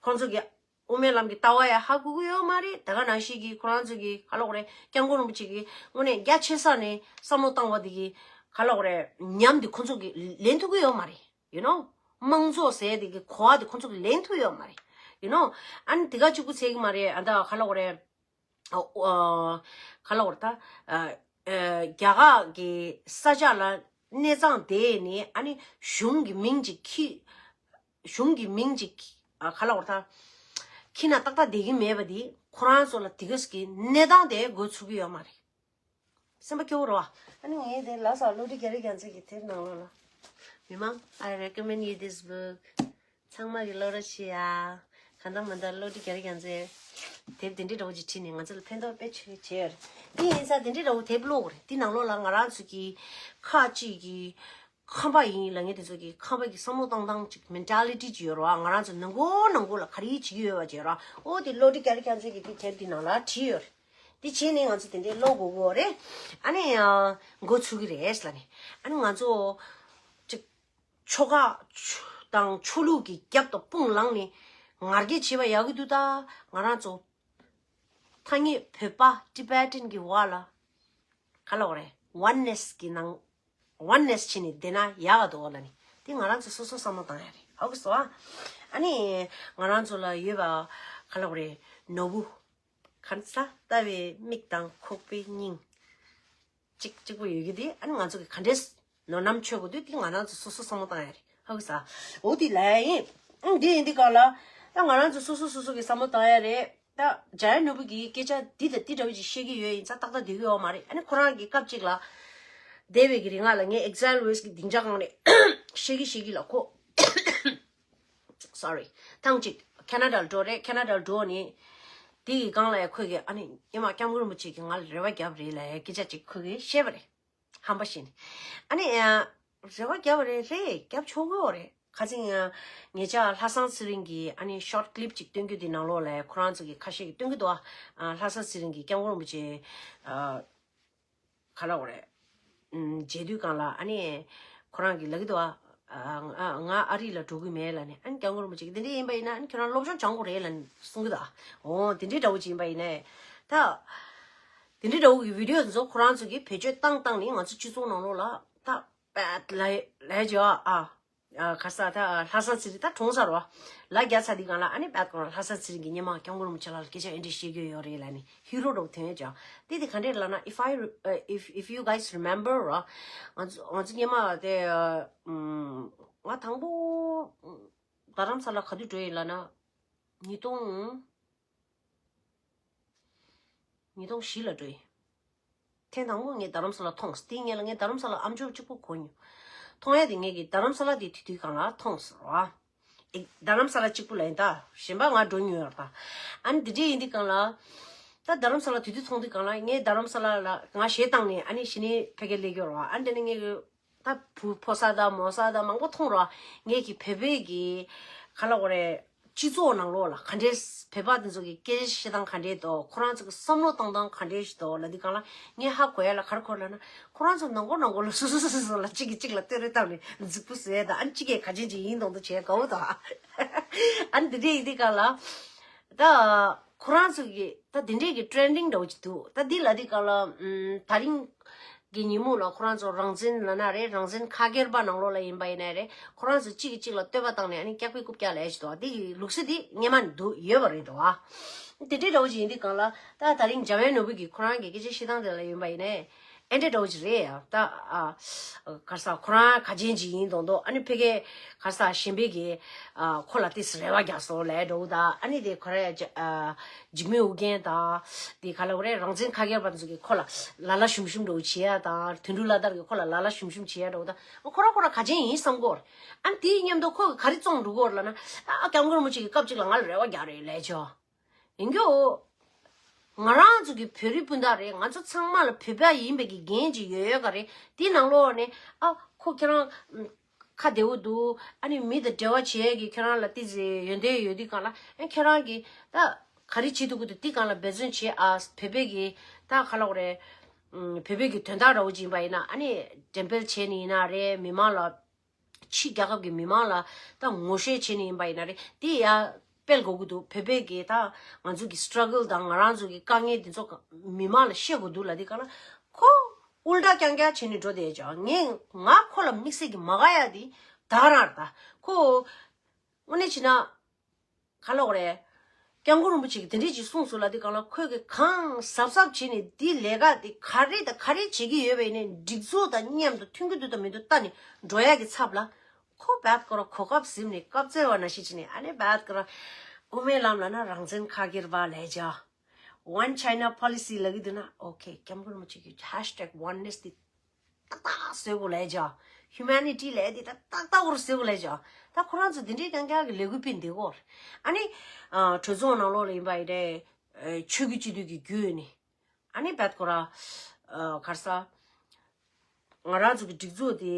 ཁོང་ཚོ་གི་དབུ་མའི་ལམ་གྱི་ལྟ་བ་ཡང་ཧ་གོ་གི་ཡོད་མ་རེད། ད་ག་ནང་བཞིན་གྱི་ཁོ་རང་ཚོ་གི་ག་ལབ་དགོས་རེད། སྐྱབས་མགོན་རིན་པོ་ཆེ་གི་དངོས་གནས་རྒྱ་ཆེ་ས་ནས་བསམ་བློ་བཏང་བ་དེ་གི་ག་ལབ་དགོས་རེད། ཉམས་དེ་ཁོང་ཚོ་གི་ལེན་ཐུབ་ཀྱི་ཡོད་མ་རེད། You know། དམངས་གཙོ་ཟེར་དེ་གི་གོ་བ་དེ་ཁོང་ཚོ་གི་ལེན་ཐུབ་ཡོད་མ་རེད། You know། ཨ་ནི་དེ་ག་གཅིག་པུ་ཚད་ཀྱི་མ་རེད། ཨ་ད་ག་ལབ་དགོས་རེད། ཨ་ཨ་ག་ལབ་དགོས་རེད་ད། ཨ། རྒྱ་གར་གྱི་ས་ཆ་ལ་གནས་ཚང་དེ་ནི་ཨ་ནི་གཞུང་གི་མིང་ཅིག་ཁྱི། གཞུང་གི་མིང་ཅིག་ཨ་ག་ལ་བར་ཐང་ཁྱི་ན་ཏག་ཏག་བསྡད་ཀྱི་མེད་པ་དེ་ཁོ་རང་ཚོ་ལ་དེ་ག་ཟིག་གི་གནས་སྟངས་དེ་འགོ་ཚུགས་ཀྱི་ཡོད་མ་རེད། སེམས་པ་སྐྱོ་བོ་རེད་བ། ཨ་ནི་ངས་དེ་ལ་ས་བློ་གྲོས་རྒྱ་རི་རྒྱ་མཚོ་གི་དེབ་ནང་ལོགས་ལ། མི་མང་། I recommend you this book. ཚང་མ་གི་ཀློག་རོགས་བྱེད་ཡ། གང་ལྟར་མ་ལྟར་བློ་གྲོས་རྒྱ་རི་རྒྱ་མཚོས་དེབ་དེ་འདྲའི་འདྲ་བོ་ཅིག་བྲིས་ནས་ང་ཚོ་ལ་ཕན་ཐོགས་དཔེ་ཆེ་བྱས་ཡོད་རེད། དེ་ཡིན་ཙང་དེ་འདྲའི་འདྲ་བོ་དེབ་ཀློག་དགོས་རེད། དེ་ནང་ལོགས་ལ་ང་རང་ཚོ་གི་ཁ་ཅིག་གི་ཁམས་པ་ཡིན་ལབ་མཁན་དེ་ཚོ་གི་ཁམས་པ་གི་བསམ་བློ་བཏང་སྟངས་ཅིག་mentality་ཅིག་ཡོད་རེད་བ། ང་རང་ཚོ་ནང་ཁུལ་ནང་ཁུལ་ལ་ག་རེ་བྱེད་ཀྱི་ཡོད་པ་ཅིག་ཡོད་རེད་བ། ཨོ་དེ་བློ་གྲོས་རྒྱ་རི་རྒྱ་མཚོ་གི་དེ་དེབ་དེ་ནང་ལ་བྲིས་ཡོད་རེད། དེ་བྱས་ནས་ང་ཚོ་དེ་འདྲའི་ཀློག་དགོས་ཀྱི་ཡོད་རེད། ཨ་ནི་ཡང་འགོ་ཚུགས་ཀྱི་རེད་ལབ་ནས། ཨ་ནི་ང་ཚོ་ཅིག་ཆོལ་ཁ་དང་ཆོས་ལུགས་ཀྱི་རྒྱབ་དང་དཔུང་ལངས་ནས་ང་རྒྱལ་བྱེད་པ་ཡག་གི་འདུག་ད་ང་རང་ཚོ་ཐ་སྙད་བོད་པ་Tibetan་གི་བར་ལ་ག་ལ་བ་རེད། oneness་གི་ནང་oneness་བྱས་ནས་བསྡད་ན་ཡག་ག་འདུག་ལབ་ནས། དེ་ང་རང་ཚོ་སོ་སོ་བསམ་བློ་བཏང་ཡ་རེད། ཧ་གོ་སོང་ཨ། ཨ་ནི་ང་རང་ཚོ་ལ་ཡོད་པ་ག་ལ་བ་རེད། ནོར་བུ། གང་ཟག་ལྟ་བའི་མིག་དང་ཁོག་པའི་སྙིང་། གཅིག་གཅིག་པོ་ཡོད་ཀྱི་དེ། ཨ་ནི་ང་ཚོ་གི་ག་འདྲས་ནོར་རྣམས་ཆོད་དགོས་དུས་དེ་ང་རང་ཚོ་སོ་སོ་བསམ་བློ་བཏང་ཡ་རེད། ཧ་གོ་ས། འོ་དེ་ལ་ཡིན། ཨང་དེ་ཡིན་དུས་གང་ལ་ད་ང་རང་ཚོ་སོ་སོ་སོ་སོ་གི་བསམ་བློ་བཏང་ཡ་རེད། ད་འཇམ་དབྱངས་ནོར་བུ་གིས་སྐད་ཆ་འདི་དང་འདི་འདྲ་བོ་ཅིག་བཤད་ཀྱི་ཡོད་ཡིན་ཙང་ཏག་ཏག་འདོད་ཀྱི་ཡོད་མ་རེད། ཨ་ནི་ཁོ་རང་གི་སྐབས་གཅིག་ལ་བསྡད་པའི་གི་རིང་ལ་ངས་Exile West་གི་སྡིངས་ཆ་སྒང་ནས་བཤད་ཀྱི་བཤད་ཀྱི་ལ་ཁོ། Sorry། ཐེངས་གཅིག་ཁེ་ན་ཌ་ལ་འགྲོ་རེད། ཁེ་ན་ཌ་ལ་འགྲོ་ནས་དེ་གི་སྒང་ལ་ཡ་ཁོས་གི་ཨ་ནི་ཉི་མ་སྐྱབས་མགོན་རིན་པོ་ཆེ་གིས་ང་ལ་རེ་བ་བརྒྱབ་རེད་ལབ་ཡ་སྐད་ཆ་ཅིག་ཁོས་གི་བཤད་པ་རེད། ཧམ་པ་བཤད་ནས། ཨ་ནི་ཡ་རེ་བ་བརྒྱབ་པ་རེད། རེད། བརྒྱབ་ཆོག་གི་ཡོད་རེད། ཁ་སང་ཡང་ཉེ་ཆར་ལྷ་བཟང་ཚེ་རིང་གིས་ཨ་ནི་short clip་ཅིག་སྟོན་རྒྱུ་དེ་ནང་ལོགས་ལ་ཁོ་རང་ཚོ་གི་ཁ་ཤས་ཀྱིས་སྟོན་གྱི་འདུག་ཨ། ལྷ་བཟང་ཚེ་རིང་གིས་སྐྱབས་མགོན་རིན་པོ་ཆེ་ཨ། ག་ལ་བ་རེད། ཨམ། མཇལ་དུས་སྒང་ལ་ཨ་ནི་ཁོ་རང་གིས་ལབ་ཀྱི་འདུག་ཨ། ཨ། ང་ཨ་རི་ལ་འགྲོ་གི་མེད་ལབ་ནས། ཨ་ནི་སྐྱབས་མགོན་རིན་པོ་ཆེ་གིས་དེ་འདྲ་ཡིན་པ་ཡིན་ན་ཨ་ནི་ཁྱོད་རང་སློབ་སྦྱོང་སྦྱང་དགོས་རེད་ལབ་ནས་གསུང་གི་འདུག་ཨ། འོ་དེ་འདྲའི་འདྲ་བོ་ཅིག་ཡིན་པ་ཡིན་ནའི། ད་དེ་འདྲའི་འདྲ་བོ་གི་video་དེ་ཚོ་ཁོ་རང་ཚོ་གིས་བེད་སྤྱོད་བཏང་བཏང་ནས་ང་ཚོ་སྤྱི་ཚོགས་ནང་ལོགས་ལ་ད་པད་ལ་ལས་བྱེད་ཨ། ཨ། ག་ས་ད་ལྷ་ས་ཚེ་རིང་ད་གྲོངས་ཚར་བ། ལ་རྒྱ་ཚ་འདི་སྒང་ལ་ཨ་ནི་བད་གོང་ལྷ་ས་ཚེ་རིང་གི་སྙེ་མ་སྐྱབས་མགོན་རིན་པོ་ཆེ་ལགས་ལ་སྐད་ཆ་ཨེ་འདྲི་བཤད་རྒྱུ་ཡོད་རེད་ལབ་ནི་ཧི་རོ་རོག་ཐོན་ཡོད་ཅག་དེ་དེ་ག་འདྲས་ལབ་ན། if I if if you guys remember ར། ང་ཚོ་ང་ཚོ་སྙེ་མ་དེ་ང་དང་པོ་རྡ་རམ་ས་ལ་ག་དུས་འགྲོ་ཡིན་ལབ་ན། ཉིས་སྟོང་ཉིས་སྟོང་བཞི་ལ་འགྲོ་ཡི། ཐེངས་དང་པོ་ངས་རྡ་རམ་ས་ལ་མཐོང་། དེའི་སྔོན་ལ་ངས་རྡ་རམ་ས་ལ་ཨམ་ཅོག་གཅིག་པོ་གོ་མྱོང་། མཐོང་ཡ་དེ་ངས་ཀྱི་རྡ་རམ་ས་ལ་དེ་དེ་དུས་སྒང་ལ་མཐོང་ཟེར་བ། ཨེ། རྡ་རམ་ས་ལ་གཅིག་པོ་ལ་ཡིན་ད། གཞན་པ་ང་འགྲོ་མྱོང་ཡོད་རེད་ད། ཨ་ནི་དེ་འདྲས་ཡིན་དུས་སྒང་ལ། ད་རྡ་རམ་ས་ལ་དེ་དུས་མཐོང་དུས་སྒང་ལ་ངས་རྡ་རམ་ས་ལ་ལ་ང་གཞས་བཏང་ནས་ཨ་ནི་གཞི་ནས་ཕ་གིར་སླེབས་ཡོད་རེད་བ། ཨ་ནི་དེ་ནས་ངས་ཀྱི། ད་བུ་ཕོ་གསར་དང་མོ་གསར་དང་མང་པོ་མཐོང་རོགས། ངས་ཀྱི་བོད་པའི་གི་ག་ལ་གོ་རེད། སྤྱི་ཚོགས་ནང་ལོགས་ལ་ག་འདྲས་བོད་པ་དེ་ཚོ་གི་སྐད་ཆ་བཤད་སྟངས་ག་འདྲས་འདུག་ཁོ་རང་ཚོ་གི་བསམ་བློ་བཏང་སྟངས་ག་འདྲས་ཞིག་འདུག་ལབ་དུས་སྒང་ལ་ངས་ཧ་གོ་ཡ་ལ་ག་རེ་གོ་ལབ་ན། ཁོ་རང་ཚོ་ནང་ཁུལ་ནང་ཁུལ་ལ་སོ་སོ་སོ་སོ་སོ་ལ་གཅིག་གིས་གཅིག་ལ་བསྟོད་ར་བཏང་ནས་རྫིག་པོ་བཟོ་ཡ་དང་། ཨ་ནི་གཅིག་གིས་ག་ཅན་ཅིག་ཡིན་མདོག་མདོག་བྱས་དགའ་བོ་དང་། ཨ་ནི་དེ་འདྲས་ཡིན་དུས་སྒང་ལ། ད་ཁོ་རང་ཚོ་གི་ད་དེ་འདྲས་ཀྱི་trending་འདྲ་བོ་ཅིག་འདུག་ད་འདི་ལབ་དུས་སྒང་ལ་ཨམ། ད་རིང་གི་ཉིན་མོ་ལ་ཁོ་རང་ཚོ་རང་བཙན་ལབ་ན་རེད། རང་བཙན་ཁ་སྒེར་པ་ནང་ལོགས་ལ་ཡིན་པ་ཡིན་ན་རེད། ཁོ་རང་ཚོ་གཅིག་གིས་གཅིག་ལ་བསྟོད་པ་བཏང་ནས་ཨ་ནི་སྐྱག་པའི་རྐུབ་བཀྱག་ལས་ཞིག་འདུག་འདི་ཡི་ལུགས་སྲོལ་འདི་སྔོན་མ་ནས་འདུག་ཡོད་པ་རེད་འདུག་ཨ། དེ་འདྲའི་འདྲ་བོ་ཅིག་ཡིན་དུས་སྒང་ལ་ད་ད་རིང་འཇམ་དབྱངས་ནོར་བུ་གིས་ཁོ་རང་གི་སྐད་ཆ་བཤད་སྟངས་དེ་ལ་ཡིན་པ་ཡིན་ནའི་ཨེ་འདྲའི་འདྲ་བོ་ཅིག་རེད་ཡ། ད་ཨ། ག་རེ་ཟ། ཁོ་རང་ག་ཅན་ཅིག་ཡིན་མདོག་མདོག་ཨ་ནི་ཕ་གིར་ག་རེ་ཟ་གཞན་པའི་གི་ཨ། ཁོ་ལ་ཏོག་ཙམ་རེ་བ་རྒྱག་སོང་ལབ་འདྲ་བོ་དང་། ཨ་ནི་དེ་ཁོ་རང་ཨ། འཇིགས་མེད་ཨོ་རྒྱན་དང་། དེ་ག་ལ་བ་རེད། རང་བཙན་ཁ་སྒེར་པ་ཚོ་གིས་ཁོ་ལ་ལ་ལ་ཞུམ་ཞུམ་འདྲ་བོ་བྱེད་ཡ་དང་། དོན་གྲུབ་བླ་དར་གྱིས་ཁོ་ལ་ལ་ལ་ཞུམ་ཞུམ་བྱེད་ཡ་འདྲ་བོ་དང་། ཁོ་རང་ཁོ་རང་ག་ཅན་ཡིན་བསམ་གྱི་ཡོད་རེད། ཨ་ནི་དེའི་མཉམ་དུ་ཁོ་གིས་ག་རེ་བཙོང་འགྲོ་གི་ཡོད་རེད་ལབ་ན། ཨ། སྐྱབས་མགོན་རིན་པོ་ཆེ་གིས་སྐབས་གཅིག་ལ་ང་ལ་རེ་བ་རྒྱག་རེད་ལབ་ཆོག་ཡིན་གྱི་ཡོད། ང་རང་ཚོ་གི་བོད་རིགས་སྤུན་ཟླ་རེད། ང་ཚོ་ཚང་མ་ལ་བོད་པ་ཡིན་པའི་གི་འགན་ཅིག་ཡོད་ཡོད་ག་རེད། དེའི་ནང་ལོགས་ནས་ཨ་ཁོ་ཁྱེད་རང་ཁ་བདེ་བོ་འདུག་ཨ་ནི་མི་དང་འབྲེལ་བ་བྱེད་ཡས་ཀྱི་ཁྱེད་རང་ལ་ཏོག་ཙམ་ཡོན་ཏན་ཡོད་དུས་སྒང་ལ། ཨ། ཁྱེད་རང་གིས་ད་ག་རེ་བྱེད་ཐུབ་ཀྱི་འདུག་དེ་སྒང་ལ་འབད་བརྩོན་བྱེད་ཨ། བོད་པའི་གི་ད་ག་ལབ་དགོས་རེད། ཨུམ། བོད་པའི་གི་དོན་དག་འདྲ་བོ་ཅིག་ཡིན་པ་ཡིན་ན་ཨ་ནི་འགྲེམས་སྤེལ་བྱས་ནས་ཡིན་ན་རེད། མི་མང་ལ། ཕྱི་རྒྱལ་ཁབ་ཀྱི་མི་མང་ལ་ད་ངོ་ཤེས་བྱས་ནས་ཡིན་པ་ཡིན་ན་རེད། དེ་ཡ་སྤེལ་དགོས་ཀྱི་འདུག་བོད་པའི་གི་ད་ང་ཚོ་གི་struggle་དང་ང་རང་ཚོ་གི་དཀའ་ངལ་འདི་ཚོ་མི་མང་ལ་བཤད་དགོས་འདུག་ལབ་དུས་སྒང་ལ་ཁོ་ཨུལ་ཊ་རྐྱང་རྐྱང་བྱས་ནས་འགྲོ་བསྡད་ཀྱང་། ངས་ང་ཁོ་ལ་དམིགས་བསལ་གྱི་མ་དགའ་ཡ་དེ་ད་རང་རེད། ད་ཁོ་དངོས་གནས་བྱས་ན་ག་ལབ་དགོས་རེད། སྐྱབས་མགོན་རིན་པོ་ཆེ་གིས་དེ་འདྲས་ཅིག་གསུངས་སོང་ལབ་དུས་སྒང་ལ། ཁོས་གི་གང་གཟབ་གཟབ་བྱས་ནས་འདི་ལས་ཀ་དེ་ག་རེ་དང་ག་རེ་བྱེད་ཀྱི་ཡོད་པ་ཡིན་ནའི་སྒྲིག་འཛུགས་དང་མཉམ་དུ་མཐུན་གྱི་འདུག་དང་མི་འདུག་ལྟ་ནས་འགྲོ་ཡག་གི་ཚབ་ལ། ཁོ་བད་ཀོ་ར་གོ་སྐབས་ཟིན་ནས་སྐབས་འཚོལ་བ་ནང་བཞིན་བྱས་ནས། ཨ་ནི་བད་ཀོ་ར་དབུ་མའི་ལམ་ལབ་ན་རང་བཙན་ཁ་སྒེར་བ་ལབ་བྱས། One China policy ལབ་ཀྱི་འདུག་ན། ཨོ་ཁེ། སྐྱབས་མགོན་རིན་པོ་ཆེ་གི་ཧེཤ་ཊེག་ཝན་ནེས་དེ་ཏག་ཏག་བཟོ་དགོས་ལབ་བྱས། ཧིའུ་མེ་ནི་ཊི་ལབ་དེ་ད་ཏག་ཏག་པོ་བཟོ་དགོས་ལབ་བྱས། ད་ཁོ་རང་ཚོ་འདི་འདྲའི་རྐྱང་རྐྱང་གི་ལས་འགུལ་སྤེལ་བསྡད་ཀྱི་ཡོད་རེད། ཨ་ནི་ཨ་གྲོས་ཚོགས་ནང་ལོགས་ལ་ཡིན་པ་ཡིན་ནའི་ཆོས་བརྒྱུད་སྤྱི་འཐུས་ཀྱི་བརྒྱུད་ནས། ཨ་ནི་བད་ཀོ་ར་ཨ་ག་རེ་ཟེར། ང་རང་ཚོ་གི་སྒྲིག་འཛུགས་དེ་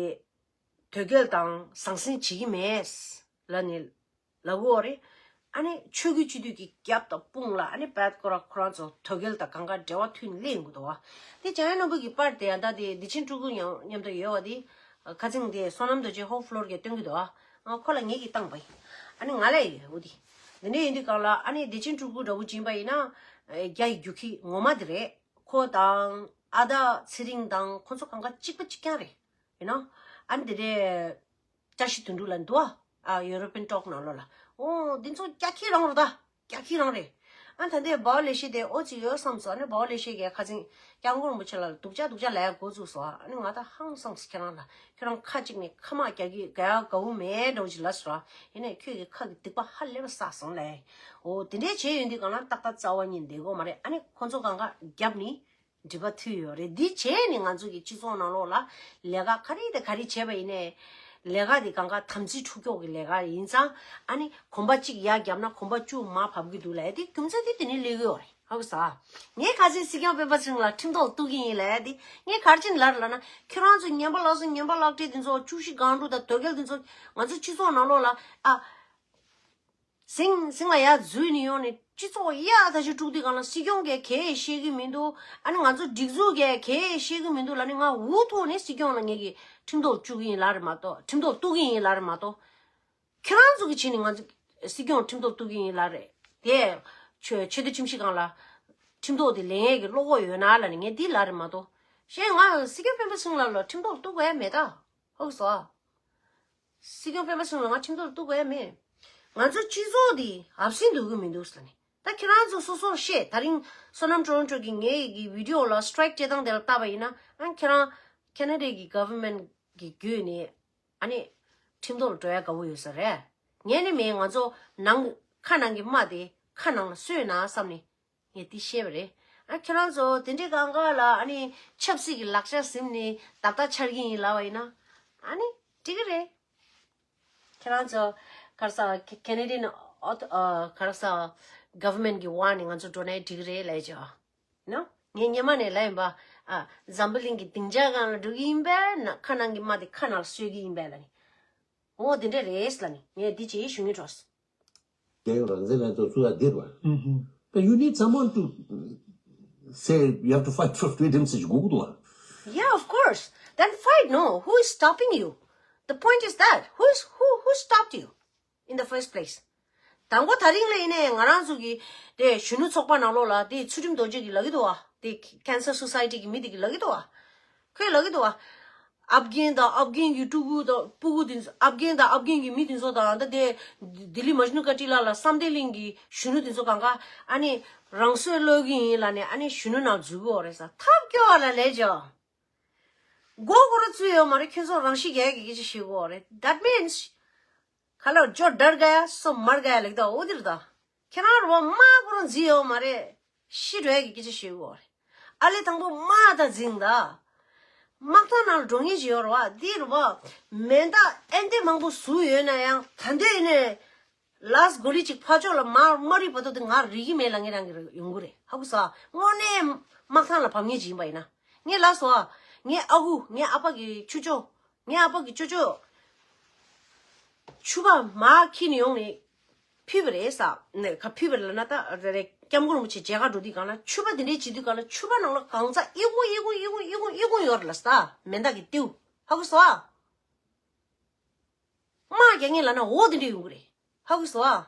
དོལ་རྒྱལ་དང་ཟང་ཟིང་བྱེད་ཀྱི་མེད་ལབ་ནས་ལབ་ཀྱི་ཡོད་རེད། ཨ་ནི་ཆོས་བརྒྱུད་སྤྱི་འཐུས་ཀྱི་རྒྱབ་དང་དཔུང་ལ། ཨ་ནི་བད་ཀོ་ར་ཁོ་རང་ཚོ་དོལ་རྒྱལ་དང་གང་ག་འབྲེལ་བ་མཐུད་ནས་སླེབས་ཡོང་གི་འདུག་བ། དེ་འཇམ་དབྱངས་ནོར་བུ་གི་པར་དེ་ཡང་ད་དེ་བདེ་ཆེན་སྤྲུལ་སྐུ་མཉམ་མཉམ་དུ་ཡོད་བ། དེ་ཁ་སང་དེ་བསོད་ནམས་རྡོ་རྗེ་ཧོབ་ཕློར་གྱིས་སྟོན་གྱི་འདུག་བ། ཁོ་ལ་ངེད་ཀྱིས་བཏང་པ་ཡིན། ཨ་ནི་ང་ལ་ཡོད་འོ་དེ། འདི་འདྲ་ཡིན་དུས་སྒང་ལ། ཨ་ནི་བདེ་ཆེན་སྤྲུལ་སྐུ་འདྲ་བོ་ཅིག་ཡིན་པ་ཡིན་ན། རྒྱ་ཡི་རྒྱུག་ཁྱི་ངོ་མ་དེ་རེད། ཁོ་དང་ཨ་ད་ཚེ་རིང་དང་ཁོ་ཚོ་གང་ག་གཅིག་པ་གཅིག་རྐྱང་རེད། ཡིན་ནོ། ཨ་ནི་དེ་འདྲའི་བཀྲ་ཤིས་དོན་གྲུབ་ལབ་འདུག་ཨ། ཨ་ཡུ་རོ་པན་ཊོག་ནང་ལོགས་ལ། ཨོ་འདི་ཚོ་རྒྱ་ཁྱི་རང་རེད་ད། རྒྱ་ཁྱི་རང་རེད། ཨ་ད་ལྟའི་འབའ་བ་ལེགས་བཤད་དེ་ཨོ་ཙི་ཡོད་བསམ་སོང་། ཨ་ནི་འབའ་བ་ལེགས་བཤད་ཀྱིས་ཁ་སང་སྐྱབས་མགོན་རིན་པོ་ཆེ་ལ་སྡུག་ཅག་སྡུག་ཅག་ལབ་ཡ་འགོ་བཙུགས་སོང་། ཨ་ནི་ང་ད་ཧང་སངས་སོང་། ཁྱེད་རང་ལ། ཁྱོད་རང་ཁ་གཅིག་ནས་ཁ་དམག་རྒྱག་གི་རྒྱག་ཡ་དགའ་བོ་མེད་འདྲ་བོ་ཅིག་ལབ་སོང་། ཡིན་ནའི་ཁྱོད་ཀྱིས་ཁ་གི་སྡིག་པ་ཧ་ལས་པ་བསགས་སོང་ལབ། ཨོ་དེ་འདྲའི་བྱས་ཡོང་དུས་སྒང་ལ་ཏག་ཏག་རྩ་བ་ཉིད་བསྡད་ཀྱི་ཡོད་མ་རེད། ཨ་ནི་ཁོ་ཚོ་གང་ག་རྒྱབ་ནས་སྒྲིབ་པ་ཐུག་ཡོད་རེད། འདི་བྱས་ནས་ང་ཚོ་གི་སྤྱི་ཚོགས་ནང་ལོགས་ལ་ལས་ཀ་ག་རེ་དང་ག་རེ་བྱས་པ་ཡིན་ནའི། ལས་ཀ་དེ་གང་ག་དམ་ཚིག་འཁྲུག་སྐྱོག་གི་ལས་ཀ་ཡིན་ཙང་། ཨ་ནི་གོམ་པ་གཅིག་ཡར་བརྒྱབ་ན་གོམ་པ་བཅུ་མར་བབས་ཀྱི་འདུག་ལབ་ཡ་དེ་རྒྱུ་མཚན་དེ་དེ་ནས་སླེབས་ཀྱི་ཡོད་རེད། ཧ་གོ་སོང་། ངས་ཁ་སང་སྲིད་སྐྱོང་སྤེན་པ་ཚེ་རིང་ལ་ཁྲིམས་ཐོག་གཏུག་གི་ཡིན་ལབ་ཡ་དེ། ངས་ག་རེ་བྱས་ནས་ལབ་རེད་ལབ་ན། ཁྱོད་རང་ཚོ་ངན་པ་ལག་ཟུང་ངན་པ་ལག་སྤྲད་དེ་ཚོ། བཅུ་བཞི་སྒང་དྲུག་དང་དོལ་རྒྱལ་དེ་ཚོ་ང་ཚོ་སྤྱི་ཚོགས་ནང་ལོགས་ལ། ཨ། ཟིང་ཟིང་ལ་ཡར་འཛུལ་ནས་ཡོང་ནས་སྤྱི་ཚོགས་ཡག་ཐག་ཆོད་དཀྲུག་དུས་སྒང་ལ། སྲིད་སྐྱོང་གིས་གང་ཡང་ཤེས་ཀྱི་མི་འདུག་ཨ་ནི་ང་ཚོ་སྒྲིག་འཛུགས་ཀྱིས་གང་ཡང་ཤེས་ཀྱི་མི་འདུག་ལབ་ནས། ང་འུ་ཐུག་ནས་སྲིད་སྐྱོང་ལ་ངེད་ཀྱིས་ཁྲིམས་ཐོག་བཅུག་གི་ཡིན་ལབ་རེད་མ་གཏོགས། ཁྲིམས་ཐོག་གཏུག་གི་ཡིན་ལབ་རེད་མ་གཏོགས། ཁྱེད་རང་ཚོ་གིས་བྱས་ནས་ང་ཚོ་སྲིད་སྐྱོང་ཁྲིམས་ཐོག་གཏུག་གི་ཡིན་ལབ་རེད་དེ། ཆོས་ཆོས་སྡེ་ཁྲིམས་ཞིབ་ཁང་ལ་ཁྲིམས་ཐོག་དེ་ལེན་ཡས་ཀྱི་བློ་ཁོག་ཡོད་ན་ལབ་ནས་ངས་འདི་ལབ་རེད་མ་གཏོགས། གཞན་ང་སྲིད་སྐྱོང་སྤེན་པ་ཚེ་རིང་ལགས་ལ་ཁྲིམས་ཐོག་གཏུག་དགོས་ཡ་མེད་ད། ཧོ་སོ། སྲིད་སྐྱོང་སྤེན་པ་ཚེ་རིང་ལ་ང་ཁྲིམས་ཐོག་གཏུག་དགོས་ཡ་མེད། ང་ཚོ་སྤྱི་ཚོགས་འདི་ཧབ་སེང་འདུག་གི་མི་འདུག་ཟེར་ནས། ད་ཁྱེད་རང་ཚོ་སོ་སོར་ཤེས། ད་རིང་བསོད་ནམས་ཀྲོ་རོན་ཀྲོ་གིས་ངའི་གི་བི་ཌི་ཡོ་ལ་སི་ཊ་རའིཀ་སྤྲད་སྟངས་དེ་ལ་བལྟས་པ་ཡིན་ན། ཨ་ཁྱེད་རང་ཁེ་ན་ཌའི་གི་གྷ་ཝར་མེན་ཊི་གི་བརྒྱུད་ནས་ཨ་ནི་ཁྲིམས་ཐོག་ལ་འགྲོ་ཡ་དགའ་བོ་ཡོད་ས་རེད། ངས་ནི་མིན། ང་ཚོ་ནང་ཁ་ནང་གི་རྨ་དེ་ཁ་ནང་ལ་སོས་ན་བསམ་ནས། ངས་འདི་བཤད་པ་རེད། ཨ་ཁྱེད་རང་ཚོ་དེ་འདྲའི་གང་ག་ལ་ཨ་ནི་ཆབ་སྲིད་ཀྱི་ལག་ཆ་ཟིན་ནས་བརྡབ་བརྡབ་འཆར་གྱི་ཡིན་ལབ་པ་ཡིན་ན། ཨ་ནི་འགྲིག་གི་རེད། ཁྱེད་རང་ཚོ་ག་རེ་ཟེར། ཁེ་ཁེ་ན་ཌི་ཡན་ཨོ་ཨ་ག་རེ་ཟེར། གྷ་ཝར་མེན་ཊི་གི་འོག་ནས་ང་ཚོ་འགྲོ་ནའི་འགྲིག་གི་རེད་ལབ་བྱས། ནོ། ངས་སྔོན་མ་ནས་ལབ་ཡིན་པ། ཨ་འཛམ་བུ་གླིང་གི་སྡིངས་ཆ་སྒང་ལ་འགྲོ་གི་ཡིན་པས་ན། ཁ་ནང་གི་རྨ་དེ་ཁ་ནང་ལ་སོད་ཀྱི་ཡིན་པས་ལབ་ནས། འོ་དེ་འདྲ་རེད་ལབ་ནས་ངས་འདི་བྱས་ཞུ་སྙིང་བྲོ། དེ་རང་བཙན་ལ་ཚོ་ཚུར་ལ་བསྡད་པ། ཨུ་ཧུ། But you need someone to say you have to fight for freedom ཟེར་གྱི་དགོས་ཀྱི་འདུག་བ། Yeah, of course. Then fight, no? Who is stopping you? The point is that. Who is, who, who stopped you in the first place? དང་པོ་དེ་རིང་ལ་ཡིན་ནའི་ང་རང་ཚོ་གི་དེ་གཞོན་ནུ་ཚོགས་པ་ནང་ལོགས་ལ་དེ་ཚུལ་ཁྲིམས་རྡོ་རྗེ་གིས་ལབ་ཀྱི་འདུག་བ། དེ་ཁེན་སར་སོ་སའི་ཊི་གི་མི་དེ་གིས་ལབ་ཀྱི་འདུག་བ། ཁོས་ལབ་ཀྱི་འདུག་བ། ཨབ་གྷན་དང་ཨབ་གྷན་གྱི་ཕྲུ་གུ་དང་ཕྲུ་གུ་དེ་ཚོ། ཨབ་གྷན་དང་ཨབ་གྷན་གྱི་མི་དེ་ཚོ་དང་། ད་དེ་ལྡི་ལི་མཇ་ནུ་ཀ་ཊི་ལ་ལ་བསམ་གཏན་གླིང་གི་གཞོན་ནུ་དེ་ཚོ་གང་ག་ཨ་ནི་རང་སྲོག་བློས་ཀྱི་ཡིན་ལབ་ནས་ཨ་ནི་གཞོན་ནུ་ནང་འཛུལ་གྱི་ཡོད་རེད་ཟེར། ཐབས་སྐྱོ་བ་ལ་ལས་བྱ། མགོ་སྐོར་བཙུགས་ཡོད་མ་རེད། ཁྱོད་ཚོ་རང་ཤི་རྒྱག་གི་སྐད་ཆ་བཤད་ཀྱི་ཡོད་རེད། That means ཁ་ལོ་ཇོ་ཌར་ག་ཡ་སོ་མར་ག་ཡ་ལེགས་ད། འོ་དེ་རེད་ད། ཁྱེད་རང་རེད་བ། དམག་ཁོ་རང་འཛིང་ཡོད་མ་རེད། ཤི་འགྲོ་ཡ་གི་སྐད་ཆ་བཤད་ཀྱི་ཡོད་རེད། ཨ་ལས་དང་པོ་དམག་ད་འཛིང་ད། དམག་ཐང་ནང་ལ་འགྲོ་མཁན་ཞིག་ཡོད་རེད་བ། འདི་རེད་བ། མེ་མདའ་ཨེ་འདྲ་མང་པོ་ཟུག་ཡོད་ན་ཡང་། ད་འདོད་ཡིན་ནས་ལཱ་སི་གོ་ལི་གཅིག་ཕར་ཕྱོགས་ལ་མར་མ་རིག་བར་དུ་དེ་ང་རིག་གི་མེད་ལབ་མཁན་རང་གི་ཡོང་གི་རེད། ཧ་གོ་སོང་། དངོས་གནས་དམག་ཐང་ལ་བབས་མཁན་ཅིག་ཡིན་པ་ཡིན་ན། ངས་ལབ་སོང་ཨ། ངའི་ཨ་ཁུ། ངའི་ཨ་ཕ་གི་ཁྱུ་མཆོག་ངའི་ཨ་ཕ་གི་ཅོ་ཅོ་ཕྱུ་པ་མར་འཁྱེར་ནས་ཡོང་ནས་ཕུད་པ་རེད་ཟེར། ནས་ག་ཕུད་པ་རེད་ལབ་ན། ད་རེ་རེ་སྐྱབས་མགོན་རིན་པོ་ཆེ་མཇལ་ཁ་འགྲོ་དུས་སྒང་ལ་ཕྱུ་པ་དེ་འདྲའི་བྱེད་དུས་སྒང་ལ་ཕྱུ་པ་ནང་ལ་གང་ཚ་ཨི་ཁུང་ཨི་ཁུང་ཨི་ཁུང་ཨི་ཁུང་ཨི་ཁུང་ཡོད་རེད་ལབ་ཟེར། མེ་མདའ་གི་རྟེའུ། ཧ་གོ་སོང་ཨ། དམག་རྒྱག་མཁན་ལབ་ན་འོ་དེ་འདྲ་ཡོང་གི་རེད། ཧ་གོ་སོང་ཨ།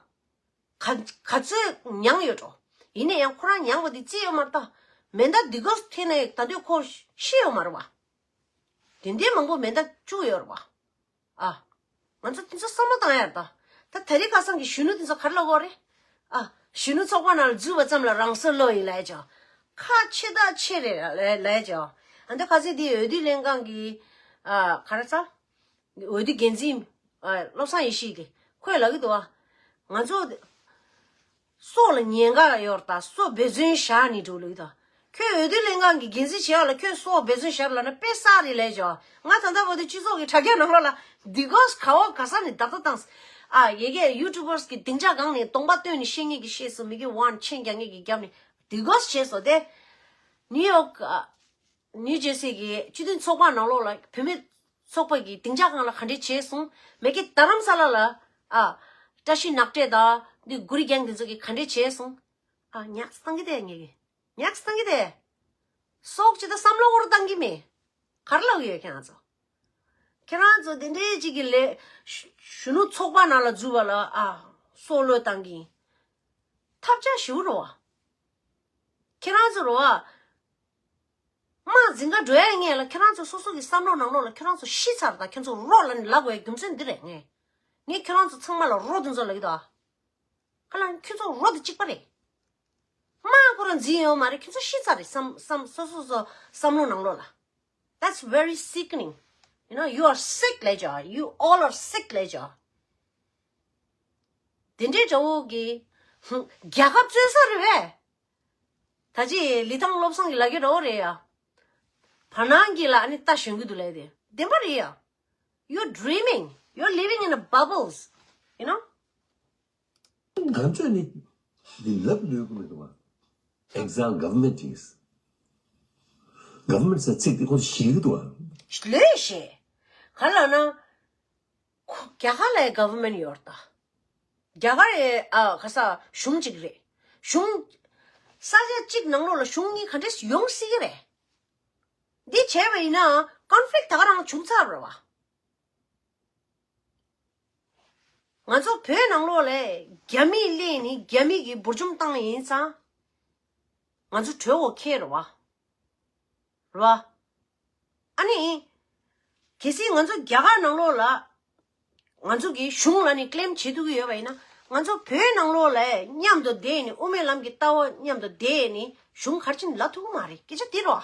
ག་ག་ཚོད་མྱངས་ཡོད་འགྲོ། ཡིན་ན་ཡང་ཁོ་རང་མྱངས་པ་དེ་རྩིས་ཡོད་མ་རེད་ད། མེ་མདའ་འདི་ག་འཐེན་ནས་ད་དུང་ཁོ་ཤི་ཡོད་མ་རེད་བ། དེ་འདྲའི་མང་པོ་མེ་མདའ་བཅུག་ཡོད་རེད་བ། ཨ། ང་ཚོ་དེ་ཚོ་བསམ་བློ་བཏང་ཡ་རེད་ད། ད་དེ་རིང་ཁ་སང་གི་གཞོན་ནུ་དེ་ཚོ་ག་རེ་ལབ་ཀྱི་ཡོད་རེད། ཨ། གཞོན་ནུ་ཚོགས་པ་ནང་ལ་འཛུལ་བ་ཙམ་ལ་རང་སྲོག་བློ་ཡིན་ལས་ཀྱང་། ཁ་ཆེ་ད་ཆེ་རེད་ལས་ལས་ཀྱང་། ཨ་འདི་ཁ་སང་འདི་འོས་བསྡུ་ལྷན་ཁང་གི་ཨ་ག་རེ་ཟ། འོས་བསྡུ་འགན་འཛིན་ཨ་བློ་བཟང་ཡེ་ཤེས་ཀྱིས་ཁོས་ལབ་ཀྱི་འདུག་བ། ང་ཚོ་སྲོག་ལ་ཉེན་ཁ་ཡོད་རེད་ད། སྲོག་འབད་བརྩོན་བཞག་ནས་འགྲོ་ལབ་ཀྱི་འདུག་ཁོས་འོས་བསྡུ་ལྷན་ཁང་གི་འགན་འཛིན་བྱས་པ་ལ་ཁོས་སྲོག་འབད་བརྩོན་བཞག་ལབ་ན་དཔེ་བསགས་རེད་ལས་ཀྱང་། ང་ད་ལྟ་བར་དུ་སྤྱི་ཚོགས་ཀྱི་དྲ་རྒྱ་ནང་ལོགས་ལ་འདི་གོས་ག་བ་ག་ས་ནས་བརྡ་ལྟ་བཏང་། ཨ་ཡ་གི་ཡུ་ཊུབ་བར་གི་སྡིངས་ཆ་སྒང་ནས་གདོང་པ་སྟོན་ནས་བཤད་མཁན་གྱི་བཤད་སོང་། མི་གི་ཝན་མཆན་རྒྱག་མཁན་གྱི་རྒྱབ་ནས་འདི་གོས་བྱས་སོང་སྟེ། ནིའུ་ཡོག་ཨ། ནིའུ་ཇེར་སི་གི་སྤྱི་མཐུན་ཚོགས་པ་ནང་ལོགས་ལ་བུད་མེད་ཚོགས་པ་གི་སྡིངས་ཆ་སྒང་ལ་ག་འདྲས་བྱས་སོང་། མི་གི་རྡ་རམ་ས་ལ་ལ་ཨ་བཀྲ་ཤིས་ནག་ཏྲེ་དང་འདི་གུ་རི་གེང་འདི་ཚོ་གི་ག་འདྲས་བྱས་སོང་། ཨ་ཉག་བཏང་གི་དེ་ངེད་ཀྱི་ཉག་བཏང་གི་དེ། སྲོག་ཅི་ད་བསམ་བློ་འོར་བཏང་གི་མེད། གར་ལ་ཡོད་ཁྱེད་རང་ཚོ། ཁྱེད་རང་ཚོ་དེ་འདྲའི་ཅིག་གི་ལས་གཞོན་ནུ་ཚོགས་པ་ནང་ལ་འཛུལ་བ་ལ་ཨ་སྲོག་བློས་བཏང་གི་ཡིན། ཐབས་ཆག་ཞིག་རོ་བ། ཁྱེད་རང་ཚོ་རོ་བ། དམག་འཛིང་ག་འགྲོ་ཡ་ངེས་ལ་ཁྱེད་རང་ཚོ་སོ་སོ་གི་བསམ་བློ་ནང་ལོགས་ལ་ཁྱེད་རང་ཚོ་ཤི་ཚར་ད་ཁྱེད་ཚོ་རོགས་ལ་ནི་ལབ་དགོས་རྒྱུ་མཚན་འདི་རེད། ངས་ངས་ཁྱེད་རང་ཚོ་ཚང་མ་ལ་རོགས་འདི་ཚོ་ལབ་ཀྱི་འདུག་ཨ། ཁ་ལ་ཁྱེད་ཚོ་རོགས་འདི་གཅིག་པ་རེད། དམག་ཁོ་རང་འཛིང་ཡོད་མ་རེད། ཁྱེད་ཚོ་ཤི་ཚར་རེད། བསམ་བསམ་སོ་སོ་སོ་བསམ་བློ་ནང་ལོགས་ལ། That's very sickening. You know, you are sick ལས་ཅོ། You all are sick ལས་ཅོ། དེ་འདྲའི་འདྲ་བོ་གི་རྒྱལ་ཁབ་རྩོད་ས་རེད་བས། ད་ཅི་ལི་ཐང་བློ་བཟང་གི་ལ་རྒྱ་འདྲ་བོ་རེད་ཡ། བར་སྣང་གི་ལ་ཨ་ནི་ལྟ་ཞོན་གི་འདུག་ལས་དེ་བདེན་པ་རེད་ཡ། You're dreaming. You're living in a bubbles. You know? ང་ཚོས་ནི་འདི་ལབ་ལོས་གི་མི་འདུག་བ། Exile government is. Government ཟེར་ཚིག་འདི་ཁོ་ཞིག་འདུག་བ། ལོས་ཤེས། ག་ལ་ན། ཁོ་རྒྱ་གར་ལ་government ཡོད་ད། རྒྱ་གར་ཨ་ག་ས་གཞུང་གཅིག་རེད། གཞུང་ས་ཆ་གཅིག་ནང་ལོགས་ལ་གཞུང་གཉིས་ག་འདྲས་ཡོང་སྲིད་ཀྱི་རེད། འདི་བྱས་པ་ཡིན་ན་conflict ད་ག་རང་བྱུང་ཚར་རེད་བ། ང་ཚོ་བོད་ནང་ལོགས་ལ་རྒྱ་མིས་སླེབས་ནས་རྒྱ་མི་གིས་འབུར་འཇོམས་བཏང་ཡིན་ཙང་། ང་ཚོ་གྲོས་འོག་འཁེལ་རེད་བ། རེད་བ། ཨ་ནི། གལ་སྲིད་ང་ཚོ་རྒྱ་གར་ནང་ལོགས་ལ། ང་ཚོ་གི་གཞུང་ལ་ནི་claim བྱེད་ཐུབ་ཀྱི་ཡོད་པ་ཡིན་ན། ང་ཚོ་བོད་ནང་ལོགས་ལ་མཉམ་དུ་བསྡད་ནས་དབུ་མའི་ལམ་གྱི་ལྟ་བ་མཉམ་དུ་བསྡད་ནས་གཞུང་ག་རེ་བྱས་ནས་ལབ་ཐུབ་ཀྱི་མ་རེད། སྐད་ཆ་དེ་རེད་བ།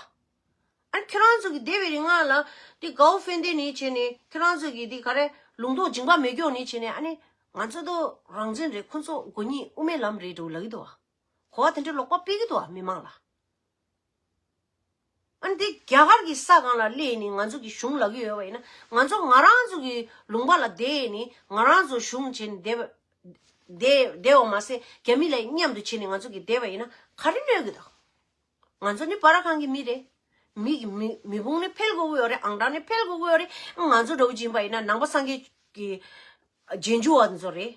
ཨ་ཁྱོད་རང་ཚོ་གི་སྡེ་བའི་རིང་ལ་དེ་དགའ་བོ་ཕན་བདེ་ནི་བྱས་ནས་ཁྱོད་རང་ཚོ་གི་དེ་ག་རེ་ལུང་རྟོགས་སྦྱིན་པ་མེད་སྐྱོ་ནི་བྱས་ནས། ཨ་ནི་ང་ཚོ་དོ་རང་བཙན་རེད། ཁོ་ཚོ་མགོ་གཉིས་དབུ་མའི་ལམ་རེད་འགྲོ་ལབ་ཀྱི་འདུག་བ། གོ་བ་དེ་འདྲ་ལོག་པ་སྤེལ་གྱི་འདུག་བ་མི་མང་ལ། ཨ་ནི་དེ་རྒྱ་གར་གྱི་ས་སྒང་ལ་སླེབས་ནས་ང་ཚོ་གི་གཞུང་ལབ་ཀྱི་ཡོད་པ་ཡིན་ན། ང་ཚོ་ང་རང་ཚོ་གི་ལུང་པ་ལ་བསྡད་ནས་ང་རང་ཚོ་གཞུང་བྱས་ནས་བསྡད་པ་བསྡད་བསྡད་པ་མ་ཟད་རྒྱ་མི་ལ་མཉམ་དུ་བྱས་ནས་ང་ཚོ་གི་བསྡད་པ་ཡིན་ན་ག་རེ་གནོད་ཀྱི་འདུག་ང་ཚོ་ནི་སྤ་ར་ཁང་གི་མི་རེད། མི་གི་མི་མི་ཕུང་ནི་འཕེལ་དགོས་ཀྱི་ཡོད་རེད། ཨང་གྲངས་ནི་འཕེལ་དགོས་ཀྱི་ཡོད་རེད། ང་ཚོ་འདྲ་བོ་ཅིག་ཡིན་པ་ཡིན་ན་ནང་པ་སངས་རྒྱས་ཀྱི་རྗེས་འཇུག་པ་ཚོ་རེད།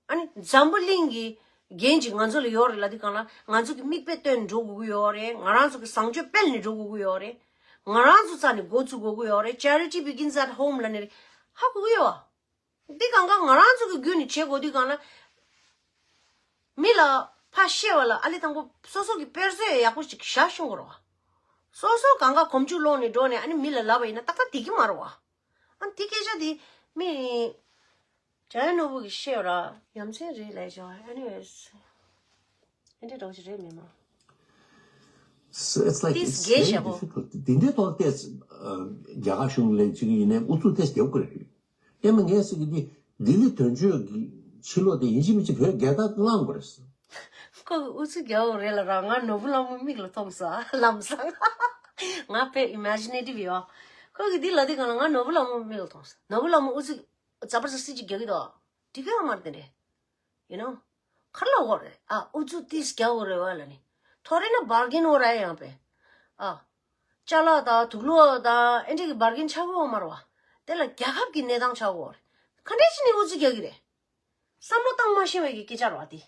ཨ་ནི་འཛམ་བུ་གླིང་གི་འགན་ཅིག་ང་ཚོ་ལ་ཡོད་རེད་ལབ་དུས་སྒང་ལ། ང་ཚོ་གི་མིག་དཔེ་སྟོན་འགྲོ་དགོས་ཀྱི་ཡོད་རེད། ང་རང་ཚོ་གི་བཟང་སྤྱོད་སྤེལ་ནས་འགྲོ་དགོས་ཀྱི་ཡོད་རེད། ང་རང་ཚོ་རྩ་ནས་འགོ་བཙུགས་དགོས་ཀྱི་ཡོད་རེད། Charity begins at home ལབ་ནས་ཧ་གོ་གི་ཡོད། འདི་སྒང་ག་ང་རང་ཚོ་གི་བརྒྱུད་ནས་བྱེད་དགོས་དུས་སྒང་ལ། མི་ལ་ཕར་བཤད་པ་ལ་ཨ་ལེ་དང་པོ་སོ་སོ་གི་དཔེ་མཛོད་ཡག་པོ་ཅིག་བཞག་ཤོང་དགོས་རེད་བ། སོ་སོ་སྒང་ག་གོམ་རྒྱུ་ལོག་ནས་འགྲོ་ནས་ཨ་ནི་མི་ལ་ལབ་པ་ཡིན་ན་ཏག་ཏག་འགྲིག་གི་མ་རེད་བ། ཨ་ནི་དེ་སྐད་ཆ་དེ་མི། འཇམ་དབྱངས་ནོར་བུ་གིས་བཤད་པ་ར་ཡ་མཚན་རེད་ལབ་བྱུང་། Anyways. ཨེ་འདྲ་འདྲ་བོ་ཞིག་རེད་མི་མང་། So it's like, it's very difficult. དེ་འདྲའི་ཐོག་ཏེས་རྒྱ་གར་གཞུང་ལས་ཅིག་ཡིན་ནའི་ཨུ་ཚུགས་ཏེས་རྒྱབ་དགོས་རེད། ཡང་མིན་ངས་ཟེར་གི་འདི་ལྡི་ལི་དོན་གཅོད་ཀྱི་ཕྱི་ལོགས་དེ་ཡིན་གཅིག་མིན་གཅིག་བོད་རྒྱལ་དར་བསླང་དགོས་རེད། ཁོ་གི་ཨུ་ཚུགས་རྒྱབ་དགོས་རེད་ལ་ར། ང་ནོར་བུ་ལྷ་མོ་མིག་ལ་མཐོང་སོང་ལམ་སང་། ང་དཔེ་imaginative ཡོད། ཁོ་གི་འདི་ལ་དེ་གང་ལ་ང་ནོར་བུ་ལྷ་མོ་མིག་ལ་མཐོང་སོང་། ནོར་བུ་ལྷ་མོ་ཨུ་ཚུགས་ཛ་པར་ཛ་སི་ཅིག་རྒྱག་གི་འདུག་འགྲིག་གི་ཡོད་མ་རེད་དེ་འདྲས། You know? ག་རེ་ལབ་དགོས་རེད། ཨ་ཨུ་ཚུགས་ཏིས་རྒྱག་དགོས་རེད་བ་ལ་ནི། ཐོ་རེ་ན་bargain འོ་ར་ཡང་པས། ཨ། ཅ་ལག་དང་དུག་ལོག་དང་ཨེ་འདྲས་ཀྱི་bargain ཆགས་དགོས་མ་རེད་བ། དེ་ལ་རྒྱལ་ཁབ་ཀྱི་གནས་སྟངས་ཆགས་དགོས་རེད། ག་འདྲས་ཅི་ནས་ཨུ་ཚུགས་རྒྱག་གི་རེད། བསམ་བློ་བཏང་མ་ཤེས་པའི་གི་སྐད་ཆ་རེད་བ་དེ།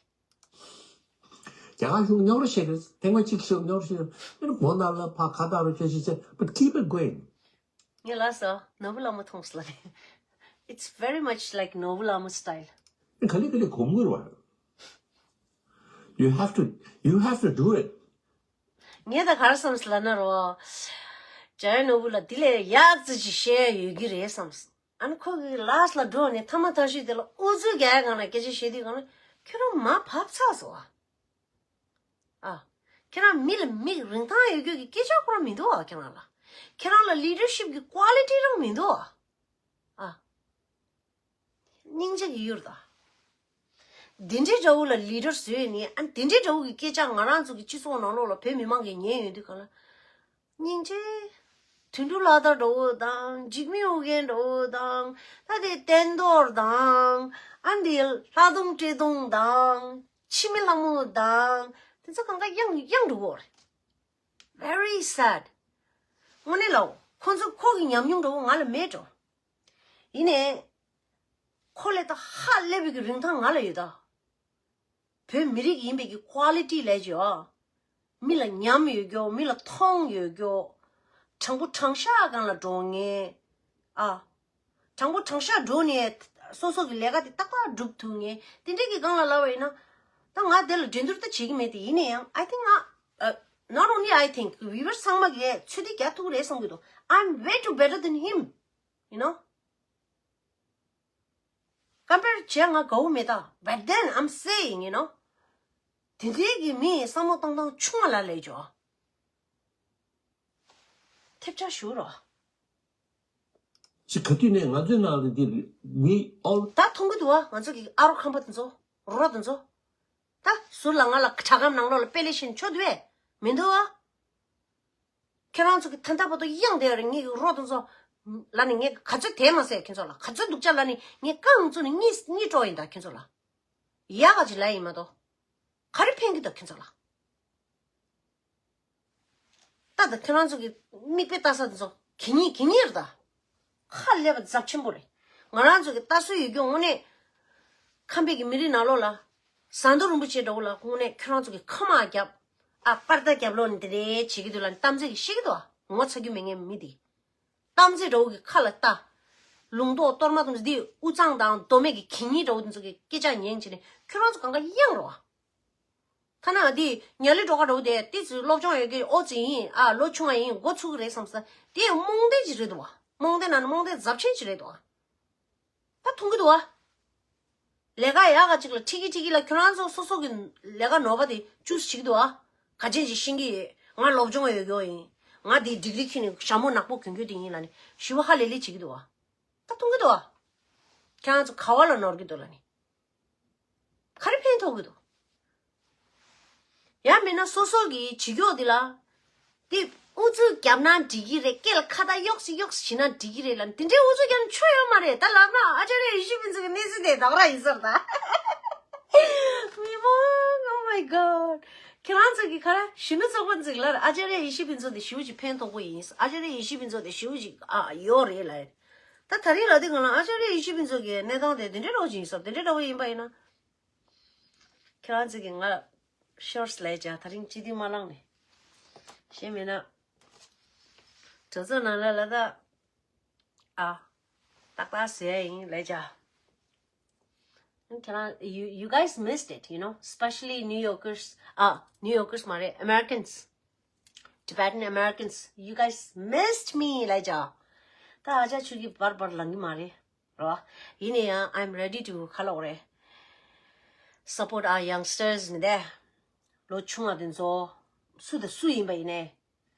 རྒྱ་གར་གཞུང་རྙོག་ར་བཤད་རེད། ཐེངས་མ་གཅིག་ཤོད་རྙོག་ར་བཤད་རེད། མགོ་ནག་ལ་ཕ་ཁ་བཏགས་རུ་ཁྱོད་ཤེས་ཚེ། But keep it going. ངས་ལབ་སོང་། ནོར་བུ་ལྷ་མོ་མཐོང་སོང་ལབ་ནས། It's very much like ནོར་བུ་ལྷ་མོ་style. ག་ལེ་ག་ལེ་གོམས་དགོས་རེད་བ། You have to, you have to do it. ངས་ད་ག་རེ་བསམ་སོང་ལབ་ན་རོ། འཇམ་དབྱངས་ནོར་བུ་ལ་དེ་ལས་ཡག་ཙི་ཅིག་བཤད་ཡོད་ཀྱི་རེད་བསམ་སོང་། ཨ་ནི་ཁོ་གི་last ལ་འགྲོ་ནས་ཐ་མ་ཐ་ཤི་དེ་ལ་ཨུ་ཚུགས་རྒྱག་ཡ་སྒང་ལ་སྐད་ཆ་བཤད་དུས་སྒང་ལ་ ཁྱོད་རང་མར་བབས་ཚར་སོང་ཨ། ཨ། ཁྱེད་རང་མི་ལ་མིག་རིན་ཐང་ཡོད་རྒྱུ་གི་སྐད་ཆ་ཁོ་རང་མི་འདུག་ཨ། ཁྱེད་རང་ལ། ཁྱེད་རང་ལ་ལི་ཌར་ཤིབ་གི་ཀོ་ལི་ཊི་རང་མི་འདུག་ཨ། ཨ། སྙིང་རྗེ་གི་ཡུལ་ད། དེ་འདྲའི་འདྲ་བོ་ལ་ལི་ཌར་བཟོས་ནས། ཨ། དེ་འདྲའི་འདྲ་བོ་གི་སྐད་ཆ་ང་རང་ཚོ་གི་སྤྱི་ཚོགས་ནང་ལོགས་ལ་བོད་མི་མང་གིས་ཉན་ཡོང་དུས་གང་ལ། སྙིང་རྗེ། དོན་གྲུབ་ལྷ་དར་འདྲ་བོ་དང་། འཇིགས་མེད་ཨོ་རྒྱན་འདྲ་བོ་དང་། ད་དེ་བསྟན་རྡོར་དང་། ཨ། འདི་ལྷ་སྡོང་བཀྲས་མཐོང་དང་། འཆི་མེད་ལྷ་མོ་དང་། དེ་ཚོ་གང་ག་གཡང་གཡང་འགྲོ་གི་རེད། Very sad. དངོས་གནས་ལ་ཁོ་ཚོ་ཁོ་གི་ཉམས་མྱོང་འདྲ་བོ་ང་ལ་མེད་འགྲོ། ཡིན་ནའི་ཁོ་ལས་ད་ཧ་ལས་པའི་གི་རིན་ཐང་ང་ལ་ཡོད་ད། བོད་མི་རིགས་ཡིན་པའི་གི་ཀོ་ལི་ཊི་ལས་ཀྱི་ཨ། མི་ལ་ཉམས་ཡོད་རྒྱུ། མི་ལ་མཐོང་ཡོད་རྒྱུ། དྲང་པོ་དྲང་བཞག་སྒང་ལ་འགྲོ་མཁན། ཨ། དྲང་པོ་དྲང་བཞག་འགྲོ་ནས་སོ་སོ་གི་ལས་ཀ་དེ་ཏག་ཏག་སྒྲུབ་ཐུབ་མཁན་དེ་འདྲའི་གི་སྒང་ལ་ལབ་པ་ཡིན་ན། ད་ང་དེ་ལ་འགྲན་བསྡུར་ད་བྱེད་ཀྱི་མེད་དེ། ཡིན་ན་ཡང་I think ང་། ཨ། Not only I think, viewers ཚང་མ་གིས་ཚོད་ལྟ་རྒྱག་ཐུབ་ཀྱི་རེད་བསམ་གྱི་འདུག I'm way too better than him, you know. ཀམ་པེར་བྱས་ང་དགའ་བོ་མེད་ད། But then I'm saying, you know, དེ་འདྲའི་གི་མི་བསམ་བློ་བཏང་སྟངས་ཆུང་བ་ལ་ལས་ཇོ། ཐེབས་ཆག་ཞུ་རོགས། ཅི་ག་དུས་ནས་ང་ཚོའི་ནང་ལ་འདི་we all ད་མཐོང་གི་འདུག་བ། ང་ཚོ་གི་ཨ་རོ་ཁམས་པ་དེ་ཚོ། རོ་དེ་ཚོ། ད་ཟུར་ལ་ང་ལ་དྲ་ཁམས་ནང་ལོགས་ལ་དཔེ་ལེགས་ཤིག་མཆོད་དུས་མི་འདུག་བ། ཁྱེད་རང་ཚོ་གི་ད་ལྟ་བར་དུ་གཡེང་བསྡད་ཡོད་རེད། ངེད་ཀྱི་རོ་དེ་ཚོ་ལ་ནི་ངས་ག་ཚོད་དེ་མ་ཟད་ཁྱེད་ཚོ་ལ་ག་ཚོད་སྡུག་ཅག་ལ་ནི་ངས་རྐང་བཙུགས་ནས་གཉིད་གཉིད་དཀྲོག་ཡིན་ད་ཁྱེད་ཚོ་ལ། ཡག་ག་ཅིག་ལ་ཡིན་མ་གཏོགས། ག་རེ་ཕན་གི་འདུག་ཁྱེད་ཚོ་ལ། ད་ད་ཁྱེད་རང་ཚོ་གི་མིག་དཔེ་ལྟ་ས་དེ་ཚོ་གད་སྙིགས་གད་སྙིགས་རེད་ད། ཧ་ལས་པ་ཚབས་ཆེན་པོ་རེད། ང་རང་ཚོ་གི་ལྟ་སྲོལ་ཡོད་རྒྱུ་དངོས་གནས། ཁམས་པའི་གི་མི་རིགས་ནང་ལོགས་ལ། ཟམ་གདོང་རིན་པོ་ཆེ་འདྲ་བོ་ལ་དངོས་གནས་ཁྱེད་རང་ཚོ་གི་ཁ་མ་རྒྱབ། ཨ། པར་ད་རྒྱབ་ལོག་ནས་དེ་འདྲའི་བྱེད་ཀྱི་འདུག་ལ་ནི་གཏམ་ཚིག་གི་ཤེས་ཀྱི་འདུག་ཨ། ངོ་ཚ་རྒྱུ་མེད་མཁན་མི་དེ། གཏམ་ཚིག་འདྲ་བོ་གི་ཁ་ལ་ལྟ། ལུང་རྟོགས་གཏོར་མ་གཏོང་ཚིག་འདི་དབུ་གཙང་དང་མདོ་སྨད་ཀྱི་གད་སྙིགས་འདྲ་བོ་དེ་ཚོ་གི་སྐད་ཆ་ཉན་བྱས་ནས་ཁྱོད་རང་ཚོ་གང་ག་གཡེང་རོགས་ཨ། ཐ་ན་འདི་ཉ་ལི་སྒྲོལ་དཀར་འདྲ་བོ་དེ་ཏི་ཙི་སློབ་སྦྱོང་ཡོད་ཀྱི་ཨོ་ཙི་ཡིན། ཨ། ལོ་ཆུང་བ་ཡིན། འགོ་ཚུགས་ཀྱི་རེད་བསམ་ས། དེ་རྨོངས་དད་ཅིག་རེད་འདུག་བ། རྨོངས་དད་ནང་ནས་རྨོངས་དད་ཚབས་ཆེན་ཅིག་རེད་འདུག་བ། ད་མཐོང་གི་འདུག་བ། ལས་ཀ་ཡག་ག་ཅིག་ལ་ཁྲིད་ཀྱི་ཁྲིད་ཀྱི་ལ་ཁྱོད་རང་ཚོ་སོ་སོ་གི་ལས་ཀ་ནོར་བ་དེ་ཅུས་བྱེད་ཀྱི་འདུག་བ། ག་ཅན་ཅིག་ཤེས་ཀྱི་ཡོད། ང་སློབ་སྦྱོང་ཡོད་ཀྱོག་ཡིན། ང་དེ་ཌིག་རི་ཁྱེར་ནས་ཞྭ་མོ་ནག་པོ་གྱོན་གྱོན་དེ་ཡིན་ལ་ནི་ཞི་བ་ཧ་ལས་ལས་བྱེད་ཀྱི་འདུག་བ། ད་མཐོང་གི་འདུག་བ། ཁྱོད་རང་ཚོ་ག་བ་ལ་ནོར་གྱི་འདུག་ལ་ནི། ག་རེ་ཕན་ཐོགས་ཀྱི་འདུག་ཡང་མིན་ན་སོ་སོ་གི་བྱེད་ཀྱོག་འདི་ལ། དེ་ཨུ་ཚུགས་བརྒྱབ་ན་འགྲིག་གི་རེད། སྐེ་ལ་ཁ་བཏགས་གཡོགས་སི་གཡོགས་སི་བྱེད་ན་འགྲིག་གི་རེད་ལ། དེ་འདྲའི་ཨུ་ཚུགས་བརྒྱབ་ན་ཆོ་ཡོད་མ་རེད། ད་ལབ་ན་ཨ་ཅཱརྱ་ཡེ་ཤེས་ཕུན་ཚོགས་ཀྱི་གནས་ཚུལ་དེ་ད་ག་རང་ཡིན་ས་རེད་ད། མི་མང་། Oh my God. ཁྱེད་རང་ཚོ་གི་ཁ་ར་གཞོན་ནུ་ཚོགས་པ་ཚོ་གི་ལར་ཨ་ཅཱརྱ་ཡེ་ཤེས་ཕུན་ཚོགས་དེ་ཞེ་པོ་ཅིག་ཕན་ཐོགས་པོ་ཡིན། ཨ་ཅཱརྱ་ཡེ་ཤེས་ཕུན་ཚོགས་དེ་ཞེ་པོ་ཅིག་ཨ་ཡོད་རེད་ལ། ད་ད་རིང་ལ་དེ་གང་ལ་ཨ་ཅཱརྱ་ཡེ་ཤེས་ཕུན་ཚོགས་ཀྱི་གནས་སྟངས་དེ་དེ་འདྲའི་རོགས་ཅིག་ཡིན་ས། དེ་འདྲའི་འདྲ་བོ་ཡིན་པ་ཡིན་ན། ཁྱེད་རང་ཚོ་གིས་ང་ཤོར་སི་ལས་ཀྱང་ད་རིང་ཅི་དུས་མ་ལངས་ནས་ཤེས་མེད་ན། གྲོས་ཚོགས་ནང་ལ་ལ་ད་ཨ་ཏག་ཏག་ཟེར་ཡ་ཡིན་ལས་ཀྱང་། ཁྱེད་རང་you you guys missed it, you know, especially New Yorkers. ཨ། New Yorkers མ་རེད། Americans, Tibetan Americans, you guys missed me. ལས་ཀྱང་། ད་ཨ་ཅག་ཆུ་གི་བར་བར་ལངས་གི་མ་རེད། རོ། ཡིན་ན་ཡང་I'm ready to ཁ་ལོག་རེད། Support our youngsters ནི་དེ། ལོ་ཆུང་བ་དེ་ཚོ། སུ་དང་སུ་ཡིན་པ་ཡིན་ནའི།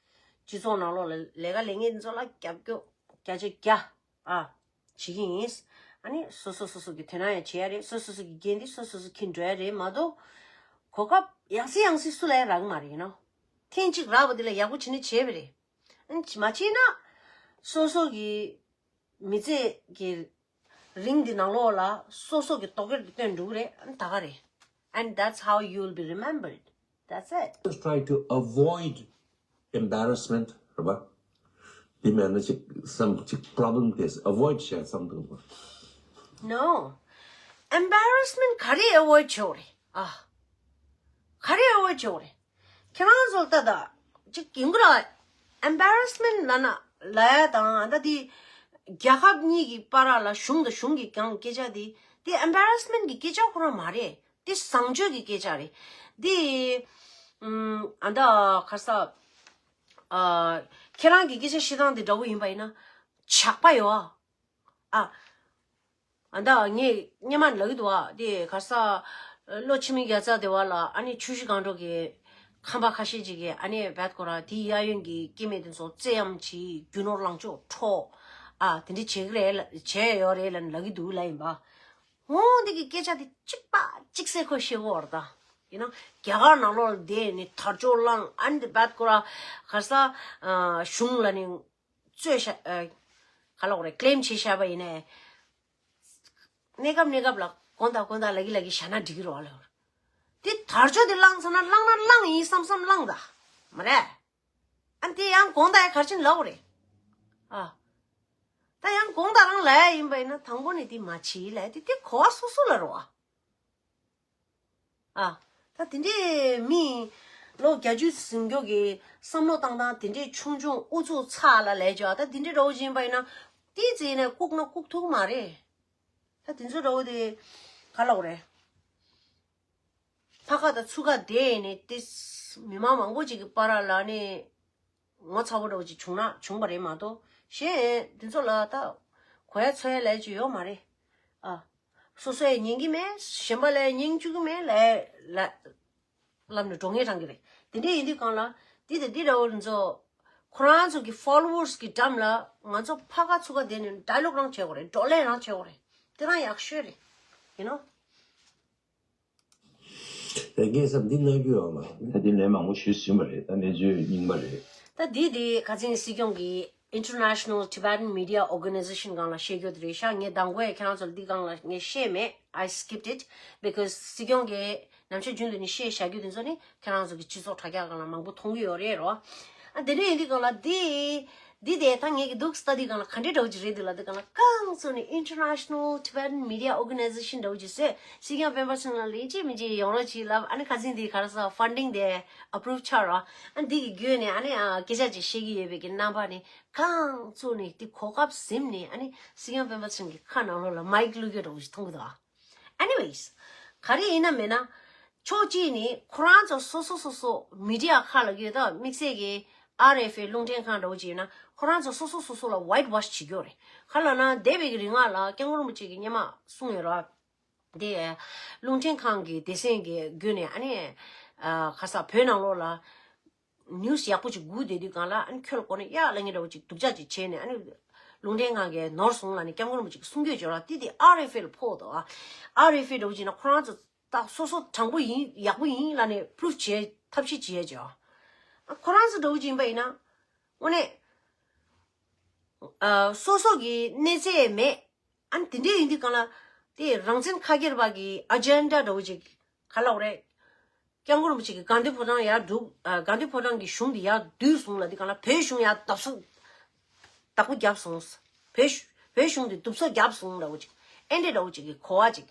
སྤྱི་ཚོགས་ནང་ལོགས་ལ་ལས་ཀ་ལས་ངན་དེ་ཚོ་ལ་རྒྱབ་སྐྱོར་བརྒྱ་ཆ་བརྒྱ། ཨ། བྱེད་ཀྱི་ཡིན། ཨ་ནི་སོ་སོ་སོ་སོ་གི་དོན་དག་ཡང་བྱེད་ཡ་རེད། སོ་སོ་སོ་གི་འགན་དེ་སོ་སོ་སོ་འཁྱེར་འགྲོ་ཡ་རེད་མ་གཏོགས། གོ་སྐབས་ཡང་སེ་ཡང་སེ་སུ་ལ་ཡང་རག་གི་མ་རེད་ཡིན་ནོ། ཐེངས་གཅིག་རག་པ་དེ་ལ་ཡག་པོ་བྱེད་ནི་བྱས་པ་རེད། ཨ་ནི་མ་བྱས་ན། སོ་སོ་གི་མི་ཚེ་གི་རིང་འདི་ནང་ལོགས་ལ་སོ་སོ་གི་དོ་ཁུར་དེ་བཏོན་འགྲོ་གི་རེད། ཨ་ནི་ད་ག་རེད། And that's how you'll be remembered. That's it. Just try to avoid embarrassment, རེད་པ། དེ་མེད་ན་ཅིག་some ཅིག་problem དེ་avoid བྱས་བསམ་འདུག No. Embarrassment ག་རེ་avoid བྱེད་དགོས་རེད། ཨ། ག་རེ་avoid བྱེད་དགོས་རེད། ཁྱེད་རང་ཚོ་ལ་ད་ད་ཅིག་ཡིན་གི་ར། Embarrassment ལབ་ན་ལབ་ཡ་དང་ད་དེ་རྒྱལ་ཁབ་གཉིས་ཀྱི་བར་ལ་གཞུང་དང་གཞུང་གི་གང་སྐད་ཆ་དེ་དེ་embarrassment གི་སྐད་ཆ་ཁོ་རང་མ་རེད། དེ་བཟང་སྤྱོད་ཀྱི་སྐད་ཆ་རེད། དེ་ཨམ་ཨ་ད་ག་ས་ཨ་ཁྱེད་རང་གི་སྐད་ཆ་བཤད་སྟངས་དེ་འདྲ་བོ་ཡིན་པ་ཡིན་ན་ཇག་པ་ཡོད་ཨ། ཨ། ཨ་ད་ངས་སྔོན་མ་ལབ་ཀྱི་འདུག་ཨ། དེ་ག་ས་ ལོ་ཕྱི་མའི་རྒྱལ་ཚ་དེ་བ་ལ་ཨ་ནི་ཆུ་བཞི་སྒང་དྲུག་གི་ཁམས་པ་ཁ་ཤས་ཅིག་གིས་ཨ་ནི་བད་ཁོ་ར་དེའི་གཡས་གཡོན་གྱི་སྐྱེ་དམན་དེ་ཚོ་བཙན་གཡེམ་བྱས། རྒྱུ་ནོར་ལང་ཕྱོགས་འཕྲོག་ཨ་དེ་འདྲ་བྱེད་ཀྱི་རེད་ལ་བྱས་ཡོད་རེད་ལ་ལབ་ཀྱི་འདུག་ལབ་ཡིན་པ། འོ་འདི་གི་སྐད་ཆ་དེ་གཅིག་པ་གཅིག་སེ་ཁོ་ཤེས་གོ་བར་ད། ཡིན་ན་རྒྱ་གར་ནང་ལོགས་ལ་བསྡད་ནས་དར་ལྕོག་བསླངས། ཨ་ནི་བད་ཁོ་ར་ག་ས་གཞུང་ལ་ནི་རྩོད་བཤད་ག་ལབ་དགོས་རེད། ཀི་ལེམ་བྱས་བཞག་པ་ཡིན་ནའི། གནས་སྐབས་གནས་སྐབས་ལ་དགོངས་དག་དགོངས་དག་ལབ་ཀྱི་ལབ་ཀྱི་བཞག་ན་འགྲིག་གི་རེད་བ་ལབ། དེ་དར་ལྕོག་དེ་བསླངས་ཚར་ན་བསླངས་ན་བསླངས་ཡིན་བསམ་བསམ་བསླངས་ད། མ་རེད། ཨ་དེ་ཡང་དགོངས་དག་ཡ་གར་ཕྱིན་ལབ་དགོས་རེད། ཨ། ད་ཡང་དགོངས་དག་རང་ལབ་ཡ་ཡིན་པ་ཡིན་ན་དང་པོ་ནས་དེ་མ་བྱེད་ལབ་ཡ་དེ་དེ་གོ་བ་སོ་སོ་ལ་རེད་བ། ཨ། ད་དེ་འདྲའི་མི་ལོ་བརྒྱད་ཅུ་ཟིན་མཁན་གྱི་བསམ་བློ་བཏང་སྟངས་དེ་འདྲའི་ཆུང་ཆུང་ཨུ་ཚུགས་ཚ་ལ་ལས་ཀྱང་ད་དེ་འདྲའི་འདྲ་བོ་ཅིག་ཡིན་པ་ཡིན་ན་ཏོག་ཙམ་ཡིན་ན་ལྐུགས་ན་ལྐུགས་ཐུབ་ཀྱི་མ་རེད། ད་དེ་ཚོ་འདྲ་བོ་དེ་ག་ལབ་དགོས་རེད། ཕ་ཁ་དང་ཚུགས་ཁ་དེ་ནས་དེ་མི་མང་མང་པོ་ཅིག་གི་བར་ལ་ནས་ངོ་ཚ་བོ་འདྲ་བོ་ཅིག་བྱུང་ན་བྱུང་བ་རེད་མ་གཏོགས་གཞན་དེ་ཚོ་ལ་ད་གོ་ཡ་ཚོད་ཡ་ལས་ཅིག་ཡོད་མ་རེད། ཨ། སོ་སོ་ཡ་ཉན་གྱི་མེད། གཞན་པ་ལ་ཡ་ཉན་བཅུག་གི་མེད་ལ་ལ་ལབ་ནས་འགྲོ་ངེས་རང་གི་རེད། དེ་འདྲ་ཡིན་དུས་གང་ལ་དེ་དང་དེ་འདྲ་བོ་རེད་ཚོ། ཁོ་རང་ཚོ་གི་ཕོ་ལོ་ཝར་སི་གི་འགྲམ་ལ་ང་ཚོ་ཕ་ཁ་ཚུགས་ཁ་དེ་ནས་ཌའི་ལོག་རང་བྱེད་དགོས་རེད། བགྲོ་གླེང་རང་བྱེད་དགོས་རེད། དེ་རང་ཡག་ཤོས་རེད། ཡིན་ནོ། དེ་སྐད་བསམ་འདི་གནང་རྒྱུ་ཡོད་མ་རེད། ད་འདི་ལན་མང་པོ་ཞུས་ཟིན་པ་རེད། ད་གནས་ཚུལ་རྙིང་པ་རེད། ད་འདི་དེ་ཁ་སང་སྲིད་སྐྱོང་གིས་International Tibetan Media Organization སྒང་ལ་བཤད་རྒྱུ་དེ་རེད་ཤག་ངས་དང་པོ་ཡ་ཁྱེད་རང་ཚོ་ལ་འདི་སྒང་ལ་ངས་བཤད་མེད། I skipped it because སྲིད་སྐྱོང་གིས་ནམ་ཞག་རྒྱུན་དུ་ནས་བཤད་བཞག་རྒྱུ་དེ་ཚོ་ནི་ཁྱེད་རང་ཚོ་གི་སྤྱི་ཚོགས་དྲ་རྒྱ་སྒང་ལ་མང་པོ་མཐོང་གི་ཡོད་རེད་རོ། ཨ་དེ་འདྲ་ཡིན་དུས་སྒང་ལ་འདི། འདི་དེ་ད་ངས་ཀྱི་འདུག་སྟ་དེ་སྒང་ལ་ག་འདྲའི་འདྲ་བོ་ཅིག་རེད་འདུག་ལ། དེ་སྒང་ལ་རྐང་བཙུགས་ནས་International Tibetan Media Organization འདྲ་བོ་ཅིག་བཟོས། སྲིད་སྐྱོང་སྤེན་པ་ཚང་ལ་ལས་ཅི་མི་ཅི་ཡོང་རོགས་ཅིག་ལབ། ཨ་ནི་ཁ་སང་དེ་ག་རེ་ཟ་ཕན་ཌིང་དེ་ཨ་པུ་རུབ་ཆགས་རོགས། ཨ་འདི་གི་བརྒྱུད་ནས་ཨ་ནི་ཨ་སྐད་ཆ་ཅིག་བཤད་ཀྱི་ཡོད་པའི་གི་རྣམ་པ་ནི་རྐང་བཙུགས་ནས་དེ་གོ་སྐབས་ཟིན་ནས་ཨ་ནི་སྲིད་སྐྱོང་སྤེན་པ་ཚང་གི་ཁ་ནང་ལོགས་ལ་མའིག་བླུག་རྒྱུ་འདྲ་བོ་ཅིག་མཐོང་གི་འདུག་ཨ། Anyways ག་རེ་ཡིན་ན་མིན་ན། ཕྱོགས་གཅིག་ནས་ཁོ་རང་ཚོ་སོ་སོ་སོ་སོ་མི་ཌི་ཡ་ཁག་ལ་ཡོད་ད་དམིགས་བསལ་གྱི་ཨར་ཨེཕ་ཨེ་རླུང་འཕྲིན་ཁང་འདྲ་བོ་ཅིག་ཡོད་ན་ཁོ་རང་ཚོ་སོ་སོ་སོ་སོ་ལ་ཝའིཊ་ཝོཤ་བྱེད་ཀྱི་ཡོད་རེད། ག་ལབ་ན་འདས་པའི་གི་རིང་ལ་སྐྱབས་མགོན་རིན་པོ་ཆེ་གིས་སྔོན་མ་གསུངས་ཡོད་ར། དེ་རླུང་འཕྲིན་ཁང་གི་སྡེ་ཚན་གྱི་བརྒྱུད་ནས་ཨ་ནི་ཨ་ག་ས་བོད་ནང་ལོགས་ལ་ནིའུ་སི་ཡག་པོ་ཅིག་སྒུག་བསྡད་དུས་སྒང་ལ་ཨ་ནི་ཁྱོད་ལ་གོ་ནས་གཡག་ལབ་མཁན་འདྲ་བོ་ཅིག་སྡུག་ཅག་ཅིག་བྱས་ནས་ཨ་ནི་རླུང་འཕྲིན་ཁང་གིས་ནོར་སོང་ལབ་ནས་སྐྱབས་མགོན་རིན་པོ་ཆེ་གིས་གསུང་གི་ཡོད་ཅོག་ལ། དེ་དེ་ཨར་ཨེཕ་ཨེ་ལ་ཕོག་འདུག་ཨ་ཨར་ཨེཕ་ཨེ་འདྲ་བོ་ཅིག་ན་ཁོ་རང་ཚོ་ད་སོ་སོ་དྲང་པོ་ཡིན་ཡག་པོ་ཡིན་ལབ་ནས་པུ་རུབ་བྱེད་ཐབས་ཤེས་བྱེད་ཡ་ཅོག་ཨ་ཁོ་རང་ཚོ་འདྲ་བོ་ཅིག་ཡིན་པ་ཡིན་ན་དངོས་གནས་ཨ་སོ་སོ་གི་གནས་ཚད་མེད། ཨ་ནི་དེ་འདྲའི་ཡིན་དུས་སྒང་ལ་དེ་རང་བཙན་ཁ་སྒེར་བ་གི་ཨ་ཇེན་ཌ་འདྲ་བོ་ཅིག་ག་ལབ་དགོས་རེད། སྐྱབས་མགོན་རིན་པོ་ཆེ་གིས་དགའ་ལྡན་ཕོ་བྲང་ཡར་བསྒྲུབས། ཨ་དགའ་ལྡན་ཕོ་བྲང་གི་གཞུང་དེ་ཡར་བསྡུས་སོང་ལབ་དུས་སྒང་ལ་བོད་གཞུང་ཡར་བརྡབ་གསིག་བདག་པོ་བརྒྱབ་སོང་། བོད་གཞུ་བོད་གཞུང་དེ་བསྡུ་གསོག་བརྒྱབ་སོང་འདྲ་བོ་ཅིག་ཨེ་འདྲ་འདྲ་བོ་ཅིག་གི་གོ་བ་ཅིག་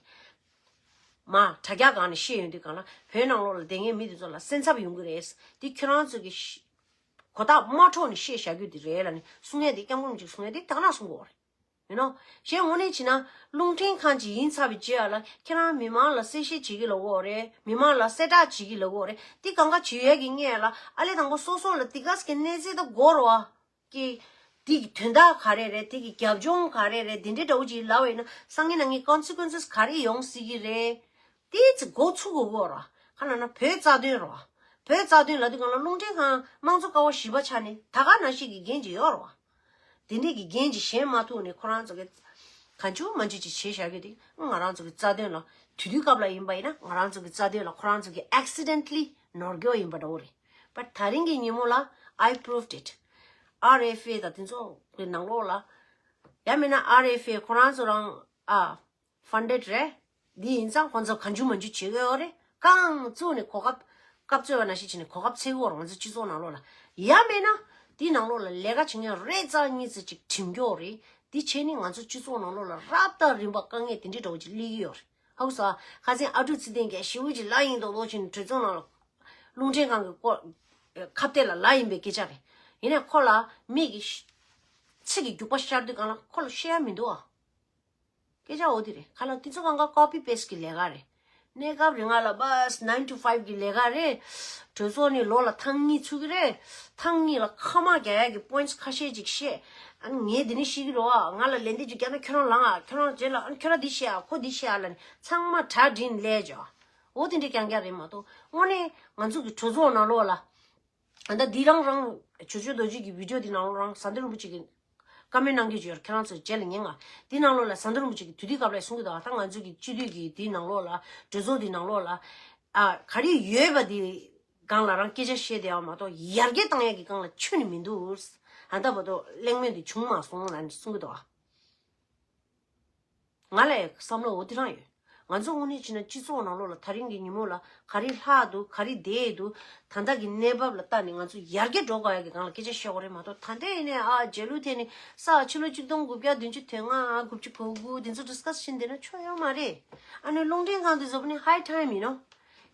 མ་དྲ་རྒྱ་སྒང་ནས་བཤད་ཡོང་དུས་སྒང་ལ་བོད་ནང་ལོགས་ལ་བསྡད་མཁན་མི་དེ་ཚོ་ལ་སེམས་འཚབ་ཡོང་གི་རེད། དེ་ཁྱོད་རང་ཚོ་གི་ཤ་གོ་རྟགས་མ་འཕྲོག་ནས་བཤད་བཞག་རྒྱུ་དེ་རེད་ལབ་ནས་གསུང་ཡ་དེ་སྐྱབས་མགོན་རིན་པོ་ཆེ་གསུང་ཡ་དེ་དག་ན་གསུང་དགོས་རེད། ཡིན་ནོ། གཞན་དངོས་གནས་བྱས་ན་རླུང་འཕྲིན་ཁང་ཅིག་ཡིན་ཚར་བའི་རྗེས་ལ་ཁྱེད་རང་མི་མང་ལ་གསལ་བཤད་བྱེད་ཀྱི་ལབ་ཀྱི་ཡོད་རེད། མི་མང་ལ་གསལ་བསྒྲགས་བྱེད་ཀྱི་ལབ་ཀྱི་ཡོད་རེད། འདི་གང་ག་བྱེད་ཡས་ཀྱི་སྔོན་ལ་ཨ་ལས་དང་པོ་སོ་སོ་ལ་འདི་ག་ཟེ་གི་གནས་ཚད་ད་དགོས་རེད་བ། ཀྱི། འདི་གི་དོན་དག་ག་རེ་རེད། འདི་གི་རྒྱབ་ལྗོངས་ག་རེ་རེད། འདི་འདྲའི་འདྲ་བོ་ཅིག་ལབ་པ་ཡིན་ན་སང་ཉིན་གནངས་ཉིན་ཀོན་སི་ཀུན་སི་ག་རེ་ཡོང་སྲིད་ཀྱི་རེད། དེ་ཚོ་འགོ་ཚུགས་དགོས་ཀྱི་ཡོད་རེད་བ། ག་ལབ་ན་བོད་རྩ་དོན་རེད་བ། བོད་རྩ་དོན་ལབ་དུས་སྒང་ལ་རླུང་འཕྲིན་ཁང་དམངས་གཙོ་ཀ་བ་བཞི་པ་ཆགས་ནས་ད་ག་ནང་བཞིན་གྱི་འགན་ཅིག་ཡོད་རེད་བ། དེ་འདྲས་ཀྱི་འགན་ཅིག་བཞེས་མ་ཐུབ་ནས་ཁོ་རང་ཚོ་གི་གང་བྱུང་མང་བྱུང་ཅིག་བྱས་བཞག་རྒྱུ་དེ་ང་རང་ཚོ་གི་རྩ་དོན་ལ་དུས་དུས་སྐབས་ལ་ཡིན་པ་ཡིན་ན་ང་རང་ཚོ་གི་རྩ་དོན་ལ་ཁོ་རང་ཚོ་གི་accidentally་ནོར་འཁྱོག་ཡིན་པ་འདྲ་བོ་རེད། But་ད་རིང་གི་ཉིན་མོ་ལ་I proved it། ཨར་ཨེཕ་ཨེ་དང་དེ་ཚོ་གི་ནང་ལོགས་ལ་ཡང་མིན་ན་ཨར་ཨེཕ་ཨེ་ཁོ་རང་ཚོ་རང་ཨ། ཕན་ཌེཌ་རེད། འདི་ཡིན་ཙང་ཁོང་ཚོ་གང་བྱུང་མང་བྱུང་བྱེད་ཀྱི་ཡོད་རེད། རྐང་བཙུགས་ནས་གོ་སྐབས་སྐབས་རྩོད་པ་ནང་བཞིན་བྱས་ནས་གོ་སྐབས་འཚོལ་གྱི་ཡོད་རེད། ང་ཚོ་སྤྱི་ཚོགས་ནང་ལོགས་ལ་ཡང་མེད་ན་འདི་ནང་ལོགས་ལ་ལས་ཀ་བྱེད་མཁན་རེ་ཙམ་གཉིས་ཙམ་ཅིག་འགྲིམ་ཀྱི་ཡོད་རེད། འདི་བྱས་ནས་ང་ཚོ་སྤྱི་ཚོགས་ནང་ལོགས་ལ་རབ་དང་རིམ་པ་དཀའ་ངལ་དེ་འདྲའི་འདྲ་བོ་ཅིག་སླེབས་ཀྱི་ཡོད་རེད། ཧ་གོ་སོང་། ཁ་སང་ཨ་ཀྲུག་ཚེ་བརྟན་གྱིས་ཞེ་པོ་ཅིག་ལབ་ཡིན་མདོག་མདོག་བྱས་ནས་གྲོས་ཚོགས་ནང་ལ་རླུང་འཕྲིན་ཁང་གི་སྐོར་ཁ་གཏད་ལ་ལབ་ཡིན་པའི་སྐད་ཆ་རེད། ཡིན་ནའི་ཁོ་ལ་མི་གི་ཚིག་གི་རྒྱུག་པ་ཤར་དུས་སྒང་ལ་ཁོ་ལ་བཤད་ཡ་མི་འདུག་ཨ། སྐད་ཆ་འོ་དེ་རེད། ཁ་ལ་དེ་ཚོ་གང་ག་ཀོ་པི་པེ་སི་གི་ལས་ཀ་རེད། གནས་སྐབས་རིང་ང་ལ་བཱས་nine to five གི་ལས་ཀ་རེད། གྲོས་ཚོགས་ནི་ལོ་ལ་ཐེངས་གཉིས་ཚུགས་ཀྱི་རེད། ཐེངས་གཉིས་ལ་ཁ་མ་རྒྱག་ཡ་གི་པོ་ཡིན་ཊི་ཁ་ཤས་ཅིག་བཤད། ཨ་ནི་ངས་དེ་ནས་ཤེས་ཀྱི་རེད་བ། ང་ལ་ལན་འདེབས་ཅིག་རྒྱག་ན་ཁྱོད་རང་ལངས་ཨ། ཁྱོད་རང་རྗེས་ལ་ཨ་ནི་ཁྱོད་རང་འདི་བཤད་ཨ། ཁོ་འདི་བཤད་ཨ་ལབ་ནས་ཚང་མ་གྲ་སྒྲིག་ནས་ལས་བྱོས། འོ་དེ་འདྲའི་རྐྱང་རྐྱང་རེད་མ་གཏོགས་དངོས་གནས་ང་ཚོ་གི་གྲོས་ཚོགས་ནང་ལོགས་ལ། ཨ་ད་འདི་རང་རང་ཇོ་ཇོ་རྡོ་རྗེ་གི་བི་ཌིའོ་འདི་ནང་ལོགས་རང་ཟམ་གདོང་རིན་པོ་ཆེ་གི་ཀ་མེན་གནང་གི་ཡོད། ཁྱེད་རང་ཚོ་རྗེས་ལ་ཉན་ང་། འདི་ནང་ལོགས་ལ་ཟམ་གདོང་རིན་པོ་ཆེ་གི་དུས་དུས་སྐབས་ལ་གསུང་གི་འདུག་ཨ་ད་ང་ཚོ་གི་སྤྱི་འཐུས་ཀྱི་འདི་ནང་ལོགས་ལ་གྲོས་ཚོགས་འདི་ནང་ལོགས་ལ་ཨ་ག་རེ་ཡོད་པ་འདི་སྒང་ལ་རང་སྐད་ཆ་བཤད་བསྡད་པ་མ་གཏོགས་ཡར་རྒྱས་བཏང་ཡག་གི་སྒང་ལ་ཁྱོན་ནས་མི་འདུག་ཨ་ད་བར་དུ་གླེང་མོལ་འདི་བྱུང་མ་སོང་ལབ་ནས་གསུང་གི་འདུག་ཨ། ང་ལ་བསམ་བློ་འོ་དེ་རང་ཡོད། ང་ཚོ་དངོས་གནས་བྱས་ན་སྤྱི་ཚོགས་ནང་ལོགས་ལ་ད་རིང་གི་ཉིན་མོ་ལ་ག་རེ་ལྷག་འདུག་ག་རེ་བསྡད་འདུག་ད་ལྟ་གི་གནས་བབ་ལ་ལྟ་ནས་ང་ཚོ་ཡར་རྒྱས་འགྲོ་དགོས་ཡག་གི་སྒང་ལ་སྐད་ཆ་བཤད་དགོས་རེད་མ་གཏོགས། ད་ལྟ་ཡིན་ནའི་ཨ་རྗེས་ལུས་ཐད་ནས་ས་ཕྱི་ལོ་ཆིག་སྟོང་དགུ་བརྒྱ་བདུན་ཅུ་དོན་ལྔ་ཨ་དགུ་བཅུ་གོ་དགུ་དེ་ཚོ་ཌིས་ཀ་སི་བྱེད་བསྡད་ན་ཆོ་ཡོད་མ་རེད། ཨ་ནི་རླུང་འཕྲིན་ཁང་དེ་ཚོ་ནི་ཧའི་ཊའིམ་ཡིན་ནོ།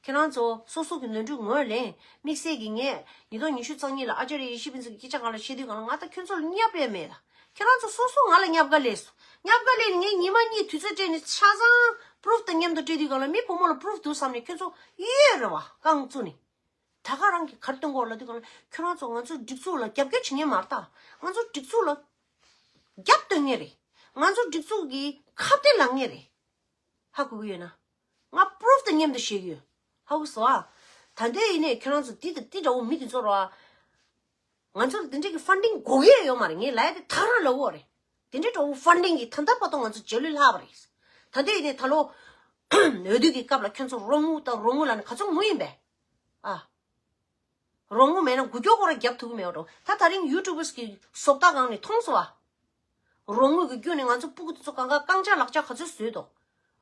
ཁྱེད་རང་ཚོ་སོ་སོ་གི་ནོར་འཁྲུལ་ངོས་ལེན། དམིགས་བསལ་གྱི་ངས་ཉིས་སྟོང་ཉི་ཤུ་རྩ་གཉིས་ལ་ཨ་ཅར་ཡེ་ཤེས་ཕུན་ཚོགས་ཀྱི་སྐད་ཆ་སྒང་ལ་བཤད་དུས་སྒང་ལ་ང་ད་ཁྱོད་ཚོ་ལ་བརྙས་པ་མེད་ལ། ཁྱེད་རང་ཚོ་སོ་སོ་ང་ལ་བརྙས་པ་སླེབས་སོང་། བརྙས་པ་སླེབས་ནས་ངས་ཉི་མ་གཉིས་དུས་ཚོད་སྤྲད་ནས་ཆ་ཚང་པུ་རུབ་དང་མཉམ་དུ་སྤྲད་དུས་སྒང་ལ་མི་བུ་མོ་ལ་པུ་རུབ་འདུག་བསམ་ནས་ཁྱོད་ཚོ་གཡོལ་རེད་བ། རྐང་བཙུགས་ནས། ད་ག་རང་གིས་ག་རེ་སྟོན་གྱི་ཡོད་ལབ་དུས་སྒང་ལ་ཁྱོད་རང་ཚོ་ང་ཚོའི་སྒྲིག་འཛུགས་ལ་རྒྱབ་སྐྱོར་བྱེད་མཁན་མ་རེད་ད། ང་ཚོ་སྒྲིག་འཛུགས་ལ་རྒྱབ་སྟོན་མཁན་རེད། ང་ཚོ་སྒྲིག་འཛུགས་ཀྱི་ཁ་གཏད་ལངས་མཁན་རེད། ཧ་གོ་གི་ཡོད་ན། ང་པུ་རུབ་དང་མཉམ་དུ་བཤད་ཀྱི་ཡོད། ཧ་གོ་སོང་ཨ། ད་ལྟའི་ཡིན་ནའི་ཁྱོད་རང་ཚོ་འདི་དང་འདི་འདྲ་བོ་མི་དེ་ཚོ་ར། ང་ཚོ་ལ་དེ་འདྲའི་གི་ཕན་ཌིང་དགོས་ཀྱི་ཡོད་མ་རེད། ངས་ལབ་ཡ་དེ་ད་རང་ལབ་ཡོད་རེད། དེ་འདྲའི་འདྲ་བོ་ཕན་ཌིང་གི་ད་ལྟ་བར་དུ་ང་ཚོ་རྗེས་ལུས་ལྷག་པ་རེད། ད་ལྟའི་ཡིན་ནའི་ད་ལོ་འོས་བསྡུ་གི་སྐབས་ལ་ཁྱོད་ཚོ་རོགས་དངུལ་དང་རོགས་དངུལ་ལབ་ནས་ག་ཚོད་དངུལ་ཡིན་པས། ཨ། རོགས་དངུལ་མེད་ན་འགུལ་སྐྱོད་ཁོ་རང་རྒྱབ་ཐུབ་ཀྱི་མེད་པ་འགྲོ། ད་ད་རིང་ཡུ་ཊུབ་པར་སི་གི་བཟོ་ལྟ་སྒང་ནས་མཐོང་སོང་ཨ། རོགས་དངུལ་གྱི་བརྒྱུད་ནས་ང་ཚོ་སྤུ་གུ་དེ་ཚོ་གང་ག་རྐང་ལྕགས་ལག་ལྕགས་ག་ཚོད་བཟོས་འདུག་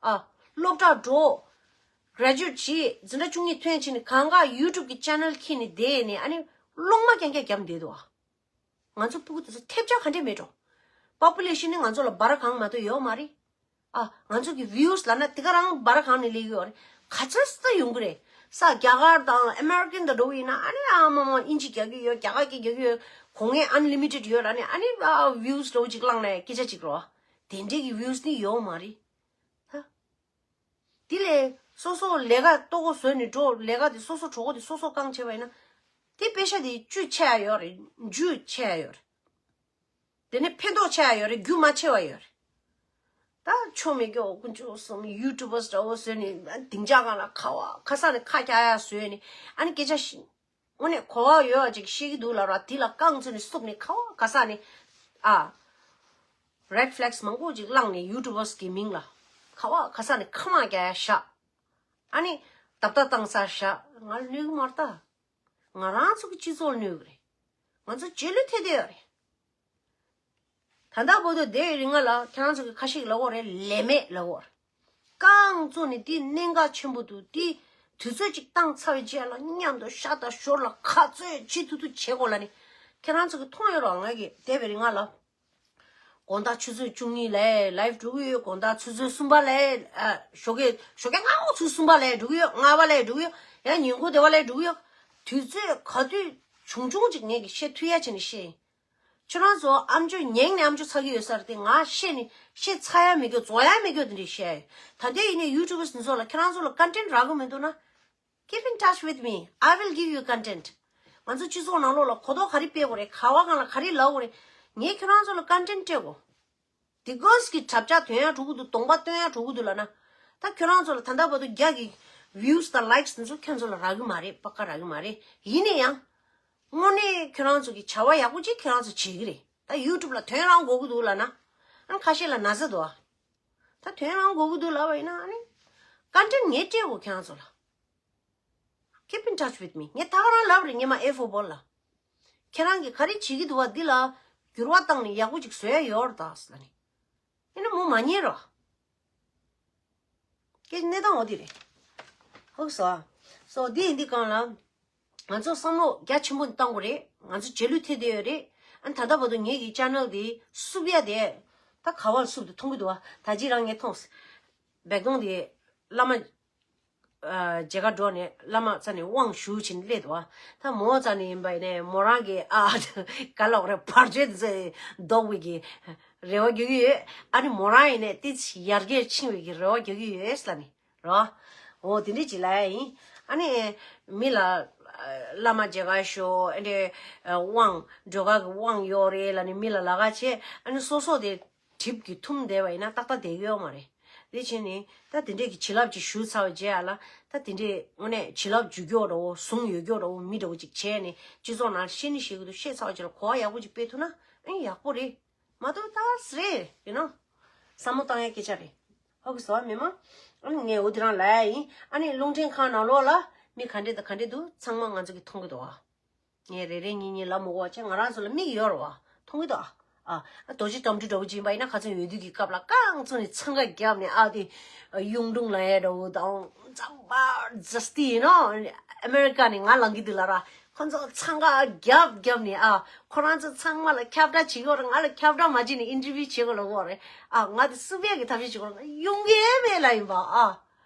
ཨ། སློབ་གྲྭ་འགྲོ། གྷ་རེ་ཇུ་ཨེཊ་བྱེད། འཛིན་གྲྭ་བཅུ་གཉིས་ཐོན་ཕྱིན་ནས་གང་ག་ཡུ་ཊུབ་ཀྱི་ཅེ་ནལ་ཁྱེར་ནས་བསྡད་ནས་ཨ་ནི་སློབ་མ་རྐྱང་རྐྱང་བརྒྱབ་བསྡད་འདུག་ཨ། ང་ཚོ་སྤུ་གུ་དེ་ཚོ་ཐེབས་ཆག་ག་འདྲས་མེད་འགྲོ། པོ་པུ་ལེ་ཤན་ནི་ང་ཚོ་ལ་འབར་གང་མ་གཏོགས་ཡོད་མ་རེད། ཨ། ང་ཚོ་གི་བིའུ་སི་ལབ་ན་དེ་ག་རང་འབར་གང་ནས་སླེབས་ཡོད་རེད། ག་ཚོད་ཙམ་ཡོང་གི་རེད། ས་རྒྱ་གར་དང་ཨ་མེ་རི་ཀན་དང་འགྲོ་གི་ཡིན་ན་ཨ་ནི་ཨ་མ་མ་དབྱིན་ཇི་རྒྱག་གི་ཡོད། རྒྱ་གར་གྱི་རྒྱག་གི་ཡོད། གོ་ངེས་ཨན་ལི་མི་ཊེཌ་ཡོད་ལབ་ནས་ཨ་ནི་ཨ་བིའུ་སི་འདྲ་བོ་ཅིག་བླངས་ནས་སྐད་ཆ་ཅིག་རོ། དེ་འདྲའི་གི་བིའུ་སི་ནི་ཡོད་མ་རེད། ཧ། དེ་ལས་སོ་སོ་ལས་ཀ་ལྟོ་གོས་བཟོས་ནས་འགྲོ། ལས་ཀ་དེ་སོ་སོ་གྲོད་ཁོག་དེ་སོ་སོ་བསྐང་བྱས་པ་ཡིན་ན། དེ་པེ་ཤ་དེ་བཅུད་ཆེ་ཡ་ཡོད་རེད། རྒྱུ་ཆེ་ཡ་ཡོད་རེད། དེ་ནས་ཕན་ཐོགས་ཆེ་ཡ་ཡོད་རེད། རྒྱུ་མ་ཆེ་བ་ཡོད་རེད། ད་ཆོ་མེད་ཀྱི་འོ་ཀུན་ཅོ་སོང་ཡུ་ཊུབ་པར་སི་འདྲ་བོ་བཟོས་ནས་སྡིངས་ཆ་སྒང་ལ་ཁ་བ་ཁ་ས་ནས་ཁ་རྒྱག་ཡ་བཟོས་ནས་ཨ་ནི་སྐད་ཆ་ཤི། དངོས་གནས་གོ་བ་ཡོད་པ་ཅིག་བཤད་ཀྱི་འདུག་ལབ་ར། དེ་ལ་རྐང་བཙུགས་ནས་བསུབ་ནས་ཁ་བ་ག་ས་ནས་ཨ། རེཌ་ཕི་ལེག་སི་མང་པོ་ཅིག་བླངས་ནས་ཡུ་ཊུབ་པར་སི་གི་མིང་ལ་ཁ་བ་ག་ས་ནས་ཁ་མ་རྒྱག་ཡ་བཞག་ཨ་ནི་རྡབ་རྡབ་བཏང་ས་བཞག་ང་ལ་གནོད་གི་མ་རེད་ད། ང་རང་ཚོ་གི་སྤྱི་ཚོགས་ལ་གནོད་གི་རེད། ང་ཚོ་རྗེས་ལུས་ཐེབས་བསྡད་ཡོད་རེད། ད་ལྟ་བར་དུ་དེའི་རིང་ང་ལ་ཁྱེད་རང་ཚོ་གི་ཁ་ཤས་ཀྱིས་ལབ་ཡོད་རེད། ལས་མེད་ལབ་ཡོད་རེད། རྐང་བཙུགས་ནས་དེ་གནད་འགག་ཆེན་པོ་འདུག་དེ་དུས་ཚོད་ཅིག་བཏང་ཚར་བའི་རྗེས་ལ་མཉམ་དུ་ཤ་དང་ཞོར་ལ་ག་ཚོད་བྱེད་ཐུབ་ཐུབ་བྱེད་དགོས་ལབ་ནས་ཁྱེད་རང་ཚོ་གིས་མཐོང་ཡོད་རེད། ང་གིས་འདས་པའི་རིང་ང་ལ་དགོང་དག་ཆུ་ཚོད་བཅུ་གཉིས་ལ་ལའིབ་འགྲོ་གི་ཡོད། དགོང་དག་ཆུ་ཚོད་གསུམ་པ་ལ་ཨ། ཞོགས་ཀས་ཞོགས་ཀས་སྔ་པོ་ཆུ་ཚོད་གསུམ་པ་ལ་འགྲོ་གི་ཡོད། ལྔ་པ་ལ་འགྲོ་གི་ཡོད། ཡང་ཉིན་གུང་སྡེ་བ་ལ་འགྲོ་གི་ཡོད། དུས་ཚོད་ག་དུས་བྱུང་བྱུང་ཅིག་ངས་ཀྱིས་བཤད་ཐུབ་ཡ་བྱས་ནས་བཤད་ཡིན། ཁྱོད་རང་ཚོ་ཨམ་ཅོག་ཉན་ནས་ཨམ་ཅོག་ཚ་གི་ཡོད་ས་རེད་དེ། ང་བཤད་ནས་བཤད་ཚར་ཡ་མེད་རྒྱུ་རྫོགས་ཡ་མེད་རྒྱུ་དེ་འདྲས་བཤད་ཡ་ཡོད། ད་ལྟའི་ཡིན་ནའི་ཡུ་ཊུབ་པར་སི་ཚོ་ལ་ཁྱེད་རང་ཚོ་ལ་ཀོན་ཊེན་ཊི་རག་གི་མི་འདུག་ན། Keep in touch with me. I will give you content. ང་ཚོ་སྤྱི་ཚོགས་ནང་ལོགས་ལ་གོ་རྟོགས་ག་རེ་སྤེལ་དགོས་རེད། ག་བ་གང་ལ་ག་རེ་ལབ་དགོས་རེད། ངས་ཁྱོད་རང་ཚོ་ལ་ཀོན་ཊེན་ཊི་སྤྲད་དགོས། དེ་གོས་ཀྱི་དྲ་རྒྱ་ཐོན་ཡ་འགྲོ་གི་འདུག་གདོང་པ་སྟོན་ཡ་འགྲོ་གི་འདུག་ལབ་ན། ད་ཁྱོད་རང་ཚོ་ལ་ད་ལྟ་བར་དུ་རྒྱ་གི་བིའུ་སི་དང་ལའིག་སི་དེ་ཚོ་ཁྱོད་ཚོ་ལ་རག་གི་མ་རེད། པ་ཀ་རག་གི་མ་རེད། ཡིན་ན་ཡང་། དངོས་གནས་ཁྱོད་རང་ཚོ་གི་བྱ་བ་ཡག་པོ་ཅིག་ཁྱོད་རང་ཚོ་བྱེད་ཀྱི་རེད། ད་ཡུ་ཊུབ་ལ་ཐོན་རང་དགོས་ཀྱི་འདུག་ལབ་ན། ཨ་ནི་ཁ་ཤས་ལ་ན་ཚ་འདུག་ཨ། ད་ཐོན་རང་དགོས་ཀྱི་འདུག་ལབ་པ་ཡིན་ན་ཨ་ནི། ཀོན་ཊེན་ཊི་ངས་སྤྲད་དགོས་ཁྱོད་རང་ཚོ་ལ། Keep in touch with me. ངས་ད་ག་རང་ལབ་རེད། སྔོན་མ་ཨེ་ཧྥོར་བོལ་ལ། ཁྱེད་རང་གིས་ག་རེ་བྱེད་ཀྱི་འདུག་བ། འདི་ལ་འགྱུར་བ་བཏང་ནས་ཡག་པོ་ཅིག་བཟོ་ཡ་ཡོད་རེད་ད་ཟེར་ལབ་ནས། ཨེ་ནི་མོ་མ་ཉན་རོ། སྐད་གནས་སྟངས་འོ་དེ་རེད། ཧོ་སོ། སོ་འདི་ཡིན་འདི་གང་ལ། ང་ཚོ་བསམ་བློ་རྒྱ་ཆེན་པོ་བཏང་དགོས་རེད། ང་ཚོ་རྗེས་ལུས་ཐེབས་བསྡད་ཡོད་རེད། ཨ་ནི་ད་ལྟ་བར་དུ་ངེད་ཀྱི་ཅེ་ནལ་དེ་བསུབ་ཡ་དེ། ད་ག་བར་བསུབ་དེ་མཐོང་གི་འདུག་བ། ད་ཅི་རང་ངས་མཐོང་། བེག་ཀོན་དེ་བླ་མ། ཨ། མཇལ་ཁ་འགྲོ་ནས་བླ་མ་རྩ་ནས་དབང་ཞུ་བྱས་ནས་སླེབས་འདུག་བ། ད་མོ་རྩ་ནས་ཡིན་པ་ཡིན་ནས་མོ་རང་གི་ཨ། ག་ལབ་རེད། བར་ཆད་དེ་ཚོ་ཟློག་པའི་གི་རེ་བ་རྒྱག་གི་ཡོད། ཨ་ནི་མོ་རང་ཡིན་ནས་ཏི་ཡར་རྒྱས་ཕྱིན་པའི་གི་རེ་བ་རྒྱག་གི་ཡོད་ལབ་ནས། རོ། འོ་དེ་འདྲ་ཅིག་ལབ་ཡ་ཡིན། ཨ་ནི་མི་ལ་བླ་མ་མཇལ་ཁ་ཞུ། ཨ་འདྲ་དབང་སྒྲོལ་དཀར་གི་དབང་ཡོད་རེད་ལབ་ནས་མི་ལ་ལབ་ཁ་བྱས། ཨ་ནི་སོ་སོ་དེ་གྲིབ་ཀྱིས་འཐུམ་བསྡད་པ་ཡིན་ན་ཏག་ཏག་བསྡད་ཀྱི་ཡོད་མ་རེད། དེ་བྱས་ནས་ད་དེ་འདྲས་ཀྱི་བྱིན་རླབས་ཅིག་ཞུ་ཚར་བའི་རྗེས་ཡ་ལ། ད་དེ་འདྲས་དངོས་གནས་བྱིན་རླབས་འཇུག་རྒྱུ་འདྲ་བོ་ཟུང་ཡོད་རྒྱུ་འདྲ་བོ་མི་འདྲ་བོ་ཅིག་བྱས་ནས་སྤྱི་ཚོགས་ནང་ཤེས་ནི་ཤེས་ཀྱི་འདུག་ཤེས་ཚར་བའི་རྗེས་ལ་གོ་བ་ཡག་པོ་ཅིག་སྤེལ་ཐུབ་ན་ཨེ་ཡག་པོ་རེད། མ་གཏོགས་ད་རེད་ཡིན་ནོ། བསམ་བློ་བཏང་ཡ་སྐད་ཆ་རེད། ཧ་གོ་སོང་མི་མང་། ཨ་ནི་ངས་འོ་དེ་རང་ལབ་ཡ་ཡིན། ཨ་ནི་རླུང་འཕྲིན་ཁང་ནང་ལོགས་ལ་མི་ག་འདྲས་དང་ག་འདྲས་འདུག་ཚང་མ་ང་ཚོ་གིས་མཐོང་གི་འདུག་ཨ། ངས་རེ་རེ་གཉིས་གཉིས་ལབ་མི་དགོས་པ་བྱས། ང་རང་ཚོ་ལ་མིག་ཡོད་རེད་བ། མཐོང་གི་འདུག་ཨ། ཨ་རྡོ་རྗེ་གཏུམ་གྲུ་འདྲ་བོ་ཅིག་ཡིན་པ་ཡིན་ན། ཁ་སང་འོས་བསྡུ་གི་སྐབས་ལ་རྐང་བཙུགས་ནས་འཚང་ཁ་བརྒྱབ་ནས། ཨ་དེ་གཡུང་དྲུང་ལ་ཡ་འདྲ་བོ་དང་། འཛམ་བྷ་ཛ་སི་ཏི་ཡིན་ནོ། ཨ་མེ་རི་ཀ་ནས་ང་ལངས་ཀྱི་འདུག་ལབ་ར། ཁོ་ཚོ་འཚང་ཁ་བརྒྱབ་བརྒྱབ་ནས། ཨ་ཁོ་རང་ཚོ་ཚང་མ་ལ་ཁྱབ་བསྒྲགས་བྱེད་ཀྱི་ཡོད་རེད། ང་ལ་ཁྱབ་བསྒྲགས་མ་བྱས་ནས་ཨིན་ཊར་བིའུ་བྱེད་དགོས་ལབ་ཀྱི་ཡོད་རེད། ཨ་ང་དེ་སུ་བས་ཀྱི་ཐབས་ཤེས་བྱེད་དགོས་རེད། ཡོང་གི་མེད་ལབ་ཡིན་པ། ཨ་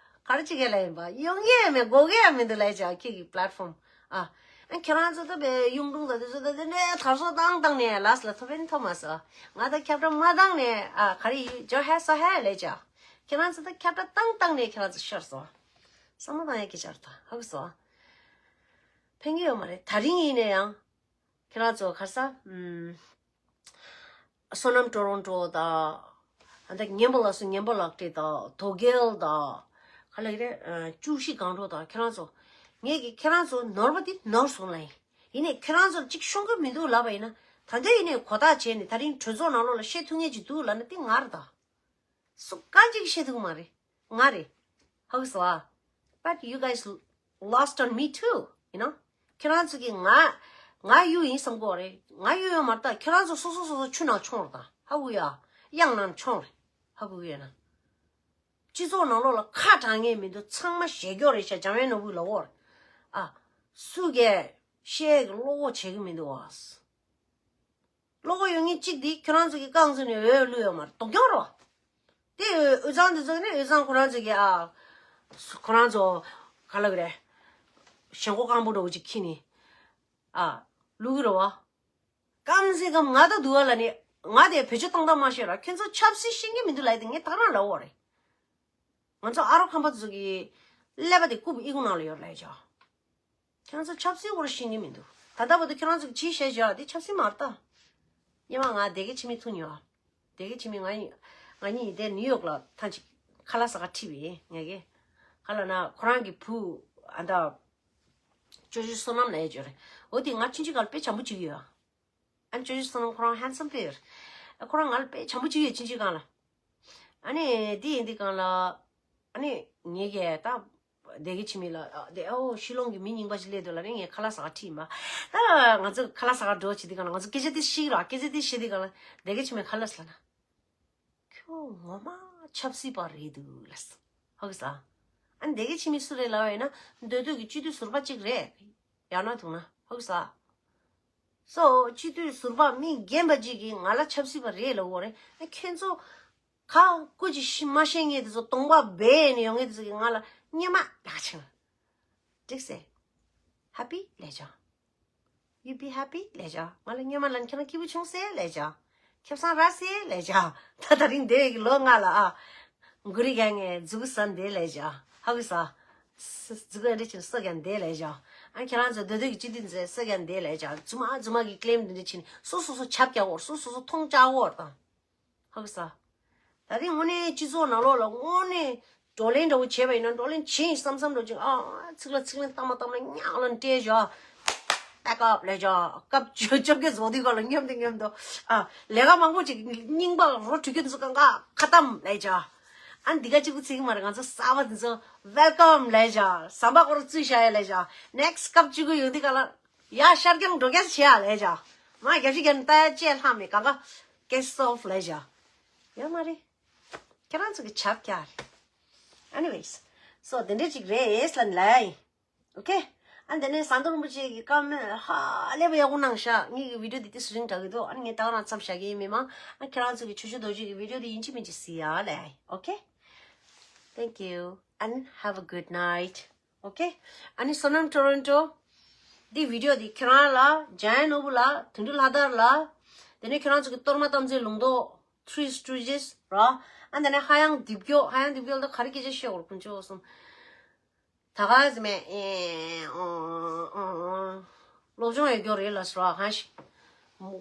ག་རེ་བྱེད་གི་ལབ་ཡིན་པ། ཡོང་གི་མེད། དགོས་གི་མི་འདུག་ལབ་བྱ། ཁྱེད་ཀྱི་པླེ་ཊི་ཕོམ། ཨ། ཨ་ཁྱེད་རང་ཚོ་ད་བའི་གཡུང་དྲུང་དང་དེ་ཚོ་ད་དེ་ནས་དར་སོ་བཏང་བཏང་ནས་ལས་ལ་ཐོབ་ཕན་ཐོབ་མ་སོང་། ང་ད་ཁྱབ་བསྒྲགས་མ་བཏང་ནས། ཨ་ག་རེ་ཡོད་ཇོ་ཧེ་སོ་ཧེ་ལབ་བྱ། ཁྱེད་རང་ཚོ་ད་ཁྱབ་བསྒྲགས་བཏང་བཏང་ནས་ཁྱེད་རང་ཚོ་ཤོར་སོང་། བསམ་བློ་བཏང་ཡ་སྐད་ཆ་རེད་ད། ཧ་གོ་སོང་། ཕན་གི་ཡོད་མ་རེད། ད་རིང་ཡིན་ན་ཡང་ཁྱེད་རང་ཚོ་ག་རེ་ཟ། ཨུམ། བསོད་ནམས་ཊོ་རོན་ཊོ་དང་། ཨ་ད་ངན་པ་ལགས་སུ་ངན་པ་ལགས་བཀྲིས་དང་། དོ་རྒྱལ་དང་། ག་ལ་རེད། ཨ་བཅུ་བཞི་སྒང་དྲུག་དང་། ཁྱེད་རང་ཚོ། ངས་ཀྱིས་ཁྱེད་རང་ཚོ་ནོར་བ་འདི་ནོར་སོང་ལབ་ཡིན། ཡིན་ནའི་ཁྱེད་རང་ཚོར་གཅིག་ཤོང་གི་མི་འདུག་ལབ་པ་ཡིན་ན། ད་འདོད་ཡིན་ནའི་གོ་བརྡ་བྱས་ནས་ད་རིང་གྲོས་ཚོགས་ནང་ལོགས་ལ་བཤད་ཐུབ་མཁན་ཅིག་འདུག་ལབ་ན་དེ་ང་རེད་ད། སུ་གང་ཅིག་བཤད་ཐུབ་ཀྱི་མ་རེད། ང་རེད། ཧ་གོ་སོང་ཨ། But you guys lost on me too, you know. ཁྱེད་རང་ཚོ་གིས་ང་ང་གཡུག་ཡིན་བསམ་གྱི་ཡོད་རེད། ང་གཡུག་ཡོད་མ་རེད་ད། ཁྱེད་རང་ཚོ་སོ་སོ་སོ་སོ་ཆུ་ནང་མཆོངས་རེད་ད། ཧ་གོ་ཡ། གཡང་ནང་མཆོངས་རེད། ཧ་གོ་གི་ཡོད་ན། སྤྱི་ཚོགས་ནང་ལོགས་ལ་ཁ་གྲག་མཁན་མི་འདུག་ཚང་མ་བཞད་ཀྱོག་རེད་ཤག་འཇམ་དབྱངས་ནོར་བུ་ལབ་ཡོད་རེད། ཨ། སུ་གིས་བཤད་ཀྱི་བློ་ཁོག་བྱེད་ཀྱི་མི་འདུག་ཨ། བློ་ཁོག་ཡོད་མཁན་གཅིག་དེ་ཁྱོད་རང་ཚོ་གི་རྐང་བཙུགས་ནས་འོས་བླུགས་ཡོད་མ་རེད། སྡུག་གྱོང་རེད་བ། དེ་འོས་ཚང་དེ་ཚོ་ནི་འོས་ཚང་ཁོ་རང་ཚོ་གི། ཨ། ཁོ་རང་ཚོ་ག་ལབ་ཀྱི་རེད། ཞེན་ཁོག་སྐམ་པོ་འདྲ་བོ་ཅིག་ཁྱེར་ནས། ཨ། བླུགས་ཀྱི་རེད་བ། གམ་སེ་གམ་ང་ད་འདུག་ག་ལབ་ནས། ང་དེ་བེད་སྤྱོད་བཏང་སྟངས་མ་ཤེས་ར། ཁྱོད་ཚོ་ཆབ་སྲིད་ཤེས་ཀྱི་མི་འདུག་ལབ་ཡ་དེ་ངས་ད་ག་རང་ལབ་ཡོད་རེད། ང་ཚོ་ཨ་རོགས་ཁམས་པ་ཚོ་གི་ཀླད་པ་དེ་རྐུབ་ཨི་ཁུང་ནང་ལ་ཡོད་ལབ་ཡ་ཅག་ཁྱེད་རང་ཚོ་ཆབ་སྲིད་སྐོར་ཤེས་ཀྱི་མི་འདུག་ད་ལྟ་བར་དུ་ཁྱེད་རང་ཚོ་གིས་བྱས་བཞག་དེ་ཆབ་སྲིད་མ་རེད་ད། སྔོན་མ་ང་སྡེ་དགེ་འཆི་མེད་ཐུག་མྱོང་། སྡེ་དགེ་འཆི་མེད་ང་ཡི་ང་གཉིས་དེ་ནིའུ་ཡོག་ལ་ཐེངས་གཅིག་ཁ་ལག་ཟ་གར་ཁྲིད་པས། ངས་ཀྱི་ག་ལབ་ན་ཁོ་རང་གི་བུ། ཨ་ད། ཅོ་ཅོ་བསོད་ནམས་ལབ་ཡ་ཅིག་ཡོད་རེད། འོ་དེ་ང་ཕྱིན་ཅི་ག་ལ་དཔེ་བྱམས་པོ་བྱེད་ཀྱི་ཡོད། ཨ་ནི་ཅོ་ཅོ་བསོད་ནམས་ཁོ་རང་ཧན་སམ་དཔེ་ཡོད་རེད། ཁོ་རང་ང་ལ་དཔེ་བྱམས་པོ་བྱེད་ཀྱི་ཡོད། ཕྱིན་ཅི་གང་ལ། ཨ་ནི་དེ་ཡིན་དུས་སྒང་ལ། ཨ་ནི་ངས་ཀྱི་ད་སྡེ་དགེ་འཆི་མེད་ལ། ཨ་དེ་ཨོ་ཤི་ལོང་གི་མི་རྙིང་པ་ཞིག་སླེབས་འདུག་ལབ་ནས་ངས་ཁ་ལག་ཟ་གར་ཁྲིད་ཡིན་པ། ད་ང་ཚོ་ཁ་ལག་ཟ་གར་འགྲོ་བྱེད་དུས་སྒང་ལ་ང་ཚོ་སྐད་ཆ་དེ་བཤད་ཀྱི་རེད། སྐད་ཆ་དེ་བཤད་དུས་སྒང་ལ་སྡེ་དགེ་འཆི་མེད་ཁ་ལག་ཟ་ལབ་ན། ཁྱོད་ངོ་མ་ཆབ་སྲིད་པ་རེད་འདུག་ལབ་སོང་། ཧ་གོ་སོང་། ཨ་ནི་སྡེ་དགེ་འཆི་མེད་སུ་རེད་ལབ་པ་ཡིན་ན། མདོ་སྟོད་ཀྱི་སྤྱི་འཐུས་ཟུར་པ་གཅིག་རེད། ཡང་ན་ཐུག་ན། ཧ་གོ་སོང་། སོ་སྤྱི་འཐུས་ཟུར་པ་མི་རྒན་པ་གཅིག་གིས་ང་ལ་ཆབ་སྲིད་པ་རེད་ལབ་ཡོད་རེད། ཨ་ཁྱེད་ཚོ་ཁ་སྐུ་ཅིག་ཤི་མ་ཤེས་མཁན་དེ་ཚོ་གདོང་པ་སྦས་ནས་ཡོང་མཁན་དེ་ཚོ་གིས་ང་ལ་སྔོན་མ་ལབ་ཆེན། འགྲིག་སེ། Happy ལབ་བྱ། You be happy ལབ་བྱ། ང་ལ་སྔོན་མ་ལབ་ན་ཁྱེད་རང་སྐྱིད་པོ་བྱུང་སེ་ལབ་བྱ། ཁེ་བཟང་རག་སེ་ལབ་བྱ། ད་ད་རིང་འདས་པའི་གི་ལོ་ལྔ་ལ། ཨ། མགོ་རིལ་རྒྱག་ནས་མཛུ་གུ་ཟ་འདས་ལབ་བྱ། ཧ་གོ་སོང་། ས་མཛུ་གུ་འདི་འདྲ་བྱས་ནས་ས་རྒྱག་འདས་ལབ་བྱ། ཨ་ཁྱེད་རང་ཚོ་མདོ་སྟོད་ཀྱི་སྤྱི་འཐུས་ཚོས་ས་རྒྱག་འདས་ལབ་བྱ། རྫུན་མ་རྫུན་མ་གི་ཀི་ལེམ་འདི་འདྲ་བྱས་ནས་སོ་སོ་སོ་ཆབ་རྒྱག་འོར། སོ་སོ་སོ་མཐོང་ཆགས་འོར་དང་། ཧ་གོ་སོང་། ད་རིང་དངོས་གནས་སྤྱི་ཚོགས་ནང་ལོགས་ལ་དངོས་གནས་བགྲོ་གླེང་འདྲ་བོ་བྱས་པ་ཡིན་ན། བགྲོ་གླེང་བྱེད་ཡིན་བསམ་བསམ་འདྲ་བོ་ཅིག་ཨ། ཚིག་ལ་ཚིག་ལན་བཏང་མ་བཏང་མ་ཉག་ལ་སྤྲད་བཞག Back up ལབ་བྱ། སྐབས་བཅོ་བརྒྱད་རྫོགས་དུས་སྒང་ལ་སྙོམས་དེ་སྙོམས་དོ། ཨ། ལས་ཀ་མང་པོ་ཅིག་རྙིང་པ་རོ་བྲུད་རྒྱུ་འདི་ཚོ་གང་ག་ཁ་བཏང་ལབ་བྱ། ཨ་འདི་ག་གཅིག་པུ་ཚིག་མ་རེད། ང་ཚོ་གསར་པ་འདི་ཚོ་Welcome ལབ་བྱ། ཟམ་པ་སྐོར་བཙུགས་བཞག་ཡ་ལབ་བྱ། Next སྐབས་བཅུ་དགུ་ཡོང་དུས་སྒང་ལ། ཡ་ཤར་རྒྱང་འགྲོ་རྒྱ་བྱེད་ཡ་ལབ་བྱ། མ་རྒྱབ་ཤིག་རྒྱབ་ནས་ལྟ་ཡ་ཅེས་ལྷག་མེད། གང་ག་case solve ལབ་བྱ། ཡོད་མ་རེད། ཁྱེད་རང་ཚོ་གི་ཆབ་རྒྱག་རེད། Anyways, so དེ་འདྲ་ཅིག་རེད་ལབ་ནས་ལབ་ཡ་ཡིན། Okay? ཨ་དེ་ནས་ཟམ་གདོང་རིན་པོ་ཆེ་གི་ཀོ་མེན་ཧ་ལས་པ་ཡག་པོ་གནང་ཤག་ངེད་ཀྱི་བི་ཌི་ཡོ་འདི་ཏོག་ཙམ་རིང་དྲགས་ཀྱི་འདུག་ཨ་ནི་ངས་ད་ག་རང་མཚམས་བཞག་གི་ཡིན། མི་མང་། ཨ་ཁྱེད་རང་ཚོ་གི་ཆོས་ཆོས་རྡོ་རྗེ་གི་བི་ཌི་ཡོ་འདི་ཡིན་གཅིག་མིན་གཅིག་གཟིགས་ཡ་ལབ་ཡ་ཡིན། Okay? Thank you and have a good night. Okay? ཨ་ནི་བསོད་ནམས་ཊོ་རོན་ཊོ། འདི་བི་ཌི་ཡོ་འདི་ཁྱེད་རང་ལ། འཇམ་དབྱངས་ནོར་བུ་ལ། དོན་གྲུབ་ལྷ་དར་ལ། དེ་ནས་ཁྱེད་རང་ཚོ་གི་གཏོར་མ་དམ་ཚིག་ལུང་རྟོགས། Three Stooges ར། ཨ་དེ་ནས་ཧ་ཡང་རྡིབ་སྐྱོ། ཧ་ཡང་རྡིབ་སྐྱོ་ད་ག་རེ་སྐད་ཆ་བཤད་དགོས་རེད། དཀོན་མཆོག་གསུམ། ད་ག་ཟེར་མེད། ཨེ་ཨོ་ཨོ་ཨོ། སློབ་སྦྱོང་ཡོད་རྒྱུ་རེད་ལ་ཟེར་བ་གང་ཞིག་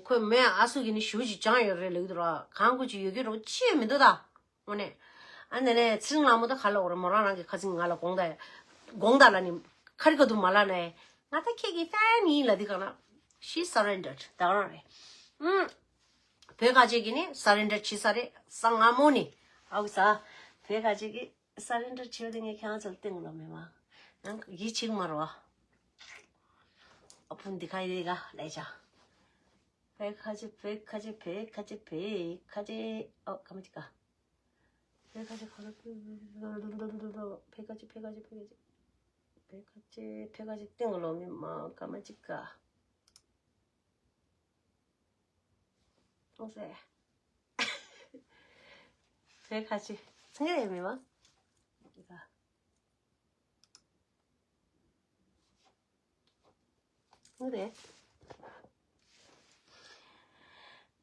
ཁོས་མོས་ཨ་སུ་གི་ནི་ཞུ་ཅིག་སྦྱངས་ཡོད་རེད་ལབ་ཀྱི་འདུག་ར། གང་དགོས་ཅིག་ཡོད་རྒྱུ་རོ་ཅི་ཡང་མི་འདུག་ད། དངོས་གནས། ཨ་ནི་ནས་ཚེ་རིང་ལགས་མོ་ད་ག་ལ་འོ་རེད། མོ་རང་རང་གི་ཁ་ཚིག་ང་ལ་དགོངས་དག་དགོངས་དག་ལ་ནི་ཁ་རི་ཁ་ཐུག་མ་ལ་ནས་ང་ད་ཁྱེད་ཀྱི་ཕེན་ཡིན་ལ་འདི་ག་ན། She surrendered. ད་ག་རང་རེད། ཨུམ། བོད་ཁ་ཆེ་གི་ནི་surrender བྱེད་ས་རེད་ས་ང་མོ་ནི། ཨའུ་ས། བོད་ཁ་ཆེ་གི་surrender བྱེད་དེ་ངས་ཁྱེད་རང་ཚོ་ལ་སྟེང་ལ་མི་མང་ཡང་ཡིད་ཆེས་མ་རོ། ཨ་ཕུ་འདི་ཁ་ཡི་ག་ལས་བྱ། བོད་ཁ་ཆེ་བོད་ཁ་ཆེ་བོད་ཁ་ཆེ་བོད་ཁ་ཆེ། ཨོ་ཁ་མ་ཅི་ག་བོད་ཁ་ཆེ་ཁ་ཆེ་བོད་ཁ་ཆེ་བོད་ཁ་ཆེ་བོད་ཁ་ཆེ་བོད་ཁ་ཆེ་བོད་ཁ་ཆེ་སྟེང་ལོ་མི་མང་ཁ་མ་ཅི་ག་ཏོང་ཟེ། བོད་ཁ་ཆེ་ཚང་ག་ཡ་མི་མང་ཅི་ག་ངུ་རེད།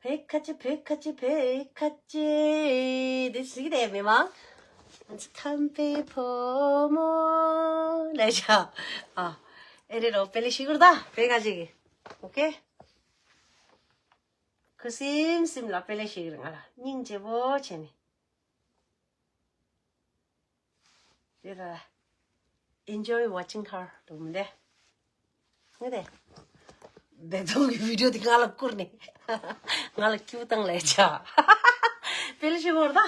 བོད་ཁ་ཆེ་བོད་ཁ་ཆེ་བོད་ཁ་ཆེ། འདི་ཟིག་རེད་མི་མང་། ཁམས་པའི་ཕོ་མོ་ལས་བྱ། ཨ། ཨེ་རེད་རོ་པེ་ལེ་ཤི་གུར་ད་བོད་ཁ་ཆེ་གི། ཨོ་ཁེ། ཁུ་སིམ་སིམ་ལ་པེ་ལེ་ཤི་གི་རེད། ང་ལ་སྙིང་རྗེ་པོ་བྱས་ནས། དེ་ལ་enjoy watching her དུ་མི་འདེ། ངས་དེ་བེ་ཐོང་གི་བི་ཌིའོ་དེ་ང་ལ་བསྐུར་ནས་ང་ལ་ཀིའུ་བཏང་ལས་བྱ། དཔེ་ལ་ཞིག་བོར་ད་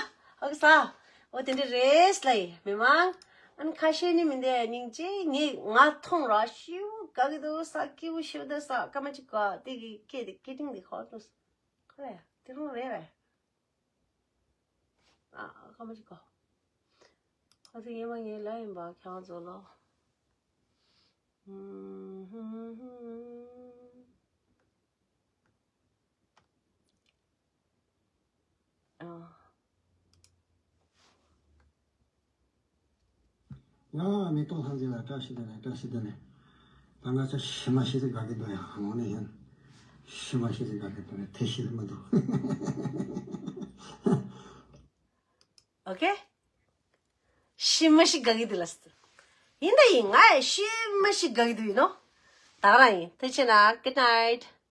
ཨོ་ས། ཨོ་དེ་འདྲ་རེད་ལ་ཡི་མི་མང་། ཨན་ཁ་ཤས་ནི་མི་འདེ་སྙིང་རྗེ་ངས་ང་མཐོང་ར་ཤིའུ་དགའ་གི་འདུག་ས། ཀིའུ་ཤིའུ་འདུག་ས། སྐར་མ་གཅིག་ག་དེ་གི་སྐད་དེ་སྐད་འཕྲིན་དེ་ཧོ་འདུག་ས། ཁོ་རེད་དེ་རང་རེད་བས། ཨ། ཁ་མ་ཅིག་གོ། ཁ་ཚིག་ངས་མ་ངས་ལ་ཡིན་པ་ཁྱང་ཚོ་ལོ། ཨ། ང་མེ་ཏོག་ལྷ་མཛེས་ལ་བཀྲ་ཤིས་བདེ་ལེགས། བཀྲ་ཤིས་བདེ་ལེགས། ད་ང་ཚོ་ཤི་མ་ཤི་ཟིག་དགའ་གི་འདུག་ཡ། དངོས་གནས་བཞིན་ཤི་མ་ཤི་ཟིག་དགའ་གི་འདུག་ཡ། དེ་ཤི་མི་འདུག་ཨོ་ཁེ། ཤི་མ་ཤི་དགའ་གི་འདུག་ལ་སི། ཡིན་ད་ཡིན་ང་ཡ་ཤི་མ་ཤི་དགའ་གི་འདུག་ཡིན་ནོ། ད་ག་རང་ཡིན། ཐུགས་རྗེ་ཆེ་ན། Good night.